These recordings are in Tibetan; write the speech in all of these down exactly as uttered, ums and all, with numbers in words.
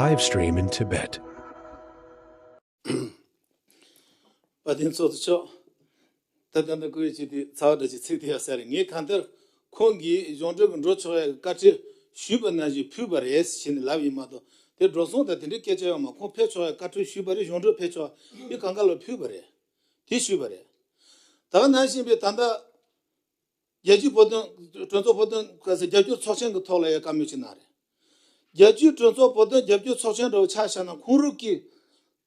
Live stream in Tibet. དཔལ་ལྡན་ཚོགས་གཙོ་མཆོག་ད་ལྟ་འདི་བཀུར་འོས་ཅིག་དེ་ཚ་བ་འདྲ་ཅིག་ཚིག་དེ་ཡ་ཟེར་རེད། ངས་གང་ལྟར་ཁོང་གིས་གཞུང་འབྲེལ་གྱི་འགྲོ་ཆོག་ཡ་གི་བཀའ་ཁྲོལ་ཞུས་པ་ནང་བཞིན་ཕུལ་བ་རེད་ཟེར་ནས་ལབ་ཡིན་མ་གཏོགས་དེ་འགྲོ་སོང་དང་དེ་འདྲའི་སྐད་ཆ་ཡོད་མ། ཁོང་ཕེབས་ཆོག་ཡ་བཀའ་ཁྲོལ་ཞུས་པ་རེད། གཞུང་འབྲེལ་ཕེབས་ཆོག་ཡ་གང་ག་ལ་ཕུལ་བ་རེད། དེ་ཞུས་པ་རེད། ད་ག་ནང་བཞིན་པའི་ད་ལྟ་རྒྱལ་སྤྱིའི་བོད་དོན་གྲོས་ཚོགས་བོད་དོན་ག་ས་རྒྱབ་སྐྱོར་ཚོགས་ཆེན་གྱི་ཐོག་ལ་ཡང་བཀའ་མོལ་ཅིག་གནང་རེད། རྒྱལ་སྤྱིའི་གྲོས་ཚོགས་བོད་དོན་རྒྱབ་སྐྱོར་ཚོགས་ཆེན་འདྲ་བོ་ཆ་བཞག་ན་ཁོང་རང་གིས་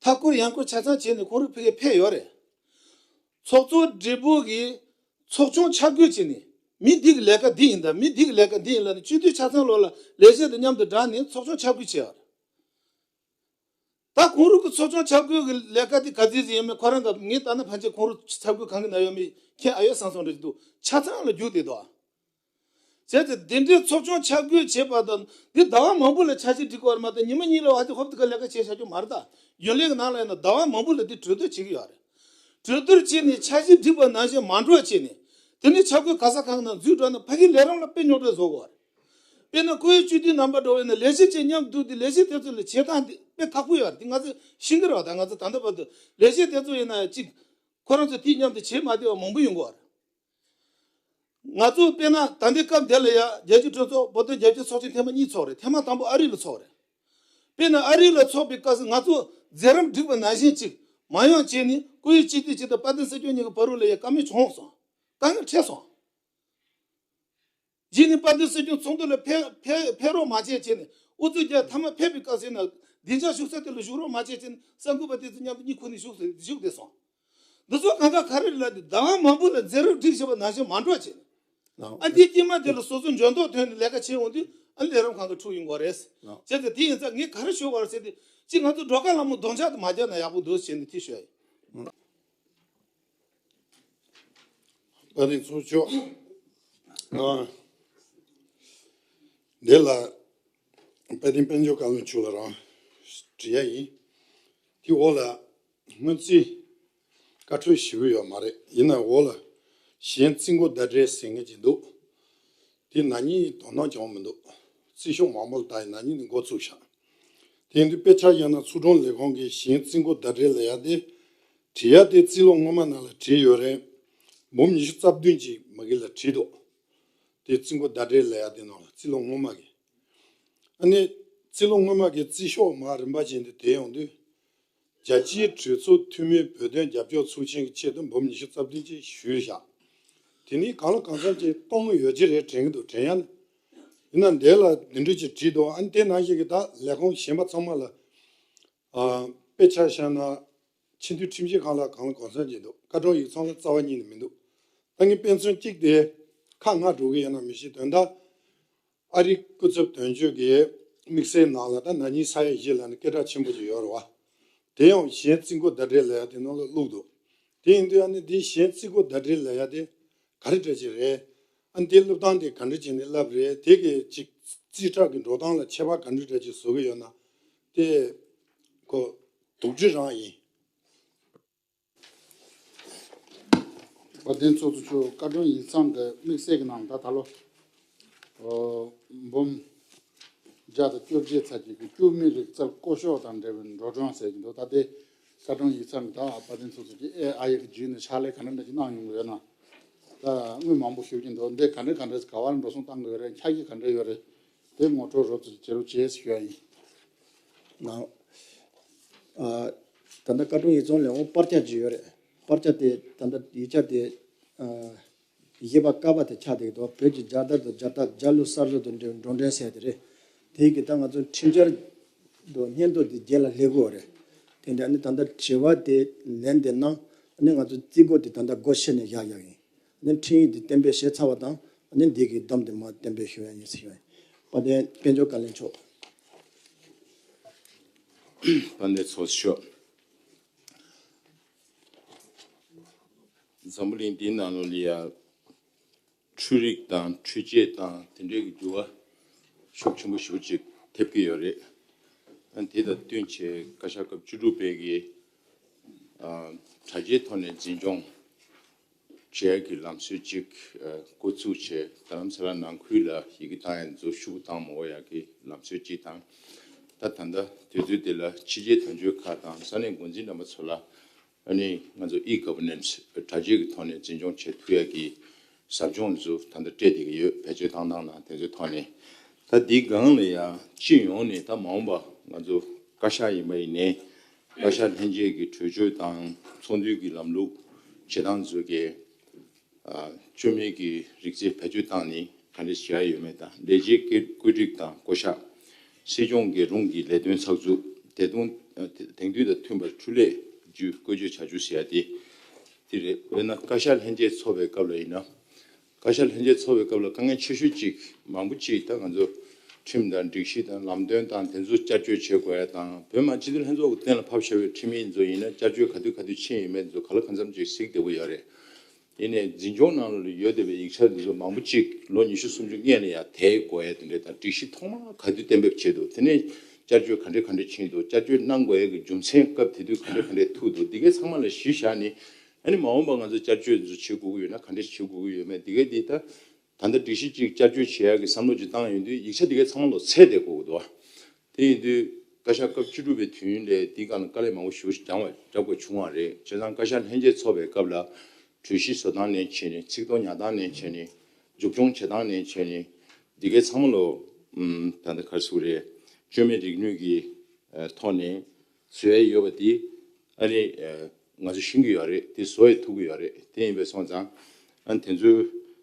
མཐའ་སྐོར་ཡང་སྐོར་ཆ་ཚང་བྱས་ནས་ཁོང་རང་ཕ་གིར་ཕེབས་ཡོད་རེད། ཚོགས་གཙོ་སྦྲེལ་པོ་གིས་ཚོགས་ཆུང་ཆ་བགོས་བྱས་ནས་མི་འདི་གི་ལས་ཀ་འདི་ཡིན་ད། མི་འདི་གི་ལས་ཀ་འདི་ཡིན་ལབ་ནས་སྤྱི་འཐུས་ཆ་ཚང་ལོག་ལ་ལས་བྱེད་དང་མཉམ་དུ་བསྒྲགས་ནས་ཚོགས་ཆུང་ཆ་བགོས་བྱས་ཡོད་རེད། ད་ཁོང་རང་གི་ཚོགས་ཆུང་ཆ་བགོས་ཀྱི་ལས་ཀ་དེ་ག་ཚོད་ཅིག་ཡིན་མིན་ཁོ་རང་གི་ངས་ལྟ་ན་ཕན་ཆད་ཁོང་རང་ཆ་བགོས་གང་གི་ན་ཡོད་མེད་མཁྱེན་ཨ་ཡོད་བསམ་སོང་རེད་འདུག་ཆ་ཚང་ལ་རྒྱུགས་བསྡད་འདུག་བྱས་ཙང་འདི་འདྲའི་ཚོགས་ཆུང་ཆ་བགོས་བྱས་པ་དང་འདི་ཟླ་བ་མང་པོ་ལ་འཆར་གཞི་སྒྲིག་དགོས་པ་མ་གཏོགས་ཉི་མ་གཉིས་ལ་བ་དེ་ཧོབ་ཏེ་ག་ལས་ཀ་བྱས་བཞག་རྒྱུ་མ་རེད་ད། རྒྱུན་ལས་ཀྱི་ནང་ལ་ཡིན་ན་ཟླ་བ་མང་པོ་ལ་འདི་གྲོས་བསྡུར་བྱེད་ཀྱི་ཡོད་རེད། གྲོས་བསྡུར་བྱས་ནས་འཆར་གཞི་སྒྲིག་པ་ནང་བཞིན་མ་འགྲོ་བྱས་ནས་དེ་ནས་ཆ་བགོས་ག་ས་གང་ནང་འཛུལ་འགྲོ་ན་ཕ་གིའི་ལས་རིམ་ལ་དཔེ་རྙོག་དྲ་བཟོ་དགོས་པ་རེད། དཔེར་ན་ཁོའི་སྤྱི་འཐུས་རྣམ་པ་འདྲ་བོ་ཡིན་ན་ལས་བྱེད་ཅིག་མཉམ་དུ་འདུག་དེ་ལས་བྱེད་དེ་ཚོ་ལ་བྱེད་སྟངས་འདི་དཔེ་ཁག་པོ་ཡོད་རེད། དེ་ང་ཚོས་ཤེས་ཀྱི་རེད་བ། ད་ང་ཚོ་ད་ལྟ་བར་དུ་ལས་བྱེད་དེ་ཚོ་ཡིན་ན་ཅིག་ཁོ་རང་ཚོ་དེའི་མཉམ་དུ་བྱེད་མ་བདེ་བ་མང་པོ་ཡོང་གི་ཡོད་རེད། ང་ཚོ་དཔེར་ན་ད་ལྟའི་སྐབས་འདི་ལ་ཡ་རྒྱལ་སྤྱིའི་གྲོས་ཚོགས་བོད་དོན་རྒྱབ་སྐྱོར་ཚོགས་ཆེན་ཐེངས་མ་གཉིས་ཚོགས་རེད། ཐེངས་མ་དང་པོ་ཨ་རི་ལ་ཚོགས་རེད། དཔེར་ན་ཨ་རི་ལ་ཚོགས་པའི་སྐབས་སུ་ང་ཚོ་མཛད་རིམ་སྒྲིག་པ་ནང་བཞིན་ཅིག་མ་ཡོང་བྱས་ནས་སྐུ་ཡི་སྤྱི་འཐུས་ཅིག་དང་དཔལ་ལྡན་ཚེ་སྐྱོང་གཉིས་ཀྱི་བར་རུ་ལ་ཡ་བཀའ་མོལ་བྱུང་སོང་། དཀའ་ངལ་འཕྲད་སོང་། རྗེས་ནས་དཔལ་ལྡན་སྲིད་སྐྱོང་ཚོགས་འདུ་ལ་ཕེབས་ཕེབས་ཕེབས་རོགས་མ་བྱས་བྱས་ནས་ཨུ་ཚུགས་རྒྱག་མཐའ་མ་ཕེབས་པའི་སྐབས་སུ་ཡིན་ན་བདེ་འཇགས་བཞུགས་ས་དེ་ལ་བཞུགས་རོགས་མ་བྱས་བྱས་ནས་གསར་འགོད་པ་དེ་ཚོ་མཉམ་དུ་གཉིད་ཁུག་ནས་བཞུགས་བཞུགས་བསྡད་སོང་། འདི་ཚོ་གང་ག་ག་རེ་རེད་ལབ་དུས་ཟླ་བ་མང་པོ་ལ་མཛད་རིམ་སྒྲིག་བཞག་པ་ནང་བཞིན་མ་འགྲོ་བྱས་ནས་ཨ་འདི་དཀྱིལ་མ་དེ་ལ་སོ་སོ་འཇོན་ཐོག་ཐོན་ནས་ལས་ཀ་བྱས་འོང་དུས་ཨ་ལས་རིམ་གང་ག་འཁྲུག་ཡོང་གི་རེད། བྱས་ཙང་དེ་ཡིན་ཙང་ངས་ག་རེ་ཞུ་དགོས་རེད་ཟེར་དུས་གཅིག་ང་ཚོ་སྒྲོལ་དཀར་ལྷ་མོ་རྡོག་འཆག་དུ་མ་རྒྱག་ན་ཡག་པོ་འདུག་ཟེར་ནས་དེ་ཞུ་ཡ་ཡིན། དཔལ་ལྡན་ཚོགས་གཙོ་མཆོག་ཨ། འདི་ལ་དཔལ་ལྡན་དཔལ་འབྱོར་བཀའ་བློན་མཆོག་ལ་རང་དྲི་ཡ་ཡིན། དེ་འོག་ལ་སྔོན་རྩིས་བཀའ་འཁྲོལ་ཞུ་གི་ཡོད་མ་རེད། ཡིན་ནའི་འོག་ལ་གཞན་རྩིས་འགོ་བརྡ་འགྲེལ་ཟེར་མཁན་ཅིག་འདུག་དེ་ན་ནིང་དོ་སྣང་བྱུང་མི་འདུག་རྩིས་ཤོག་མང་པོ་ལ་ད་ཡིན་ན་ནིང་ནས་འགོ་ཚུགས་ཤག་དེ་ཡིན་དུས་དཔེ་ཆ་བཞག་ན་ཚོགས་དྲུང་ལས་ཁུངས་ཀྱིས་གཞན་རྩིས་འགོ་བརྡ་འགྲེལ་ལབ་ཡ་དེ་བྲིས་ཡ་དེ་རྩིས་ལོ་སྔོན་མ་ནང་ལ་བྲིས་ཡོད་རེད། འབུམ་ཉི་ཤུ་རྩ་བདུན་ཅིག་མ་གི་ལ་བྲིས་འདུག་དེ་རྩིས་འགོ་བརྡ་འགྲེལ་ལབ་ཡ་དེ་ནང་ལ་རྩིས་ལོ་སྔོན་མ་གི། ཨ་ནི་རྩིས་ལོ་སྔོན་མ་གི་རྩིས་ཤོག་མར་རིམ་པ་བྱས་ཏེ་དེ་ཡོང་དུས། རྒྱལ་སྤྱིའི་གྲོས་ཚོགས་འཐུས་མིའི་བོད་དོན་རྒྱབ་སྐྱོར་ཚོགས་ཆེན་གྱི་ཆེད་དུ་འབུམ་ཉི་ཤུ་རྩ་བདུན་ཅིག་ཞུས་བཞག་དེ་ནི་གང་ལ་གང་འཚམ་ཅིག་གཏོང་གི་ཡོད་ཀྱི་རེད་དྲན་གྱི་འདུག་དྲན་ཡ་ནི། ཡིན་ན་འདི་ལ་འདི་འདྲ་ཅིག་བྲིས་འདུག་ཨ་ནི་དེ་ནང་བཞིན་གྱི་ད་ལས་ཁུངས་གཞན་པ་ཚང་མ་ལ། ཨ། དཔེ་ཆ་བཞག་ན་སྤྱི་འཐུས་ཁྲིམས་ཞིབ་ཁང་ལ་གང་ལ་གང་འཚམ་ཅིག་འདུག་བཀའ་དྲུང་ཡིག་ཚང་ལ་རྩ་བ་ཉིད་ནས་མི་འདུག་ད་ངས་དཔེ་མཚོན་གཅིག་དེ་ཁ་སྔ་འགྲོ་གི་ཡོད་ན་མི་ཤེས། དོན་དག་ཨ་རིའི་སྐུ་ཚབ་དོན་གཅོད་ཀྱི་དམིགས་བསལ་ནང་ལ་ད་ན་ནིང་ས་ཡ་བཞི་ལ་ནི་སྐད་གྲགས་ཆེན་པོ་ཅིག་ཡོད་རེད་བ། དེ་ཡང་གཞན་རྩིས་འགོ་བརྡ་འགྲེལ་ལབ་ཡ་དེ་ནང་ལ་བླུགས་འདུག་དེ་ཡིན་དུས་ཨ་ནི་འདི་གཞན་རྩིས་འགོ་བརྡ་འགྲེལ་ལབ་ཡ་དེ་ག་རེ་འདྲ་ཅིག་རེད། ཨ་ནི་དེ་བླུགས་སྟངས་དེ་ག་འདྲ་བྱས་ནས་བསླབས་རེད། དེ་གི་ཅིག་རྩིས་ཁྲ་གི་འགྲོ་སྟངས་ལ་ཁྱད་པར་ག་འདྲ་འདྲ་ཅིག་བཟོ་གི་ཡོད་ན་དེ་ཁོ་དོགས་འདྲི་རང་ཡིན། དཔལ་ལྡན་ཚོགས་གཙོ་མཆོག་བཀའ་དྲུང་ཡིག་ཚང་གི་དམིགས་བསལ་གྱི་ནང་ད་ད་ལོ་འབུམ་བརྒྱ་དང་བཅོ་བརྒྱད་ཚར་གྱི་གི་སྐྱུག་མེད་རིག་རྩལ་བརྐོ་ཤོག་དང་འབྲེལ་བའི་འགྲོ་གྲོན་ཟེར་གྱི་འདུག་ད་ལྟའི་བཀའ་དྲུང་ཡིག་ཚང་གི་ད་དཔལ་ལྡན་ཚོགས་གཙོ་གྱིས་ཨེ་ཨ་ཡི་གི་བརྒྱུད་ནས་ཕྱག་ལས་ག་འདྲ་འདྲ་ཞིག་གནང་ཡོང་གི་ཡོད་ན། ད་དངུལ་མང་པོ་ཞུ་གི་འདུག་འདི་ག་འདྲ་ག་འདྲ་ག་བར་འགྲོ་སོང་བཏང་གི་ཡོད་རེད། འཆར་གཞི་ག་འདྲ་ཡོད་རེད། དེ་ངོ་སྤྲོད་རོབ་ཙམ་བྱེད་རོགས་བྱེད་ཞུ་ཡ་ཡིན། ནའོ། ཨ། ད་ལྟ་བཀའ་དྲུང་ཡིག་ཚང་ལས་འོང་པར་ཆ་ཅིག་ཡོད་རེད། པར་ཆ་དེ་ད་ལྟ་ཡིག་ཆ་དེ། ཨ། བཞི་པ་ཀ་པ་དེ་ཆགས་བསྡད་ཀྱི་འདུག་བོད་ཀྱི་རྒྱལ་དར་དང་རྒྱལ་རྟགས་རྒྱལ་གླུ་གསར་བཟོ་དང་འབྲེལ་བའི་འགྲོ་གྲོན་ཟེར་དེ་རེད། དེ་གི་ད་ང་ཚོ་ཁྲིམས་འཆར་དང་སྙན་ཐོ་དེ་རྗེས་ལ་སླེབས་ཀྱི་ཡོད་རེད། དེ་འདྲ་ཨ་ནི་ད་ལྟ་དྲི་བ་དེ་ལན་དེ་གནང་ཨ་ནི་ང་ཚོ་རྩིས་འགོ་དེ་ད་ལྟ་སྒོ་ཕྱེ་ནས་བཞག་ཡག་ཡིན། ཨ་ནི་འཕྲིན་ཡིག་དེ་གཏན་འབེབས་བྱས་ཚར་བ་དང་ཨ་ནི་འདི་གི་བསྡོམས་དེ་མར་གཏན་འབེབས་ཞུ་ཡག་ཡིན་ཟེར་ཞུ་ཡག་ཡིན། དཔལ་ལྡན་དཔལ་འབྱོར་བཀའ་བློན་མཆོག་དཔལ་ལྡན་ཚོགས་གཙོ་མཆོག་འཛམ་བུ་གླིང་འདིའི་ནང་ལོགས་ལ་ཡ། འཕྲུལ་རིག་དང་འཕྲུལ་ཆས་དང་དེ་འདྲའི་གི་འགྱུར་བ་ཤུགས་ཆེན་པོ་ཞེ་པོ་ཅིག་ཐེབས་ཀྱི་ཡོད་རེད། ཨ་དེ་དང་བསྟུན་བྱས་བཀའ་ཤག་སྐབས་བཅུ་དྲུག་པའི་གི་ཨ་དྲ་རྒྱའི་ཐོག་ནས་འཛིན་སྐྱོང་བྱེད་ཡག་གི་ལམ་སྲོལ་ཅིག་ཨ་འགོ་བཙུགས་བྱས་རྡ་རམ་ས་ལ་ནང་ཁུལ་ལ་ཡི་གེ་བཏང་ཡག་འཛུལ་ཞུགས་བཏང་མ་དགོས་ཡག་གི་ལམ་སྲོལ་ཅིག་དང་། ད་ད་ལྟ་དུས་ཚོད་འདི་ལ་ཕྱི་རྒྱལ་དོན་གཅོད་ཁག་དང་ས་གནས་འགོ་འཛིན་རྣམ་པ་ཚོ་ལ་ཨ་ནི་ང་ཚོ་ཨི་གོ་ཝར་ནན་སི་དྲ་རྒྱའི་གི་ཐོག་ནས་འཛིན་སྐྱོང་བྱེད་ཐུབ་ཡ་གི་ཟབ་སྦྱོང་ཚོ་ད་ལྟ་སྤྲད་བསྡད་ཀྱི་ཡོད། བེད་སྤྱོད་བཏང་སྟངས་དང་དེ་ཚོའི་ཐོག་ནས། ད་འདིའི་སྒང་ལ་ཡང་སྤྱི་ཡོངས་ནས་ད་མ་འོངས་པ་ང་ཚོ་བཀའ་ཤག་ཡིན་པ་ཡིན་ནའི་བཀའ་ཤག་ལྷན་རྒྱས་ཀྱི་གྲོས་ཆོད་དང་ཚོགས་འདུའི་གི་ལམ་ལུགས་བྱེད་སྟངས་ཚོ་གི་ཨ། བཅོས་མིན་གྱི་རིགས་རྫས་བེད་སྤྱོད་བཏང་ནས་ག་འདྲ་བྱེད་ཡ་ཡོད་མེད་དང་། ལས་བྱེད་བཀོད་བཀོད་སྒྲིག་དང་བསྐོ་གཞག་སྲིད་སྐྱོང་གི་རུང་གི་ལས་དོན་ཚགས་ཚུད་དེ་དུང་དེང་དུས་དང་མཐུན་པར་འཕྲུལ་ལས་བརྒྱུད་བཀོལ་སྤྱོད་བྱ་རྒྱུ་ཟེར་ཡ་དེ་དེ་རེད། དཔེར་ན་བཀའ་ཤག་ལྷན་རྒྱས་ཚོགས་པའི་སྐབས་ལ་ཡིན་ན། བཀའ་ཤག་ལྷན་རྒྱས་ཚོགས་པའི་སྐབས་ལ་དཀའ་ངལ་ཆེ་ཤོས་གཅིག་མང་པོ་གཅིག་ད་ང་ཚོ་ཁྲིམས་དང་སྒྲིག་གཞི་དང་ལམ་སྟོན་དང་དེ་ཚོ་བསྐྱར་བཅོས་བྱེད་དགོས་ཡ་དང་། བོད་མི་སྤྱི་འཐུས་ལྷན་ཚོགས་ཀྱི་གཏན་ལ་ཕབ་བཞག་པའི་ཁྲིམས་ཡིག་ཚོ་ཡིན་ན་བསྐྱར་བཅོས་ག་དུས་ག་དུས་ཕྱིན་ཡོད་མེད་ཚོ་ག་ལ་གང་འཚམ་ཅིག་གཟིགས་བདེ་པོ་ཡོད་རེད། ཡིན་ནའི་འཛིན་སྐྱོང་ནང་ལ་ཡོད་བསྡད་པའི་ཡིག་ཆ་འདི་ཚོ་མང་པོ་གཅིག་ལོ་ཉི་ཤུ་སུམ་ཅུ་སྔོན་ལ་ཡང་དེད་དགོས་ཡ་དེ་འདྲ་དང་། སྒྲིག་གཞི་ཐོག་མ་ག་དུས་གཏན་འབེབས་བྱས་འདུག་དེ་ནས་བསྐྱར་བཅོས་ག་འདྲ་ག་འདྲ་ཕྱིན་འདུག་བསྐྱར་བཅོས་གནང་དགོས་ཡ་གི་རྒྱུ་མཚན་སྐབས་དེ་དུས་ག་འདྲ་ག་འདྲ་ཐུག་འདུག་འདི་གའི་ཚང་མ་ལ་གཞི་བཞག་ནས། ཨ་ནི་མ་འོངས་པ་ང་ཚོ་བསྐྱར་བཅོས་འདི་ཚོ་བྱེད་དགོས་ཀྱི་ཡོད་ན་ག་འདྲ་བྱེད་དགོས་ཀྱི་ཡོད་མེད་འདི་གའི་འདི་ད་ད་ལྟ་སྒྲིག་གཞི་གཅིག་བསྐྱར་བཅོས་བྱེད་ཡ་གི་བསམ་བློ་ཅིག་བཏང་ཡོང་དུས་ཡིག་ཆ་འདི་གའི་ཚང་མ་ལོ་ཚད་བསྡད་དགོས་ཀྱི་འདུག་དེ་ཡིན་དུས་བཀའ་ཤག་སྐབས་བཅུ་དྲུག་པའི་དུས་ཡུན་ལས་འདི་སྒང་ལ་དཀའ་ལས་མང་པོ་ཞེ་པོ་ཞིག་སྦྱང་བ་རྒྱབ་དགོས་བྱུང་བ་རེད། བྱས་ཙང་བཀའ་ཤག་ལྷན་རྒྱས་ཚོགས་པའི་སྐབས་ལ་གྲོས་གཞི་བཟོ་སྟངས་ནས་བྱས་ནས། ཚིག་ཐོ་ཉར་སྟངས་ནས་བྱས་ནས། མཇུག་སྐྱོང་བྱེད་སྟངས་ནས་བྱས་ནས། འདི་གའི་ཚང་མ་ལོ་ཨམ། ད་ལྟ་ག་རེ་ཟེར་དགོས་རེད། བཅོས་མིན་རིག་ནུས་ཀྱི་ཨ། ཐོག་ནས་བཟོ་ཡ་ཡོད་པ་འདི་ཨ་ནི་ཨ། ང་ཚོ་ཤེས་ཀྱི་ཡོད་རེད། དེ་བཟོ་ཡ་ཐུབ་ཀྱི་ཡོད་རེད། དེ་ཡིན་པས་སོང་ཙང་ཨ་ནི་དེ་ཚོའི་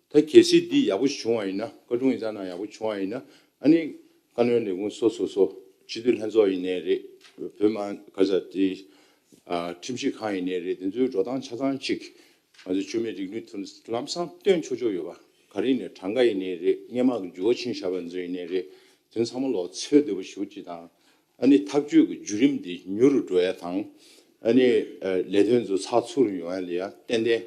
ད་གལ་སྲིད་འདི་ཡག་པོ་བྱུང་བ་ཡིན་ན། བཀའ་དྲུང་ཡིག་ཚང་ནང་ཡག་པོ་བྱུང་བ་ཡིན་ན། ཨ་ནི་བཀའ་བློན་ལས་ཁུངས་སོ་སོ་སོ། སྤྱི་འཐུས་ལྷན་ཚོགས་ཡིན་ནའི་རེད། བོད་མི་ག་ས་དེ་ཨ། ཁྲིམས་ཞིབ་ཁང་ཡིན་ནའི་རེད། དེ་ཚོའི་འགྲོ་སྟངས་ཆ་ཚང་གཅིག་ང་ཚོ་བཅོས་མིན་རིག་ནུས་ཐོག་ལམ་སང་སྟོན་ཆོག་ཆོག་ཡོད་པ། ག་རེ་ཡིན་ནའི་གྲངས་ཀ་ཡིན་ནའི་རེད། སྔོན་མ་གི་འགྱུར་བ་ཕྱིན་བཞག་པ་ཚོ་ཡིན་ནའི་རེད། དེ་ཚང་མ་ལོ་ཚོད་བདེ་པོ་ཞེ་པོ་ཅིག་དང་། ཨ་ནི་ཐག་གཅོད་ཀྱི་བརྒྱུད་རིམ་འདི་མྱུར་རུ་འགྲོ་ཡ་དང་། ཨ་ནི་ཨ། ལས་དོན་ཚོ་ཚགས་ཚུད་རུ་ཡོང་ཡ་ལ་ཡ་ཏན་ཏན་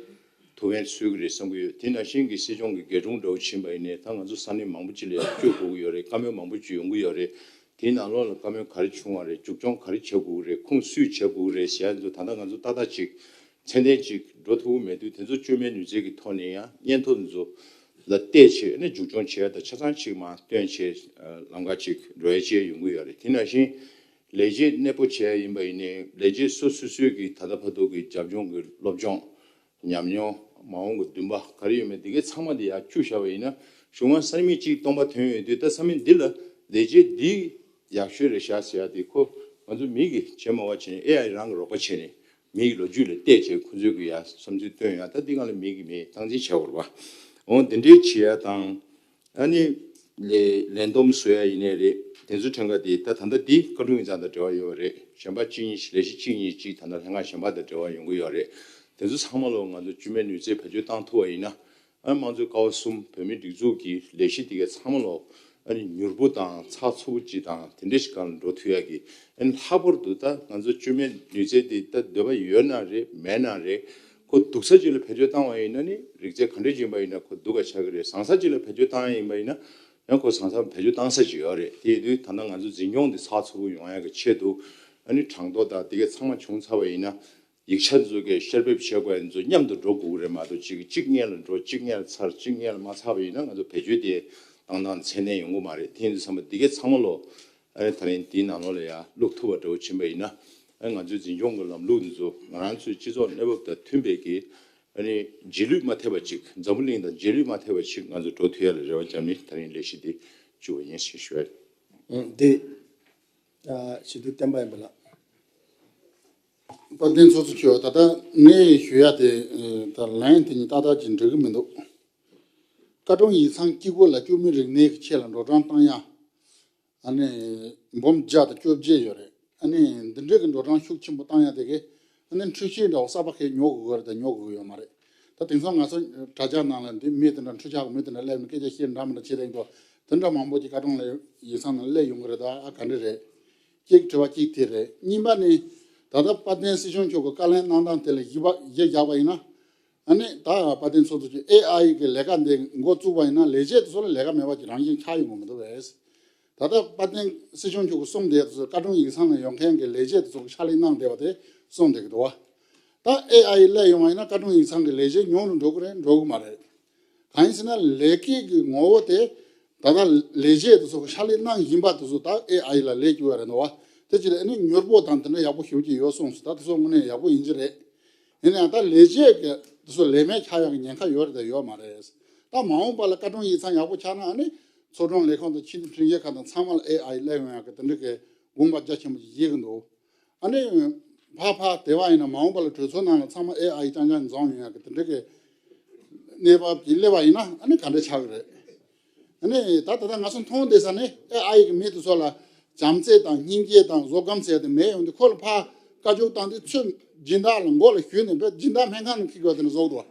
ཐུགས་ཕན་གསོས་ཀྱི་རེད་བསམ་གྱི་ཡོད། དེ་ནང་བཞིན་གྱི་སྲིད་སྐྱོང་གི་རྒྱལ་དྲུང་འདྲ་བོ་ཕྱིན་པ་ཡིན་ནའི་ད་ང་ཚོ་ས་གནས་མང་པོ་ཅིག་ལ་ཡ་བསྐྱོད་དགོས་ཀྱི་ཡོད་རེད། བཀའ་མོལ་མང་པོ་ཅིག་ཡོང་གི་ཡོད་རེད། དེའི་ནང་ལོགས་ལ་བཀའ་མོལ་ག་རེ་བྱུང་བ་རེད། མཇུག་སྐྱོང་ག་རེ་བྱེད་དགོས་ཀྱི་རེད། ཁུངས་སུས་བྱེད་དགོས་ཀྱི་རེད་ཟེར་ཡ་ཚོ་ད་ལྟ་ང་ཚོ་ཏག་ཏག་ཅིག་ཚད་ལྡན་ཅིག་འགྲོ་ཐུབ་ཀྱི་མེད་དུས། དེ་ཚོ་བཅོས་མིན་ནུས་རྩལ་གྱི་ཐོག་ནས་ཡང་སྙན་ཐོ་འདི་ཚོ་ལ་བལྟས་བྱས་ནས་མཇུག་སྐྱོང་བྱས་དང་ཆ་ཚང་ཅིག་མར་བཏོན་བྱས་ལམ་ཁ་ཅིག་འགྲོ་ཡ་བྱས་ཡོང་གི་ཡོད་རེད། དེ་ནང་བཞིན་ལས་བྱེད་གནས་སྤོ་བྱས་ཡ་ཡིན་པ་ཡིན་ནའི་ལས་བྱེད་སོ་སོ་སོའི་གི་ད་ལྟ་བར་དུ་གི་རྒྱབ་ལྗོངས་ཀྱི་སློབ་སྦྱོང་ཉམས་མྱོང་མ་འོངས་ཀྱི་འདུན་པ་ག་རེ་ཡོད་མེད་འདི་གའི་ཚང་མ་འདི་ཡར་བཅུག་བཞག་པ་ཡིན་ན། གཞུག་མ་ས་མིག་གཅིག་སྟོང་པ་ཐོན་ཡོང་དུས་ད་ས་མིག་འདི་ལ་ལས་བྱེད་འདི་ཡག་ཤོས་རེད་ཤག་ཟེར་ཡ་དེ་ཁོ་ང་ཚོ་མི་གིས་བྱེད་མ་བ་བྱས་ནས་ཨེ་ཨའི་རང་གིས་རོགས་པ་བྱས་ནས་མིའི་ལོ་རྒྱུས་ལ་བལྟས་བྱས་ཁོ་ཚོའི་གི་ཡ་བསམ་ཚུལ་བཏོན་ཡ། ད་འདི་སྒང་ལ་མི་གིས་མི་སྟངས་འཛིན་བྱེད་དགོས་རེད་པ། འོ་དེ་འདྲའི་བྱེད་ཡ་དང་། ཨ་ནི་ལས་ལས་བསྡོམས་བཟོ་ཡ་ཡིན་ནའི་རེད། དེ་ཚོའི་ཕྲན་ཁ་དེ་ད་ད་ལྟ་འདི་བཀའ་དྲུང་ཡིག་ཚང་དང་འབྲེལ་བ་ཡོད་རེད། གཞན་པ་གཅིག་གཉིས་ལས་གཞི་གཅིག་གཉིས་གཅིག་ད་ལྟ་ལྷན་ཁང་གཞན་པ་དང་འབྲེལ་བ་ཡོང་གི་ཡོད་རེད། དེ་ཚོ་ཚང་མ་ལོ་ང་ཚོ་བཅོས་མིན་ནུས་རྩལ་བེད་སྤྱོད་བཏང་ཐུབ་པ་ཡིན་ན། ཨ་དམངས་གཙོའི་ཀ་བ་གསུམ་བོད་མིའི་སྒྲིག་འཛུགས་ཀྱི་ལས་གཞི་དེ་གའི་ཚང་མ་ལོ་ཨ་ནི་མྱུར་པོ་དང་ཚགས་ཚུད་པོ་ཅིག་དང་དེ་འདྲ་ཞིག་སྒང་ལ་འགྲོ་ཐུབ་ཡ་གི། ཨ་ནི་ལྷག་པར་དུ་ད་ང་ཚོ་བཅོས་མིན་ནུས་རྩལ་དེ་ད་འདོད་པ་ཡོད་ན་རེད་མེད་ན་རེད། ཁོ་སྡུག་ས་ཅིག་ལ་བེད་སྤྱོད་བཏང་བ་ཡིན་ན་ནི་རིག་རྩལ་ག་འདྲ་ཅིག་ཡིན་པ་ཡིན་ན་ཁོ་སྡུག་ག་ཆགས་ཀྱི་རེད། བཟང་ས་ཅིག་ལ་བེད་སྤྱོད་བཏང་ཡ་ཡིན་པ་ཡིན་ན་ཡང་ཁོ་བཟང་ས་བེད་སྤྱོད་བཏང་ས་ཅིག་ཡོད་རེད། དེ་ཡིན་དུས་ད་ལྟ་ང་ཚོ་འཛིན་སྐྱོང་དེ་ཚགས་ཚུད་པོ་ཡོང་ཡ་གི་ཆེད་དུ། ཨ་ནི་གྲངས་ཐོ་དང་དེ་གའི་ཚང་མ་བྱུང་ཚར་བ་ཡིན་ན། ཡིག་ཆ་ཚོ་གའི་བསྐྱར་ཕབ་བྱེད་དགོས་ཡ་ཚོ་མཉམ་དུ་འགྲོ་དགོས་ཀྱི་རེད་མ་གཏོགས། གཅིག་གཅིག་སྔོན་ལ་འགྲོ་གཅིག་སྔོན་ལ་ཚར་གཅིག་སྔོན་ལ་མ་ཚར་བ་ཡིན་ན་ང་ཚོ་བེད་སྤྱོད་དེ་བཏང་སྟངས་ཚད་ལྡན་ཡོང་གི་མ་རེད། དེ་ཡིན་དུས་ཚང་མ་འདི་གའི་ཚང་མ་ལོ་ཨ་ནི་ད་རིང་འདིའི་ནང་ལོགས་ལ་ཡ་བླུག་ཐུབ་པ་འདྲ་བོ་ཕྱིན་པ་ཡིན་ན། ཨ་ནི་ང་ཚོའི་འཛིན་སྐྱོང་གི་ལམ་ལུགས་འདི་ཚོ་ང་རང་ཚོའི་སྤྱི་ཚོགས་གནས་བབ་དང་མཐུན་པའི་གི་ཨ་ནི་རྗེས་ལུས་མ་ཐེབས་པ་ཅིག་འཛམ་བུ་གླིང་དང་རྗེས་ལུས་མ་ཐེབས་པ་ཅིག་ང་ཚོ་འགྲོ་ཐུབ་ཡ་ལ་རེ་བ་བརྒྱབ་ནས་ད་རིང་ལས་གཞི་འདི་བཅུག་པ་ཡིན་ཞེས་ཞུ་ཡ། ཨ་འདི་ཨ་སྤྱི་འཐུས་བསྟན་པ་ཡིན་པ་ལགས། དཔལ་ལྡན་ཚོགས་གཙོ་མཆོག་ད་ལྟ་ངས་ཞུ་ཡ་དེ་ད་ལན་དེ་གཉིས་ཏག་ཏག་ཅིག་འགྲིག་གི་མི་འདུག་བཀའ་དྲུང་ཡིག་ཚང་གཅིག་པོ་ལ་བཅོས་མིན་རིག་གནས་ཀྱི་ཆེད་ལ་འགྲོ་གྲོན་བཏང་ཡ་ཨ་ནི་འབུམ་བརྒྱ་དང་བཅོ་བརྒྱད་ཡོད་རེད། ཨ་ནི་འདི་འདྲའི་གི་འགྲོ་གྲོན་ཤུགས་ཆེན་པོ་བཏང་ཡ་དེ་གི་ཨ་ནི་འཕྲུལ་ཆས་འདྲ་བོ་གསར་པ་ཁེ་ཉོ་དགོས་ཀྱི་རེད་དང་ཉོ་དགོས་ཀྱི་ཡོད་མ་རེད། ད་དེང་སང་ང་ཚོ་དྲ་རྒྱ་ནང་ལ་འདི་མི་དེ་འདྲ་འཕྲུལ་ཆས་གི་མི་དེ་འདྲ་སླེབས་ནས་སྐད་ཆ་བཤད་འདྲ་མི་འདྲ་བྱེད་དེ་འདུག་དེ་འདྲ་མང་པོ་ཅིག་བཀའ་དྲུང་ལ་ཡིག་ཚང་ནང་སླེབས་ཡོང་གི་རེད། ད་ཨ་ག་འདྲ་རེད། གཅིག་དྲི་བ་གཅིག་དེ་རེད། གཉིས་པ་ནི་ད་ལྟ་དཔལ་ལྡན་སྲིད་སྐྱོང་མཆོག་གི་བཀའ་ལན་གནང་སྟངས་དེ་ལ་གཞི་བ་གཞི་བཞག་པ་ཡིན་ན། ཨ་ནི་ད་དཔལ་ལྡན་ཚོགས་གཙོ་མཆོག་ཨེ་ཨའི་གི་ལས་ཀ་འདི་འགོ་བཙུགས་པ་ཡིན་ན་ལས་བྱེད་དེ་ཚོ་ལ་ལས་ཀ་མེད་པ་ཅིག་རང་བཞིན་ཆགས་ཡོང་གི་མི་འདུག་བས། ད་ལྟ་དཔལ་ལྡན་སྲིད་སྐྱོང་མཆོག་གིས་གསུངས་བསྡད་དེ་ཚོ་བཀའ་དྲུང་ཡིག་ཚང་ལ་ཡོང་མཁན་གྱི་ལས་བྱེད་དེ་ཚོ་གི་ཕྱག་ལས་གནང་བསྡད་པ་དེ་གསུངས་བསྡད་ཀྱི་འདུག་བ། ད་ཨེ་ཨའི་སླེབས་ཡོང་བ་ཡིན་ན་བཀའ་དྲུང་ཡིག་ཚང་གི་ལས་བྱེད་ཉུང་རུ་འགྲོ་གི་རེད། འགྲོ་གི་མ་རེད། གང་ཡིན་ཟེར་ན་ལས་ཀའི་གི་ངོ་བོ་དེ་ ད་ལྟ་ལས་བྱེད་དེ་ཚོ་ཕྱག་ལས་གནང་བཞིན་པ་དེ་ཚོ་ད་ཨེ་ཨའི་ལ་ལས་བསྒྱུར་བ་རེད་འདུག་བ། དེ་ཅི་རེད། ཨ་ནི་མྱུར་པོ་དང་དེ་འདྲ་ཡག་པོ་ཞེ་པོ་ཅིག་ཡོད་གསུངས་སོང་། ད་དེ་ཚོ་དངོས་གནས་ཡག་པོ་ཡིན་གྱི་རེད། ཡིན་ནའང་ད་ལས་བྱེད་ཀྱི་དེ་ཚོ་ལས་མེད་ཆགས་ཡག་གི་ཉེན་ཁ་ཡོད་རེད་དང་ཡོད་མ་རེད། ད་མ་འོངས་པ་ལ་བཀའ་དྲུང་ཡིག་ཚང་ཡག་པོ་ཆགས་ན། ཨ་ནི་ཚོགས་དྲུང་ལས་ཁང་དང་ཕྱི་དྲིལ་ཁྲིམས་ཞིབ་ཁང་དང་ཚང་མ་ལ་ཨེ་ཨའི་སླེབས་ཡོང་ཡག་གི་དེ་འདྲ་གི་དགོངས་པ་རྒྱ་ཆེན་པོ་ཅིག་བཞེས་ཀྱི་འདུག་ཨ་ནི་ཕར་ཕར་དེ་བ་ཡིན་ན་མ་འོངས་པ་ལ་གྲོས་ཚོགས་ནང་ལ་ཚང་མ་ཨེ་ཨའི་རྐྱང་རྐྱང་འཛོམས་ཡོང་ཡག་གི་དེ་འདྲ་གི་གནས་བབ་ཅིག་སླེབས་པ་ཡིན་ན། ཨ་ནི་ག་འདྲ་ཆགས་ཀྱི་རེད། ཨ་ནི་ད་ད་ལྟ་ང་ཚོ་མཐོང་བསྡད་ས་ནི་ཨེ་ཨའི་གི་མི་དེ་ཚོ་ལ་བྱམས་བརྩེ་དང་སྙིང་རྗེ་དང་བཟོད་སྒོམ་ཟེར་དེ་མེད་ཡོང་དུས། ཁོ་ལ་ཕར་བཀའ་བཀྱོན་བཏང་དུས་ཚུར་སྦྱིན་བདག་ལ་མགོ་ལ་གཞུས་ནས་དཔེ་སྦྱིན་བདག་སྨན་ཁང་ནང་འཁྱེར་དགོས་དེ་འདྲ་བཟོ་གི་འདུག་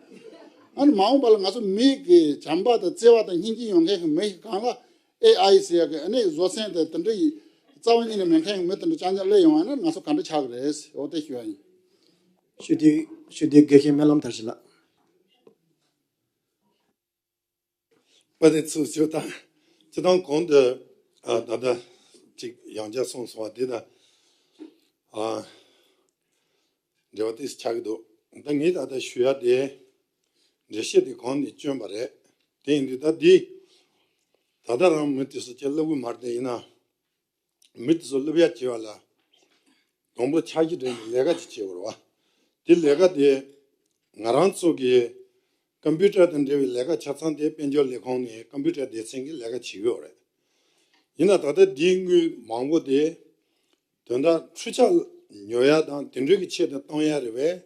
ཨ་ནི་མ་འོངས་པ་ལ་ང་ཚོ་མི་གི་བྱམས་པ་དང་བརྩེ་བ་དང་སྙིང་རྗེ་ཡོད་མཁན་གྱི་མི་ཞིག་གང་ལ་ཨེ་ཨའི་ཟེར་ཡག་གི་ཨ་ནི་བཟོ་ཚན་དེ་དེ་འདྲ་ཡི་རྩ་བ་ཉིད་ནས་མེད་མཁན་གྱི་མི་དེ་འདྲ་རྐྱང་རྐྱང་སླེབས་ཡོང་བ་ན་ང་ཚོ་ག་འདྲ་ཆགས་ཀྱི་རེད། འོ་དེ་ཞུ་བ་ཡིན། ཞུ་དེ་ཞུ་དེ་དགེ་བཤེས་སྨོན་ལམ་དར་ཞིང་ལགས། དཔལ་ལྡན་ཚོགས་གཙོ་དང་། སྤྱིར་བཏང་གོང་དུ་ཨ་ད་ལྟ་ཅིག་ཡང་བསྐྱར་གསུངས་སོང་བ་དེ་དང་ཨ་འབྲེལ་བ་ཏོག་ཙམ་ཆགས་ཀྱི་འདུག་ད་ངས་ད་ལྟ་ཞུ་ཡ་དེ་འགྲེལ་བཤད་དེ་གོང་ནས་བསྐྱོན་པ་རེད། དེ་ཡིན་དུས་ད་འདི་ད་ལྟ་རང་མི་དེ་ཚོ་སྐྱེ་སློབ་གི་མ་རེད། དེ་ཡིན་ན། མི་དེ་ཚོ་སློབ་ཡ་བྱེད་པ་ལ་དང་པོ་འཆར་གཞི་སྒྲིག་ནས་ལས་ཀ་ཅིག་བྱེད་དགོས་རེད་བ། དེ་ལས་ཀ་དེ་ང་རང་ཚོ་གི་ཀམ་པུ་ཊར་དང་འབྲེལ་བའི་ལས་ཀ་ཆ་ཚང་དེ་དཔལ་འབྱོར་ལས་ཁུངས་ནས་ཀམ་པུ་ཊར་སྡེ་ཚན་གྱི་ལས་ཀ་བྱེད་ཀྱི་ཡོད་རེད། ཡིན་ན་ད་ལྟ་འདིའི་དངུལ་མང་པོ་དེ་དོན་དག་འཕྲུལ་ཆས་ཉོ་ཡ་དང་དེ་འདྲ་གི་ཆེད་དུ་གཏོང་ཡ་རེད་པས།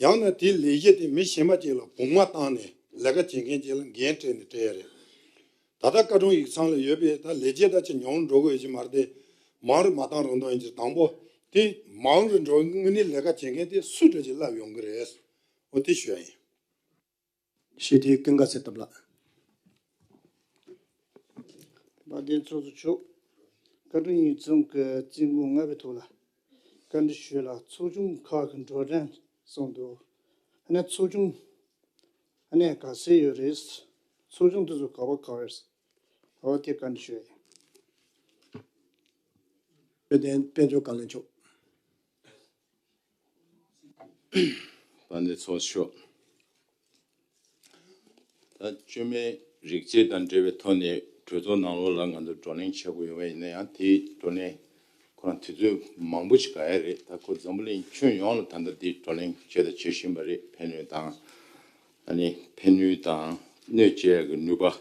ཡང་ན་དེའི་ལས་གཞི་དེ་མི་གཞན་པ་ཅིག་ལ་བུང་བ་བཏང་ནས་ལས་ཀ་བྱེད་མཁན་ཅིག་ལ་འགན་སྤྲད་ནས་སྤྲད་ཡ་རེད། ད་ལྟ་བཀའ་དྲུང་ཡིག་ཚང་ལ་ཡོད་པའི་ད་ལས་བྱེད་ད་ཆ་ཉུང་རུ་འགྲོ་གི་ཡོད་ཀྱི་མ་རེད་དེ། མང་རུ་མ་བཏང་རོགས་གནང་ཡིན་གྱི། དང་པོ་དེ་མང་རུ་འགྲོ་བའི་དངོས་གནས་ལས་ཀ་བྱེད་མཁན་དེ་སུ་འདྲ་ཅིག་བསླེབས་ཡོང་གི་རེད། འོ་དེ་ཞུ་ཡ་ཡིན། ཞི་བདེའི་ཀུན་དགའ་ཚེ་སྟོབས་ལགས། དཔལ་ལྡན་ཚོགས་གཙོ་མཆོག་བཀའ་དྲུང་ཡིག་ཚང་གི་རྩིས་འགོ་ལྔ་པའི་ཐོག་ལ་བཀའ་འདྲི་ཞུས་ལ། ཚོགས་ཆུང་ཁག་གི་འགྲོ་གྲོན་གསུངས་འདུག་ཨ་ནི་ཚོགས་ཆུང་ཨ་ནི་ག་ཚད་ཡོད་རེད། ཚོགས་ཆུང་དེ་ཚོ་ག་པར་ག་པར་རེད། འོ་དེ་བཀའ་འདྲི་ཞུ་ཡ་ཡིན། དཔལ་ལྡན་དཔལ་འབྱོར་བཀའ་བློན་མཆོག་དཔལ་ལྡན་ཚོགས་གཙོ་མཆོག་ད་བཅོས་མའི་རིགས་རྫས་དང་འབྲེལ་བའི་ཐོག་ནས་གྲོས་ཚོགས་ནང་ལོགས་ལ་ང་ཚོ་བགྲོ་གླེང་བྱེད་དགོས་ཡོད་པ་ཡིན་ན་ཡང་། དེའི་བགྲོ་གླེང་ཁོ་རང་དུས་ཚོད་མང་པོ་ཞིག་འགོར་ཡ་རེད། ད་ཁོ་འཛམ་བུ་གླིང་ཁྱོན་ཡོངས་ལ་ད་ལྟ་འདི་བགྲོ་གླེང་བྱས་དང་བྱེད་བཞིན་པ་རེད། ཕན་ནུས་དང་། ཨ་ནི་ཕན་ནུས་དང་གནོད་སྐྱེལ་ཡ་གི་ནུས་པ།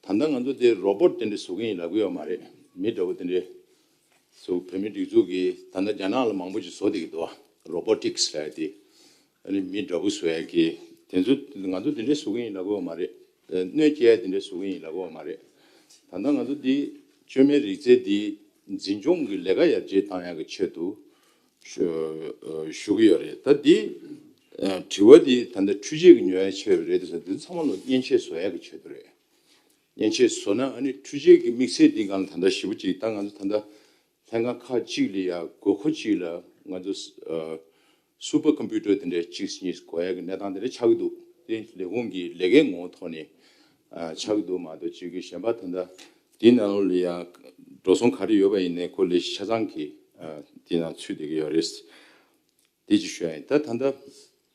ད་ལྟ་ང་ཚོ་དེ་རོ་བོ་ཊི་དེ་འདྲ་བཟོ་གི་ཡིན་ལབ་གི་ཡོད་མ་རེད། མི་འདྲ་བོ་དེ་འདྲ་བཟོ། བོད་མིའི་སྒྲིག་འཛུགས་ཀྱིས་ད་ལྟ་རྒྱ་ནག་ལ་མང་པོ་ཅིག་བཟོ་བསྡད་ཀྱི་འདུག་བ། རོ་བོ་ཊིག་སི་ལབ་ཡ་དེ། ཨ་ནི་མི་འདྲ་བོ་བཟོ་ཡ་གི་དེ་ཚོ་ང་ཚོ་དེ་འདྲ་བཟོ་གི་ཡིན་ལབ་གི་ཡོད་མ་རེད། གནོད་སྐྱེལ་ཡ་དེ་འདྲ་བཟོ་གི་ཡིན་ལབ་གི་ཡོད་མ་རེད། ད་ལྟ་ང་ཚོ་འདི་བཅོས་མའི་རིགས་རྫས་འདི་འཛིན་སྐྱོང་གི་ལས་ཀ་ཡར་རྒྱས་བཏང་ཡག་གི་ཆེད་དུ་ཞུ་ཞུ་གི་ཡོད་རེད། ད་འདི་དྲི་བ་འདི་ད་ལྟ་འཕྲུལ་ཆས་ཀྱི་ཉོ་ཡ་ཆེད་རེད་དེ་ཟེར། འདི་ཚང་མ་ལ་མཉེན་ཆས་བཟོ་ཡག་གི་ཆེད་དུ་རེད། མཉེན་ཆས་བཟོ་ན་ཨ་ནི་འཕྲུལ་ཆས་ཀྱི་དམིགས་བསལ་འདི་སྒང་ལ་ད་ལྟ་ཞེ་པོ་ཅིག་ད་ང་ཚོ་ད་ལྟ་ལྷན་ཁང་ཁག་ཅིག་ལ་ཡ་དགོས་མཁོ་ཅིག་ལ་ང་ཚོ་ཨ་སུ་པར་ཀམ་པུ་ཊར་དེ་འདྲའི་གཅིག་གཉིས་དགོས་ཡ་གི་གནས་སྟངས་དེ་འདྲ་ཆགས་ཀྱི་འདུག་དེ་ལས་ཁུངས་ཀྱི་ལས་ཀའི་ངོ་བོ་ཐོག་ནས་ཨ་ཆགས་ཀྱི་འདུག་མ་གཏོགས། ཅིག་གི་གཞན་པ་ད་ལྟ་དེའི་ནང་ལོགས་ལ་ཡ་འགྲོ་སོང་ག་རེ་ཡོད་པ་ཡིན་ནའི་ཁོ་ལས་གཞི་ཆ་ཚང་གི་ཨ་དེའི་ནང་ཚུད་བསྡད་ཀྱི་ཡོད་རེད། དེ་ཅིག་ཞུ་ཡ་ཡིན། ད་ད་ལྟ་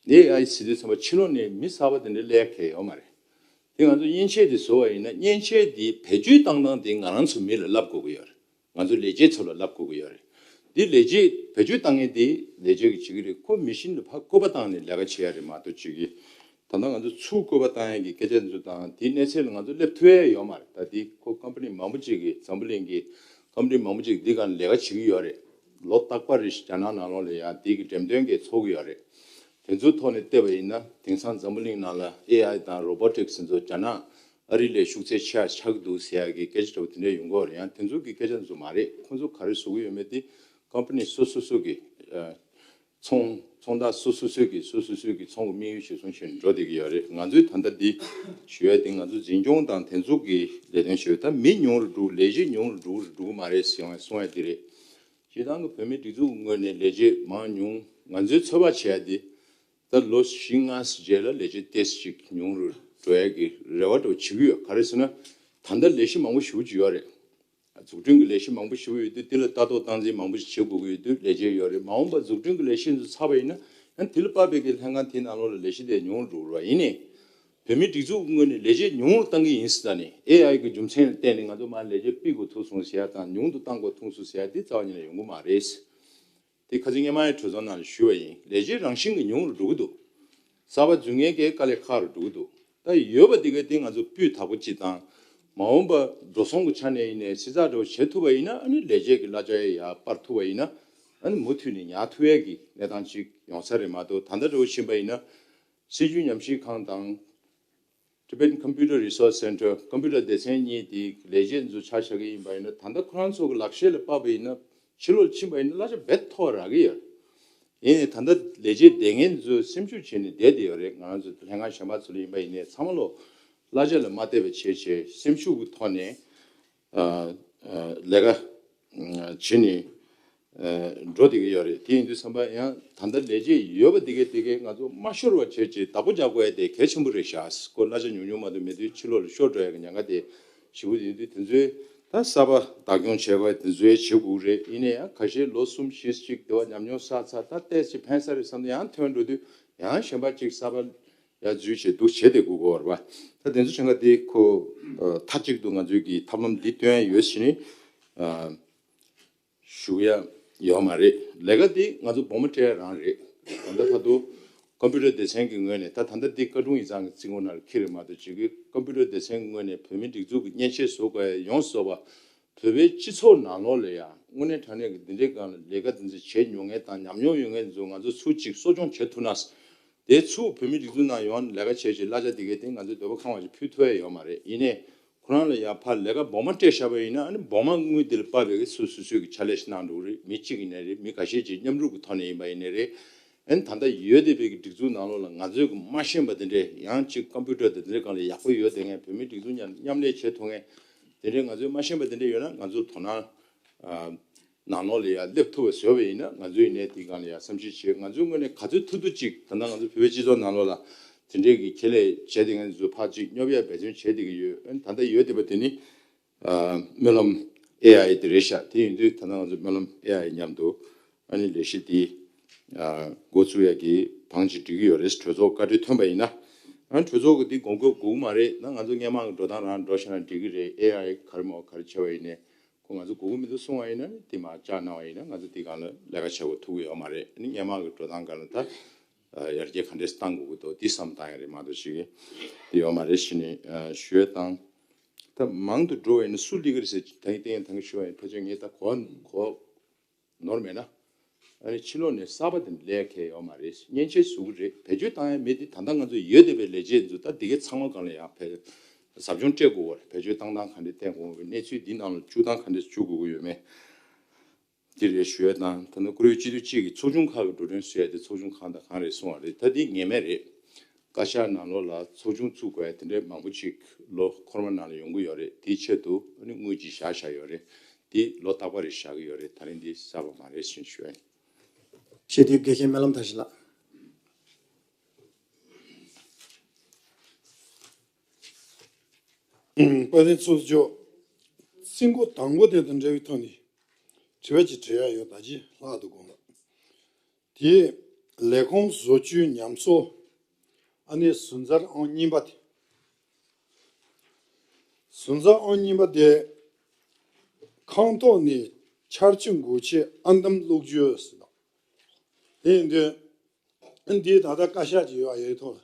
ཨེ་ཨའི་ཟེར་དུས་ཙམ་པ་ཕྱི་ལོགས་ནས་མི་གསར་པ་དེ་འདྲ་སླེབས་ཡ་གང་ཡང་ཡོད་མ་རེད། དེ་ང་ཚོ་མཉེན་ཆས་དེ་བཟོ་བ་ཡིན་ན་མཉེན་ཆས་དེ་བེད་སྤྱོད་བཏང་སྟངས་དེ་ང་རང་ཚོ་མི་ལ་བསླབ་དགོས་ཀྱི་ཡོད་རེད། ང་ཚོ་ལས་བྱེད་ཚོ་ལ་བསླབ་དགོས་ཀྱི་ཡོད་རེད། འདི་ལས་བྱེད་བེད་སྤྱོད་བཏང་མཁན་དེ་ལས་བྱེད་ཀྱིས་བྱེད་ཀྱི་རེད། ཁོ་མི་ཤིན་ལ་ཕར་བཀོད་པ་བཏང་ནས་ལས་ཀ་བྱེད་ཡ་རེད་མ་གཏོགས། ཅིག་གི་ད་ལྟ་ང་ཚོ་ཚུར་བཀོད་པ་བཏང་ཡ་གི་སྐད་ཆ་འདི་ཚོ་དང་དེའི་གནས་ཚད་ལ་ང་ཚོ་སླེབས་ཐུབ་ཡ་ཡོད་མ་རེད། ད་འདི་ཁོ་ཀམ་པ་ནི་མང་པོ་ཅིག་གིས་འཛམ་བུ་གླིང་གི་ཀམ་པ་ནི་མང་པོ་ཅིག་འདི་སྒང་ལས་ཀ་བྱེད་ཀྱི་ཡོད་རེད། ལོ་རྟག་པར་རེ་བཞིན་རྒྱ་ནག་ནང་ལོགས་ལ་ཡང་འདི་གི་འགྲེམས་སྟོན་གྱི་ཚོགས་ཀྱི་ཡོད་རེད། དེ་ཚོའི་ཐོག་ནས་བལྟས་པ་ཡིན་ན་དེང་སང་འཛམ་བུ་གླིང་ནང་ལ་ཨེ་ཨའི་དང་རོ་བོ་ཊིག་སི་འདི་ཚོ་རྒྱ་ནག་ཨ་རི་ལས་ཤུགས་ཚད་ཆེ་བ་ཆགས་ཀྱི་འདུག་ཟེར་ཡ་གི་སྐད་ཆ་འདྲ་བོ་དེ་འདྲ་ཡོང་གི་ཡོད་རེད། ཡང་དེ་ཚོ་གི་སྐད་ཆ་འདི་ཚོ་མ་རེད། ཁོང་ཚོ་ག་རེ་བཟོ་གི་ཡོད་མེད་དེ་ཀམ་པ་ནི་སོ་སོ་སོ་གི་ཨ་ཚོང་ཚོང་བདག་སོ་སོ་སོ་གི་སོ་སོ་སོ་གི་ཚོང་གི་དམིགས་ཡུལ་གཞིར་བཟུང་བྱས་ནས་འགྲོ་བསྡད་ཀྱི་ཡོད་རེད། ང་ཚོས་ད་ལྟ་འདི་ཞུ་ཡ་དེ་ང་ཚོ་འཛིན་སྐྱོང་དང་དེ་ཚོ་གི་ལས་དོན་ཞུ་ཡ། ད་མི་ཉུང་རུ་འགྲོ། ལས་བྱེད་ཉུང་རུ་འགྲོ་རུ་འགྲོ་གི་མ་རེད་ཟེར་ཡང་གསུང་ཡ་དེ་རེད། སྤྱིར་བཏང་གི་བོད་མིའི་སྒྲིག་འཛུགས་ངོས་ནས་ལས་བྱེད་མང་ཉུང་ང་ཚོའི་ཚོད་དཔག་བྱས་ཏེ། ད་ལོ་བཞི་ལྔ་རྗེས་ལ་ལས་བྱེད་ཏོག་ཙམ་ཅིག་ཉུང་རུ་འགྲོ་ཡ་གི་རེ་བ་འདྲ་བོ་བྱེད་ཀྱི་ཡོད། ག་རེ་ཟེར་ན། ད་ལྟ་ལས་གཞི་མང་པོ་ཞེ་པོ་ཅིག་ཡོད་རེད། འཛུགས་སྐྲུན་གྱི་ལས་གཞི་མང་པོ་ཞེ་པོ་ཡོད་དུས་དེ་ལ་ལྟ་རྟོག་སྟངས་འཛིན་མང་པོ་ཞིག་བྱེད་དགོས་ཀྱི་ཡོད་དུས་ལས་བྱེད་ཡོད་རེད། མ་འོངས་པ་འཛུགས་སྐྲུན་གྱི་ལས་གཞི་ཚོ་ཚར་བ་ཡིན་ན་ཡང་དེ་ལ་དཔག་པའི་གི་ལྷན་ཁང་དེའི་ནང་ལོགས་ལ་ལས་གཞི་དེ་ཉུང་རུ་འགྲོ་གི་རེད་བ། ཡིན་ནའི། བོད་མིའི་སྒྲིག་འཛུགས་ཀྱི་ངོས་ནས་ལས་བྱེད་ཉུང་རུ་བཏང་གི་ཡིན་ཟེར་ནས་ཨེ་ཨའི་གི་རྒྱུ་མཚན་ལ་བརྟེན་ནས་ང་ཚོ་མར་ལས་བྱེད་སྤེལ་དགོས་ཐུག་སོང་ཟེར་ཡ་དང་ཉུང་དུ་བཏང་དགོས་ཐུག་སོང་ཟེར་ཡ་དེ་རྩ་བ་ཉིད་ནས་ཡོང་གི་མ་རེད། དེ་ཁ་སང་སྔོན་མའི་གྲོས་ཚོགས་ནང་ལ་ཞུས་པ་ཡིན། ལས་བྱེད་རང་བཞིན་གྱིས་ཉུང་རུ་འགྲོ་གི་འདུག་གསར་པ་འཛུལ་མཁན་གྱི་དཀའ་ལས་ཁག་རུ་འགྲོ་གི་འདུག་ད་ཡོད་པ་དེ་ག་དེ་ང་ཚོ་སྤུས་དག་པོ་ཅིག་དང་། མ་འོངས་པ་འགྲོ་སོང་གི་ཆ་ནས་ཡིན་ནའི་ཕྱི་ཚགས་འདྲ་བོ་བྱེད་ཐུབ་པ་ཡིན་ན། ཨ་ནི་ལས་བྱེད་ཀྱི་གླ་ཆ་ཡང་ཡར་སྤར་ཐུབ་པ་ཡིན་ན། ཨ་ནི་མུ་མཐུད་ནས་ཉར་ཐུབ་ཡས་ཀྱི་གནས་སྟངས་ཅིག་ཡོང་ས་རེད་མ་གཏོགས། ད་ལྟ་འདྲ་བོ་ཕྱིན་པ་ཡིན་ན། སྲིད་བྱུས་ཉམས་ཞིབ་ཁང་དང་། Tibetan Computer Resource Center ཀམ་པུ་ཊར་སྡེ་ཚན་གཉིས་དེ་ལས་བྱེད་འཛུགས་ཆ་བཞག་གི་ཡིན་པ་ཡིན་ན། ད་ལྟ་ཁོ་རང་ཚོ་གི་ལག་ཤེས་ལ་དཔག་པ་ཡིན་ན། ཕྱི་ལོགས་ཕྱིན་པ་ཡིན་ན་གླ་ཆ་རྦད་མཐོ་རག་གི་ཡོད། ཡིན་ནའི་ད་ལྟ་ལས་བྱེད་བསྡད་མཁན་ཚོས་སེམས་ཤུགས་བྱས་ནས་བསྡད་བསྡད་ཡོད་རེད། ང་རང་ཚོ་ལྷན་ཁང་གཞན་པ་ཚོ་ལ་ཡིན་པ་ཡིན་ནའི་ཚང་མ་ལོ་གླ་ཆ་ལ་མ་བལྟས་པ་བྱས་བྱས་སེམས་ཤུགས་ཀྱི་ཐོག་ནས་ཨ་ཨ་ལས་ཀ་ཨ་བྱེད་ནས་ཨ་འགྲོ་བསྡད་ཀྱི་ཡོད་རེད། དེ་ཡིན་དུས་ཙམ་པ་ཡང་ད་ལྟ་ལས་བྱེད་ཡོད་པ་དེ་གས་དེ་གས་ང་ཚོ་མ་ཤོར་བ་བྱས་བྱས་བདག་པོ་རྒྱག་དགོས་ཡ་དེ་གལ་ཆེན་པོ་རེད་ཤག་ཁོ་གླ་ཆ་ཉུང་ཉུང་མ་གཏོགས་མེད་དུས་ཕྱི་ལོགས་ལ་ཤོར་འགྲོ་ཡ་གི་ཉེན་ཁ་དེ་ཞེ་པོ་ཡིན་དུས། དེ་ཚོའི་ད་གསར་པ་བདག་སྐྱོང་བྱེད་དགོས་དེ་ཚོའི་བྱེད་དགོས་རེད། ཡིན་ན་ཡང་ཁ་ཤས་ལོ་གསུམ་བཞི་ཅིག་དེ་བ་ཉམས་མྱོང་བསགས་ཚར། ད་ཏོག་ཙམ་ཕན་ས་རེད་བསམ་ནས་ཡང་ཐོན་འགྲོ་དུས་ཡང་གཞན་པ་ཅིག་གསར་པ་ཡར་འཛུལ་བྱས་འདུག་བྱས་བསྡད་དགོས་ཀྱི་ཡོད་རེད་པ། ད་དེ་ཚོ་བྱེད་འགའ་དེ་ཁོ་ཨ་མཐའ་གཅིག་ཏུ་ང་ཚོའི་གི་ཐབས་ལམ་འདི་སྟོན་ཡ་ཡོད་ཟེར་ནས་ཨ་ཞུ་ཡ་ཡོད་མ་རེད། ལས་ཀ་འདི་ང་ཚོ་སྦོམ་སྤྲད་ཡ་རང་རེད། ད་ལྟ་ད་དུང་ཀམ་པུ་ཏར་སྡེ་ཚན་གྱི་ངོས་ནས། ད་ད་ལྟ་འདི་ཀ་ཀྲུང་ཡིག་ཚང་གི་རྩིས་འགོ་ནང་ལ་འཁྱེར་རེད་མ་གཏོགས། ཅིག་གི་ཀམ་པུ་ཏར་སྡེ་ཚན་གྱི་ངོས་ནས་བོད་མིའི་སྒྲིག་འཛུགས་ཀྱི་མཉེན་ཆས་བཟོ་དགོས་ཡ་ཡོངས་སུ་རྫོགས་པ་བོད་པའི་སྤྱི་ཚོགས་ནང་ལོགས་ལ་ཡ་དངོས་གནས་དྲང་གནས་ཀྱི་འདི་འདྲའི་སྒང་ལ་ལས་ཀ་འདི་འདྲ་བྱས་མྱོང་མཁན་དང་ཉམས་མྱོང་ཡོད་མཁན་ཚོ་ང་ཚོ་ཚུར་ཅིག་གསོ་སྐྱོང་བྱེད་ཐུབ་ན། དེ་ཚུར་བོད་མིའི་སྒྲིག་འཛུགས་ནང་ཡོང་ལས་ཀ་བྱས་བྱས་གླ་ཆ་དེ་གའི་སྟེང་ང་ཚོའི་འདོད་པ་ཁེངས་པ་ཞིག་ཕུལ་ཐུབ་ཡ་ཡོད་མ་རེད། ཡིན་ནའི་ཁོ་རང་ལ་ཡ་ཕར་ལས་ཀ་སྦོམ་མ་སྤྲད་བཞག་པ་ཡིན་ན། ཨ་ནི་སྦོམ་མ་དངུལ་དེ་ལ་དཔག་པའི་གི་སོ་སོ་སོའི་གི་ཕྱག་ལས་ཤིག་གནང་འགྲོ་གི་རེད། མི་གཅིག་ཡིན་ནའི་རེད། མི་ཁ་ཤས་ཅིག་མཉམ་རུབ་ཀྱི་ཐོག་ནས་ཡིན་པ་ཡིན་ནའི་རེད། ཨ་ནི་ད་ལྟ་ཡོད་བསྡད་པའི་གི་སྒྲིག་འཛུགས་ནང་ལོགས་ལ་ང་ཚོས་གི་མ་ཤེས་པ་དེ་འདྲས་ཡང་ཅིག་ཀམ་པུ་ཏར་དེ་འདྲའི་སྒང་ལ་ཡག་པོ་ཡོད་བསྡད་མཁན། བོད་མིའི་སྒྲིག་འཛུགས་མཉམ་མཉམ་ལས་བྱེད་ཐུབ་མཁན་དེ་འདྲའི་ང་ཚོས་མ་ཤེས་པ་དེ་འདྲས་ཡོད་ན། ང་ཚོ་དོ་སྣང་ཨ་ནང་ལོགས་ལ་ཡ་སླེབས་ཐུབ་པ་བཟོས་པ་ཡིན་ན། ང་ཚོ་ཡིན་ནའི་དེའི་སྒང་ལ་ཡ་བསམ་གཞིག་བྱེད། ང་ཚོའི་ངོས་ནས་ག་ཚོད་ཐུབ་ཐུབ་ཅིག་ད་ལྟ་ང་ཚོ་བོད་པའི་སྤྱི་ཚོགས་ནང་ལོགས་ལ་དེ་འདྲའི་གི་ཁྱད་ལས་བྱས་བསྡད་མཁན་ཚོ་ཕར་ཅིག་སྙོབ་ཡ་འབད་བརྩོན་བྱས་བསྡད་ཀྱི་ཡོད། ཨ་ནི་ད་ལྟ་ཡོད་བསྡད་པ་དེ་ནི་ཨ་སྨོན་ལམ་ཨེ་ཨའི་དེ་རེད་ཤག་དེ་ཡིན་དུས་ད་ལྟ་ང་ཚོ་སྨོན་ལམ་ཨེ་ཨའི་མཉམ་དུ་ཨ་ནི་ལས་གཞི་དེ་ཨ་འགོ་བཙུགས་ཡ་གི་བང་ཅིག་སྒྲིག་གི་ཡོད་རེད། གྲོས་ཚོགས་བཀའ་འཁྲོལ་ཐོན་པ་ཡིན་ན། ཨ་ནི་གྲོས་ཚོགས་ཀྱི་དེ་དགོངས་སྐོར་དགོས་ཀྱི་མ་རེད། ད་ང་ཚོ་སྔོན་མ་གི་འགྲོ་སྟངས་རང་འགྲོ་བཞག་ན་འགྲིག་གི་རེད། ཨེ་ཨའི་ག་རེ་མོ་ག་རེ་བྱས་པ་ཡིན་ནའི། ཁོ་ང་ཚོ་དགོས་ཀྱི་མི་འདུག་གསུང་བ་ཡིན་ན་ནི་དེ་མར་བཅར་གནང་བ་ཡིན་ན་ང་ཚོ་དེ་སྒང་ལ་ལས་ཀ་བྱེད་དགོས་ཐུག་གི་ཡོད་མ་རེད། ཨ་ནི་སྔོན་མ་གི་འགྲོ་སྟངས་སྒང་ལ་ད་ཡར་རྒྱས་ག་འདྲས་བཏང་དགོས་ཀྱི་འདུག་དེ་བསམ་བཏང་ཡ་རེད་མ་གཏོགས་ཅིག་དེ་ཡོད་མ་རེད་ཟེར་ནས་ཞུ་ཡ་དང་། ད་མང་དུ་འགྲོ་བ་ཡིན་ན་སུ་སླེབས་ཀྱི་རེད་ཟེར་ད་ཡིན་ཏན་ད་གིན་ཞུ་བ་ཡིན། ཕལ་ཆེར་ངས་ད་གོ་གོ་ནོར་མེད་ན། ཨ་ནི་ཕྱི་ལོགས་ནས་གསར་པ་དེ་ལས་ཁེ་ཡོད་མ་རེད། མཉེན་ཆས་བཟོ་གི་རེད། བེད་སྤྱོད་བཏང་ཡ་མེད་དེ། ད་ལྟ་ང་ཚོ་ཡོད་བསྡད་པའི་ལས་བྱེད་ཚོ་ད་དེ་གའི་ཚང་མ་སྒང་ལ་ཡང་བེད་ཟབ་སྦྱོང་སྤྲད་དགོས་པ་རེད། བེད་སྤྱོད་བཏང་སྟངས་ག་འདྲས་བསྟན་དགོས་པའི་གནས་ཚུལ་འདི་ནང་ལ་བཅུག་སྟངས་ག་འདྲས་བཅུག་དགོས་ཀྱི་ཡོད་མེད་འདི་རེད་ཞུ་ཡ་དང་། ད་ནི་བཀུར་འོས་སྤྱི་འཐུས་གཅིག་གིས་ཚོགས་ཆུང་ཁག་གི་འགྲོ་གྲོན་བཟོ་ཡ་དེ་ཚོགས་ཆུང་གང་དང་གང་རེད་གསུང་བ་རེད། ད་འདི་ངེས་མེད་རེད། བཀའ་ཤག་ནང་ལོགས་ལ་ཚོགས་ཆུང་བཙུགས་དགོས་ཡ་དེ་འདྲའི་མང་པོ་ཅིག་ལོ་འཁོར་བ་ནང་ལ་ཡོང་གི་ཡོད་རེད། དེའི་ཆེད་དུ་ཨ་ནི་དངུལ་ཅིག་བཞག་བཞག་ཡོད་རེད། དེ་ལོ་རྟག་པར་རེ་བཞག་གི་ཡོད་རེད། ད་རིང་འདི་གསར་པ་མ་རེད་ཞེས་ཞུ་ཡ་ཡིན། ཆེས་མཐོའི་དགེ་བཤེས་སྨོན་ལམ་མཐར་ཕྱིན་ལགས། དཔལ་ལྡན་ཚོགས་གཙོ། ཚིག་མགོ་དང་པོ་དེ་དང་འབྲེལ་བའི་ཐོག་ནས་དྲི་བ་ཅིག་དྲི་ཡ་ཡོད། ད་ཅི་ལྷག་ཏུ་དགོངས་པ། དེ་ལས་ཁུངས་བཟོ་བཅོས་ཉམས་གསོ། ཨ་ནི་ཟུར་འཛར་ཨང་གཉིས་པ་དེ། ཟུར་འཛར་ཨང་གཉིས་པ་དེ་ཁང་ཐོག་ནས་འཆར་ཅན་སྒོ་ཕྱེ་ཨར་འདམ་སློག་རྒྱུ་ཟེར་དང་། དེ་ཡིན་དུས་འདིའི་ད་ལྟ་བཀའ་ཤག་ཅིག་ཡོད་ཡོད་ཐོག་ལ།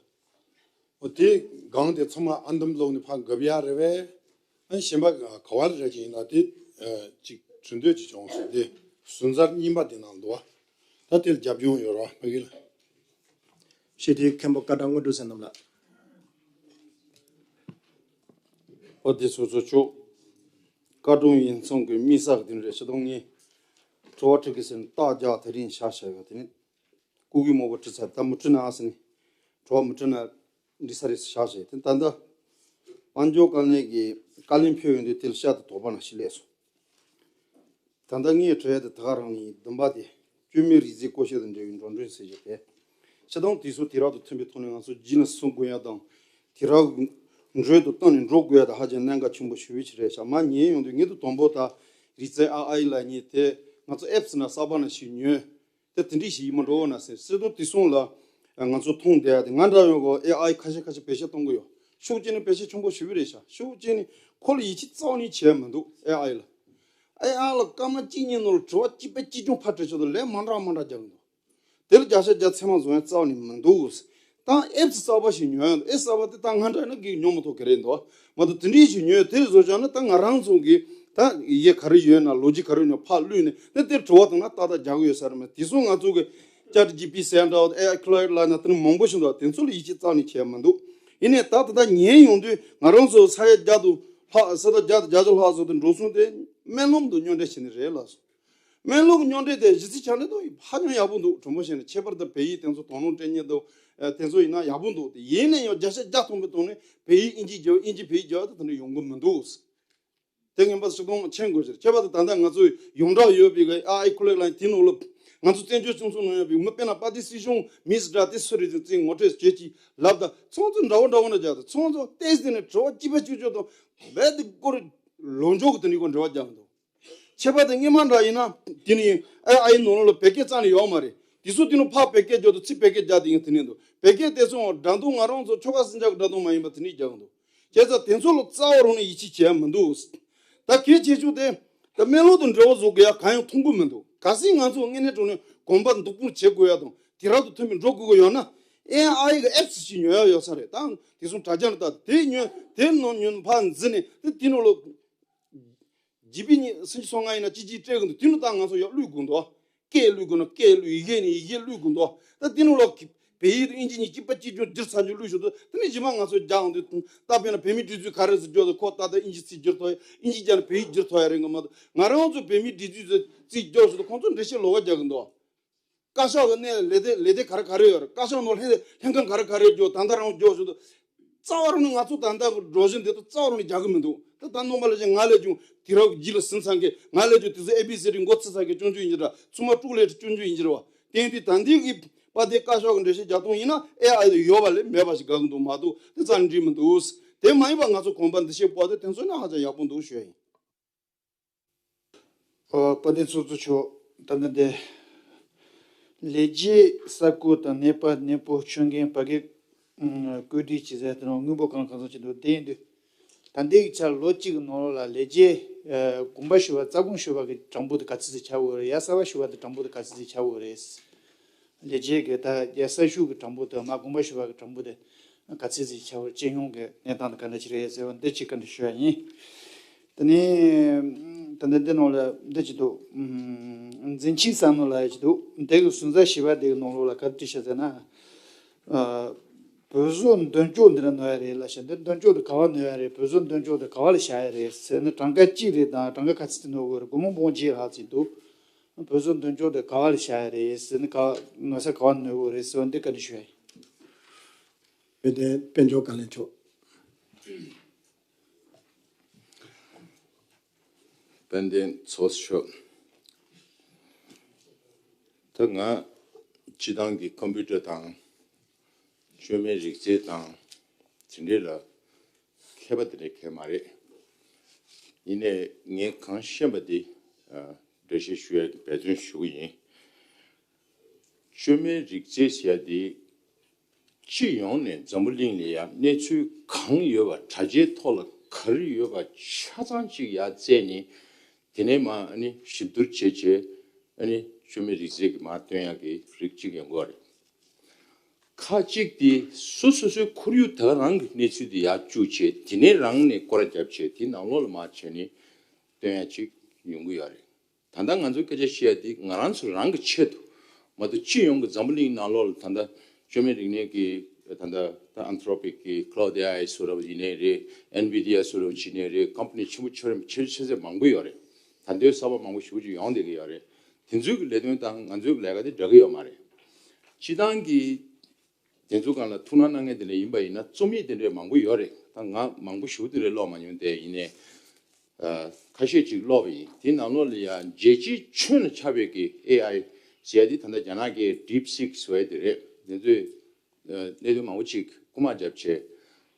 འོ་དེ་སྒང་དེ་ཚང་མ་ཨར་འདམ་སློག་ནས་ཕར་འགབ་ཡག་རེད་པས། ཨ་གཞན་པ་ག་བ་རེ་རེ་ཅིག་ཡིན་ན་དེ་ཅིག་གྲོས་འདོད་ཅིག་བྱུང་སོང་། དེ་ཟུར་འཛར་གཉིས་པ་དེ་ནང་འདུག་བ། ད་དེ་ལ་རྒྱབ་ལྗོངས་ཡོད་རེད་བ། ཕ་གི་ལ། ཞི་བདེའི་མཁན་པོ་བཀའ་དྲང་དངོས་གྲུབ་བསོད་ནམས་ལགས། ཨོ་དེ་ཚོ་ཚོ་ཆོག་བཀའ་དྲུང་ཡིན་ཚང་གི་མི་ས་གི་དེ་རེད། ཤི་དོང་ངས་དྲི་བ་དྲི་གི་ཟེར་ནས་རྟགས་རྒྱག་དེ་རིང་བཞག་བཞག་ཡོད། དེ་ནི་སྐུ་གི་མོ་པ་དྲི་ཚར། ད་མུ་དྲི་ན་ཟེར་ནས་དྲི་བ་མུ་དྲི་ན་འདྲི་ས་རེད་བཞག་བཞག་དེ་ད་ལྟ་དཔལ་འབྱོར་བཀའ་བློན་གྱིས་བཀའ་ལན་ཕུལ་ཡོང་དུས་དེ་ལ་ཤ་དུ་དོགས་པ་ན་ཞིག་སླེབས་སོང་། ད་ལྟ་ངས་དྲི་ཡ་དེ་ད་ག་རང་ཡིན། བདུན་པ་དེ་བཅོས་མའི་རིགས་རྫས་བཀོལ་སྤྱོད་དང་འབྲེལ་བའི་འགྲོ་གྲོན་ཟེར་རྒྱུ་དེ། སྤྱིར་བཏང་དེ་ཚོ་དུས་རབས་དང་མཐུན་པའི་ཐོག་ནས་ང་ཚོ་རྒྱུན་ལ་སྲུང་དགོས་ཡ་དང་། དུས་རབས་འགྲོས་དང་བསྟུན་ནས་འགྲོ་དགོས་ཡ་དེ་ཧ་ཅང་གནད་འགག་ཆེན་པོ་ཞེ་པོ་ཅིག་རེད་ཤག་མར་ཉན་ཡོང་དུས་ངེས་དུ་དང་པོ་ད་རིགས་རྫས་ཨ་ཨའི་ལབ་མཁན་དེ་ང་ཚོ་ཨེབ་སི་ན་གསར་པ་ནང་བཞིན་ཉོས། དེ་དེ་འདྲ་ཞིག་ཡིན་མ་འགྲོ་ན་ཟེར། སྲིད་དོན་དེ་སོང་ལ་ང་ཚོ་མཐོང་བསྡད་ཡ་དེ། ང་འདྲ་ཡོང་གོ་ཨེ་ཨའི་ཁ་ཤས་ཁ་ཤས་བེད་སྤྱོད་གཏོང་གི་ཡོད། ཤུགས་ཆེ་ནི་བེད་སྤྱོད་ཆེན་པོ་ཞུ་གི་རེད་ཤག་ཤུགས་ཆེ་ནི་ཁོ་ལ་ཡིད་ཆེས་རྩ་བ་ནས་བྱས་མི་འདུག་ཨེ་ཨའི་ལ། ཨེ་ཨའི་ལ་སྐར་མ་གཅིག་གཉིས་ནང་ལ་དྲི་བ་གཅིག་པ་གཅིག་རྐྱང་ཕར་དྲིས་ཆོག་ཏུ་ལན་མང་དྲགས་མང་དྲགས་རྒྱག་གི་འདུག་དེ་ལ་བརྒྱ་ཆ་བརྒྱ་ཚད་མ་བཟུང་ཡ་རྩ་བ་ནས་མི་འདུག་ད་ཨེབ་སི་གསར་པ་ཞིག་ཉོ་ཡ་འདུག་ཨེབ་སི་གསར་པ་དེ་ད་ང་འདྲ་ན་གི་ཉོ་མི་ཐུབ་གི་རེད་འདུག་མ་གཏོགས་དེ་འདྲའི་ཞིག་ཉོས་དེ་བཟོ་བཞག་ན་ད་ང་རང་ཚོ་གི་ད་ཡེ་ག་རེ་ཡོད་ན་ལོ་རྒྱུས་ག་རེ་ཡོད་ན་ཕར་བླུགས་ནས་ད་དེ་དྲི་བ་དང་ན་ཏག་ཏག་རྒྱག་གི་ཡོད་ས་རེད་མ། དེ་ཚོ་ང་ཚོ་གི་ཅེ་ཊི་ཇི་པི་ཟེར་འདྲ་བ་ཨེ་ཨའི་ཁི་ལའོ་ཌི་ལབ་ན་དེ་འདྲ་མང་པོ་ཞིག་འདུག་དེ་ཚོ་ལ་ཡིད་ཆེས་རྩ་ནས་བྱས་མི་འདུག་ཡིན་ནའི་ད་ད་ལྟ་ཉན་ཡོང་དུས་ང་རང་ཚོ་ས་ཡ་བརྒྱ་དང་ལྷག་ས་ཡ་བརྒྱ་དང་བརྒྱད་ཅུ་ལྷག་ཙམ་དུ་འགྲོ་སོང་དེ་སྨན་ལམ་དུ་སྙོན་འགྲོ་བྱས་ནི་རེད་ལགས་སོ། སྨན་ལུགས་སྙོན་འགྲོ་དེ་གཞི་རྩའི་ཆ་ནས་དང་ཧ་ཅང་ཡག་པོ་འདུག་དྲང་པོ་བཤད་ན་ཁྱད་པར་དུ་བལ་ཡུལ་དེ་ཚོ་དོ་སྣང་སྤྲད་མཁན་དང་དེ་ཚོ་ཡིན་ན་ཡག་པོ་འདུག་དེ་ཡིན་ན་ཡང་བརྒྱ་ཆ་བརྒྱ་ཐམ་པའི་ཐོག་ནས་བལ་ཡུལ་དབྱིན་ཇི་རྒྱབ་དབྱིན་ཇི་བལ་ཡུལ་རྒྱབ་དེ་དེ་འདྲ་ཡོང་གི་མི་འདུག་དེ་ངན་པ་ཞིག་དང་མཁྱེན་དགོས་ཟེར། ཁྱད་པར་དུ་ད་ལྟ་ང་ཚོ་ཡོངས་གྲགས་ཡོད་པའི་ཨ་ཨའི་ཁི་ལའོ་ཌི་ལབ་དེ་ནང་ལ་ང་ཚོ་བཙན་བྱོལ་སྤྱི་ཚོགས་ནང་ཡོད་པའི་མི་དཔེར་ན་པ་ཏི་སྲིད་གཞུང་མིས་འདྲ་དེ་སུ་རེད་ཟེར་ཅིག་ངོ་སྤྲོད་བྱེད་ཅིག་ལབ་ད་ཚང་ཚོ་འདྲ་བོ་འདྲ་བོ་ན་རྒྱག་ད་ཚང་ཚོ་ཏེས་དེ་ནས་དྲི་བ་གཅིག་པ་གཅིག་ཆོད་དང་རྦད་དེ་སྐོར་ལོ་མཇུག་གི་དེ་འདྲའི་སྐོར་འབྲེལ་བ་རྒྱག་འདུག་ཁྱད་པར་དུ་སྔོན་མ་འདྲ་ཡིན་ན་དེ་ནི་ཨ་ཨའི་ནང་ལོགས་ལ་བོད་སྐད་རྩ་ནས་ཡོད་མ་རེད། དེ་ཚོ་དེ་ནི་ཕར་བོད་སྐད་རྒྱག་དུས་ཚིག་བོད་སྐད་རྒྱག་དེ་ཡང་དེ་ནས་འདུག་བོད་སྐད་དེ་ཚོ་སྒྲ་གདངས་ང་རང་ཚོ་ཆོལ་ཁ་གསུམ་ཆ་གི་སྒྲ་གདངས་མ་ཡིན་པ་དེ་ནས་རྒྱག་གི་འདུག་བྱས་ཙང་དེ་ཚོ་ལ་རྩ་བ་རང་ནས་ཡིད་ཆེས་བྱས་མི་འདུག་ད་གལ་ཆེ་ཤོས་དེ་ད་སྨན་ལུགས་དང་འབྲེལ་བ་བཟོ་དགོས་ཡ་གང་ཡང་མཐོང་གི་མི་འདུག་གལ་སྲིད་ང་ཚོ་དངོས་གནས་དྲང་གནས་གོམ་པ་མདུན་སྤོ་བྱེད་དགོས་ཡ་དང་དེང་རབས་དང་མཐུན་པའི་འགྲོ་དགོས་ཀྱི་ཡོད་ན་ཨེ་ཨའི་གི་ཨེབ་སི་ཞིག་ཉོ་ཡ་ཡོད་ས་རེད། ད་དེ་ཚོ་དྲ་རྒྱ་ནས་ལྟ་དེ་ཉོ་དེ་ནང་ཉོ་ཕར་འཛུལ་ནས་དེ་དེ་ནང་ལོགས། ཇི་པི་ཉི་སུམ་ཅུ་སོ་ལྔ་ཡིན་ན་གཅིག་གཅིག་སྤྲད་དགོས་འདུག་དེ་ནི་ད་ང་ཚོ་ཡར་བླུག་དགོས་འདུག་སྐད་བླུག་དགོས་ན་སྐད་བླུག་ཡི་གེ་ནི་ཡི་གེ་བླུག་དགོས་འདུག་ད་དེ་ནི་ལོག་བལ་ཡིག་དང་དབྱིན་ཇི་གཉིས་གཅིག་པ་གཅིག་རྐྱང་བསྒྱུར་ཚར་རྗེས་བླུག་ཞུ་འདུག་དེ་ནི་རྗེས་མ་ང་ཚོ་རྒྱག་འོང་དུས་ད་དཔེར་ན་བོད་མིའི་སྒྲིག་འཛུགས་ག་རེ་ཟེར་རྒྱུ་དང་ཁོ་ད་ལྟ་དབྱིན་ཇི་ཚིག་བསྒྱུར་ཐུབ་ཡ་དབྱིན་ཇི་རྒྱག་ན་བོད་ཡིག་བསྒྱུར་ཐུབ་ཡ་རེད་ང་མ་གཏོགས་ང་རང་ཚོ་བོད་མིའི་སྒྲིག་འཛུགས་ཚིག་བསྒྱུར་ཞུ་འདུག་ཁོང་ཚོ་འགྲེལ་བཤད་ལོགས་ཀ་རྒྱག་གི་འདུག་བཀའ་ཤག་གི་གནས་ལས་སྡེ་ལས་སྡེ་ག་རེ་ག་རེ་ཡོད་རེད། བཀའ་ཤག་ནང་ལྷན་ལྷན་ཁང་ག་རེ་ག་རེ་འཇོག་ད་ལྟ་རང་འཇོག་ཞུ་དུས་རྩ་བ་རང་ནས་ང་ཚོ་ད་ལྟ་གི་སྒྲོག་གཞི་འདི་ཚོ་རྩ་བ་རང་ནས་རྒྱག་གི་མི་འདུག་ད་ད་ནོར་མ་ལས་ཀྱང་ང་ལས་ཀྱང་དུས་རབས་རྗེས་ལ་ཟིན་ཚར་མཁན་ང་ལས་ཀྱང་དུས་ཚོད་ཨེ་བི་སི་ཌི་འགོ་ཚུགས་ཚར་མཁན་སྐྱོན་བརྗོད་ཡིན་གྱི་ར་ཚང་མ་དཀྲུག་ལས་སྐྱོན་བརྗོད་ཡིན་གྱི་ར་བ། དེ་ཡིན་དུས་ད་འདི་གི་པ་དེ་བཀའ་ཤག་གི་འགྲེལ་བཤད་རྒྱག་སྟངས་ཡིན་ན་ཨེ་ཨའི་དེ་ཡོད་པ་ལས་མེད་པ་ཞིག་དགའ་གི་འདུག་མ་གཏོགས་དེ་རྩ་ནས་འགྲིག་མི་འདུག་དེ་མ་ཡིན་པ་ང་ཚོ་གོམ་པ་འདི་ཤེས་པོ་དེ་དེ་ཚོ་ནི་ཧ་ཅང་ཡག་པོ་འདུག་ཞུ་ཡ་ཡིན། ཨོ། དཔལ་ལྡན་ཚོགས་གཙོ་མཆོག་ད་ལྟ་འདི་ལས་བྱེད་ས་ཁུལ་དང་ནད་པ་ནད་པ་ཆོད་མཁན་ཕ་གིར་ཨུམ་བཀོད་སྒྲིག་བྱེད་ས་དེ་ནང་དངུལ་འབོར་གང་གང་ཚང་བྱེད་འདུག་དེ་ཡིན་དུས་ད་ལྟའི་ཆར་ལོ་གཅིག་གི་ནང་ལོགས་ལ་ལས་བྱེད་ཨ་གོམ་པ་ཞུ་བ་རྩ་དགོངས་ཞུ་བ་གི་གྲངས་འབོར་དེ་ག་ཚོད་ཙམ་ཆགས་ཡོད་རེད། ཡ་གསར་པ་ཞུ་བ་དེ་གྲངས་འབོར་དེ་ག་ཚོད་ཙམ་ཆགས་ཡོད་རེད། ལས་བྱེད་ཀྱི་ད་རྒྱལ་ས་ཤུགས་ཀྱི་གྲངས་འབོར་དང་མ་དགོངས་པ་ཞུ་བ་གི་གྲངས་འབོར་དེ་ག་ཚོད་ཅིག་ཆགས་པར་སྤྱི་ཡོངས་ཀྱི་གནས་སྟངས་དེ་ག་འདྲ་ཅིག་རེད་ཟེར་བ་འདི་ཅིག་བཀའ་འདྲི་ཞུ་ཡ་ཡིན། དེ་ནས་ད་ལྟ་འདི་ནང་ལ་འདི་ཅིག་འདུག་མཛད་འཕྲིན་བསམ་བློ་ལབ་ཡ་ཅིག་འདུག་འདི་གི་ཟུར་ཟ་བྱས་པ་དེ་གི་ནང་ལོགས་ལ་ག་རེ་བྲིས་ཤག་ཟེར་ན། བོད་བཟོ་འདོན་སྤྲོད་འདི་འདྲ་ནོར་ཡ་རེད་ལབ་ཤག་འདི་འདོན་སྤྲོད་དེ་ག་པར་ནོར་ཡ་རེད། བོད་བཟོ་འདོན་སྤྲོད་དེ་ག་པ་ལ་བཞག་ཡ་རེད་ཟེར་ན་གྲངས་ཀ་གཅིག་རེད་དང་གྲངས་ཀ་ག་ཚོད་ཅིག་ནོར་དགོས་རེད། སྒོར་མོ་འབུམ་གཅིག་ལྷག་ཅིག་འདུག་བོད་བཟོ་འདོན་སྤྲོད་དེ་ག་པ་ལ་བཞག་ཡ་རེད་ཟེར་ན་ག་ནོར་ས་ག་པ་ནོར་དགོས་རེད་ཟེར་བ་འདི་བཀའ་འདྲི་ཞུ་ཡ་ཡིན། དཔལ་ལྡན་དཔལ་འབྱོར་བཀའ་བློན་མཆོག་དཔལ་ལྡན་ཚོགས་གཙོ་མཆོག་ད་ང་སྤྱི་བཏང་གི་ཀམ་པུ་ཊར་དང་བཅོས་མའི་རིག་རྩལ་དང་དེ་འདྲའི་ལ་མཁས་པ་དེ་འདྲ་གང་ཡང་མ་རེད། ཡིན་ནའི་ངས་གང་ཤེས་པ་དེ་ཨ་འགྲེལ་བཤད་ཞུ་ཡ་གི་འབད་བརྩོན་ཞུ་གི་ཡིན། བཅོས་མའི་རིག་རྩལ་ཟེར་ཡ་དེ་སྤྱི་ཡོངས་ནས་འཛམ་བུ་གླིང་ལ་ཡ་གནས་ཚུལ་གང་ཡོད་པ་དྲ་རྒྱའི་ཐོག་ལ་ག་རེ་ཡོད་པ་ཆ་ཚང་གཅིག་ཡར་བཙལ་ནས་དེ་ནས་མར་ཨ་ནི་ཞིབ་བསྡུར་བྱས་བྱས་ཨ་ནི་བཅོས་མའི་རིག་རྩལ་གྱི་མར་སྟོན་ཡག་གི་རིགས་གཅིག་ཡོང་གི་ཡོད་རེད། ཁག་གཅིག་དེ་སོ་སོ་སོའི་ཁོར་ཡུག་ད་ག་རང་གི་གནས་ཚུལ་དེ་ཡར་བཅུག་བྱས་དེ་ནས་རང་ནས་སྐོར་ར་བརྒྱབ་བྱས་དེ་ནང་ལོགས་ལ་མར་བྱས་ནས་སྟོན་ཡག་གཅིག་ཡོང་གི་ཡོད་རེད། ད་ལྟ་ང་ཚོས་སྐད་ཆ་བཤད་ཡ་དེ་ང་རང་ཚོ་རང་གི་ཆེད་དུ་མ་གཏོགས་སྤྱི་ཡོངས་ཀྱི་འཛམ་བུ་གླིང་ནང་ལོགས་ལ་ད་ལྟ་བཅོས་མའི་རིག་གནས་ཀྱི་ད་ལྟ་ད་Anthropic་གི་Claude ཨེ་ཨའི་བཟོ་འདྲ་བོ་ཡིན་ནའི་རེད། Nvidia བཟོ་འདྲ་བོ་ཡིན་ནའི་རེད། ཀམ་པ་ནི་ཆེན་པོ་ཆེ་ཆེ་ཆེ་ཚད་མང་པོ་ཡོད་རེད། ད་ལྟའི་གསར་པ་མང་པོ་ཞེ་པོ་ཅིག་ཡོང་བསྡད་ཀྱི་ཡོད་རེད། དེ་ཚོའི་གི་ལས་དོན་དང་ང་ཚོའི་གི་ལས་ཀ་དེ་འདྲ་གི་ཡོད་མ་རེད། སྤྱི་བཏང་གི་དེ་ཚོ་སྒང་ལ་ཐུགས་སྣང་གནང་མཁན་དེ་འདྲ་ཡིན་པ་ཡིན་ན་རྩོམ་ཡིག་དེ་འདྲ་མང་པོ་ཡོད་རེད། ད་ང་མང་པོ་ཞེ་པོ་དེ་འདྲ་ཀློག་མ་མྱོང་སྟེ་ཡིན་ནའི། ཨ་ཁ་ཤས་ཅིག་ཀློག་པ་ཡིན། དེའི་ནང་ལོགས་ལ་ཡང་རྒྱལ་སྤྱིའི་ཁྱོན་ལ་ཁྱབ་པའི་གི་ཨེ་ཨའི་ཟེར་ཡ་དེ་ད་ལྟ་རྒྱ་ནག་གི་DeepSeek་ཟེར་བ་དེ་རེད། དེ་ཚོས་ཨ་གནད་དོན་མང་པོ་ཅིག་རྐུ་མ་བརྒྱབ་བྱས་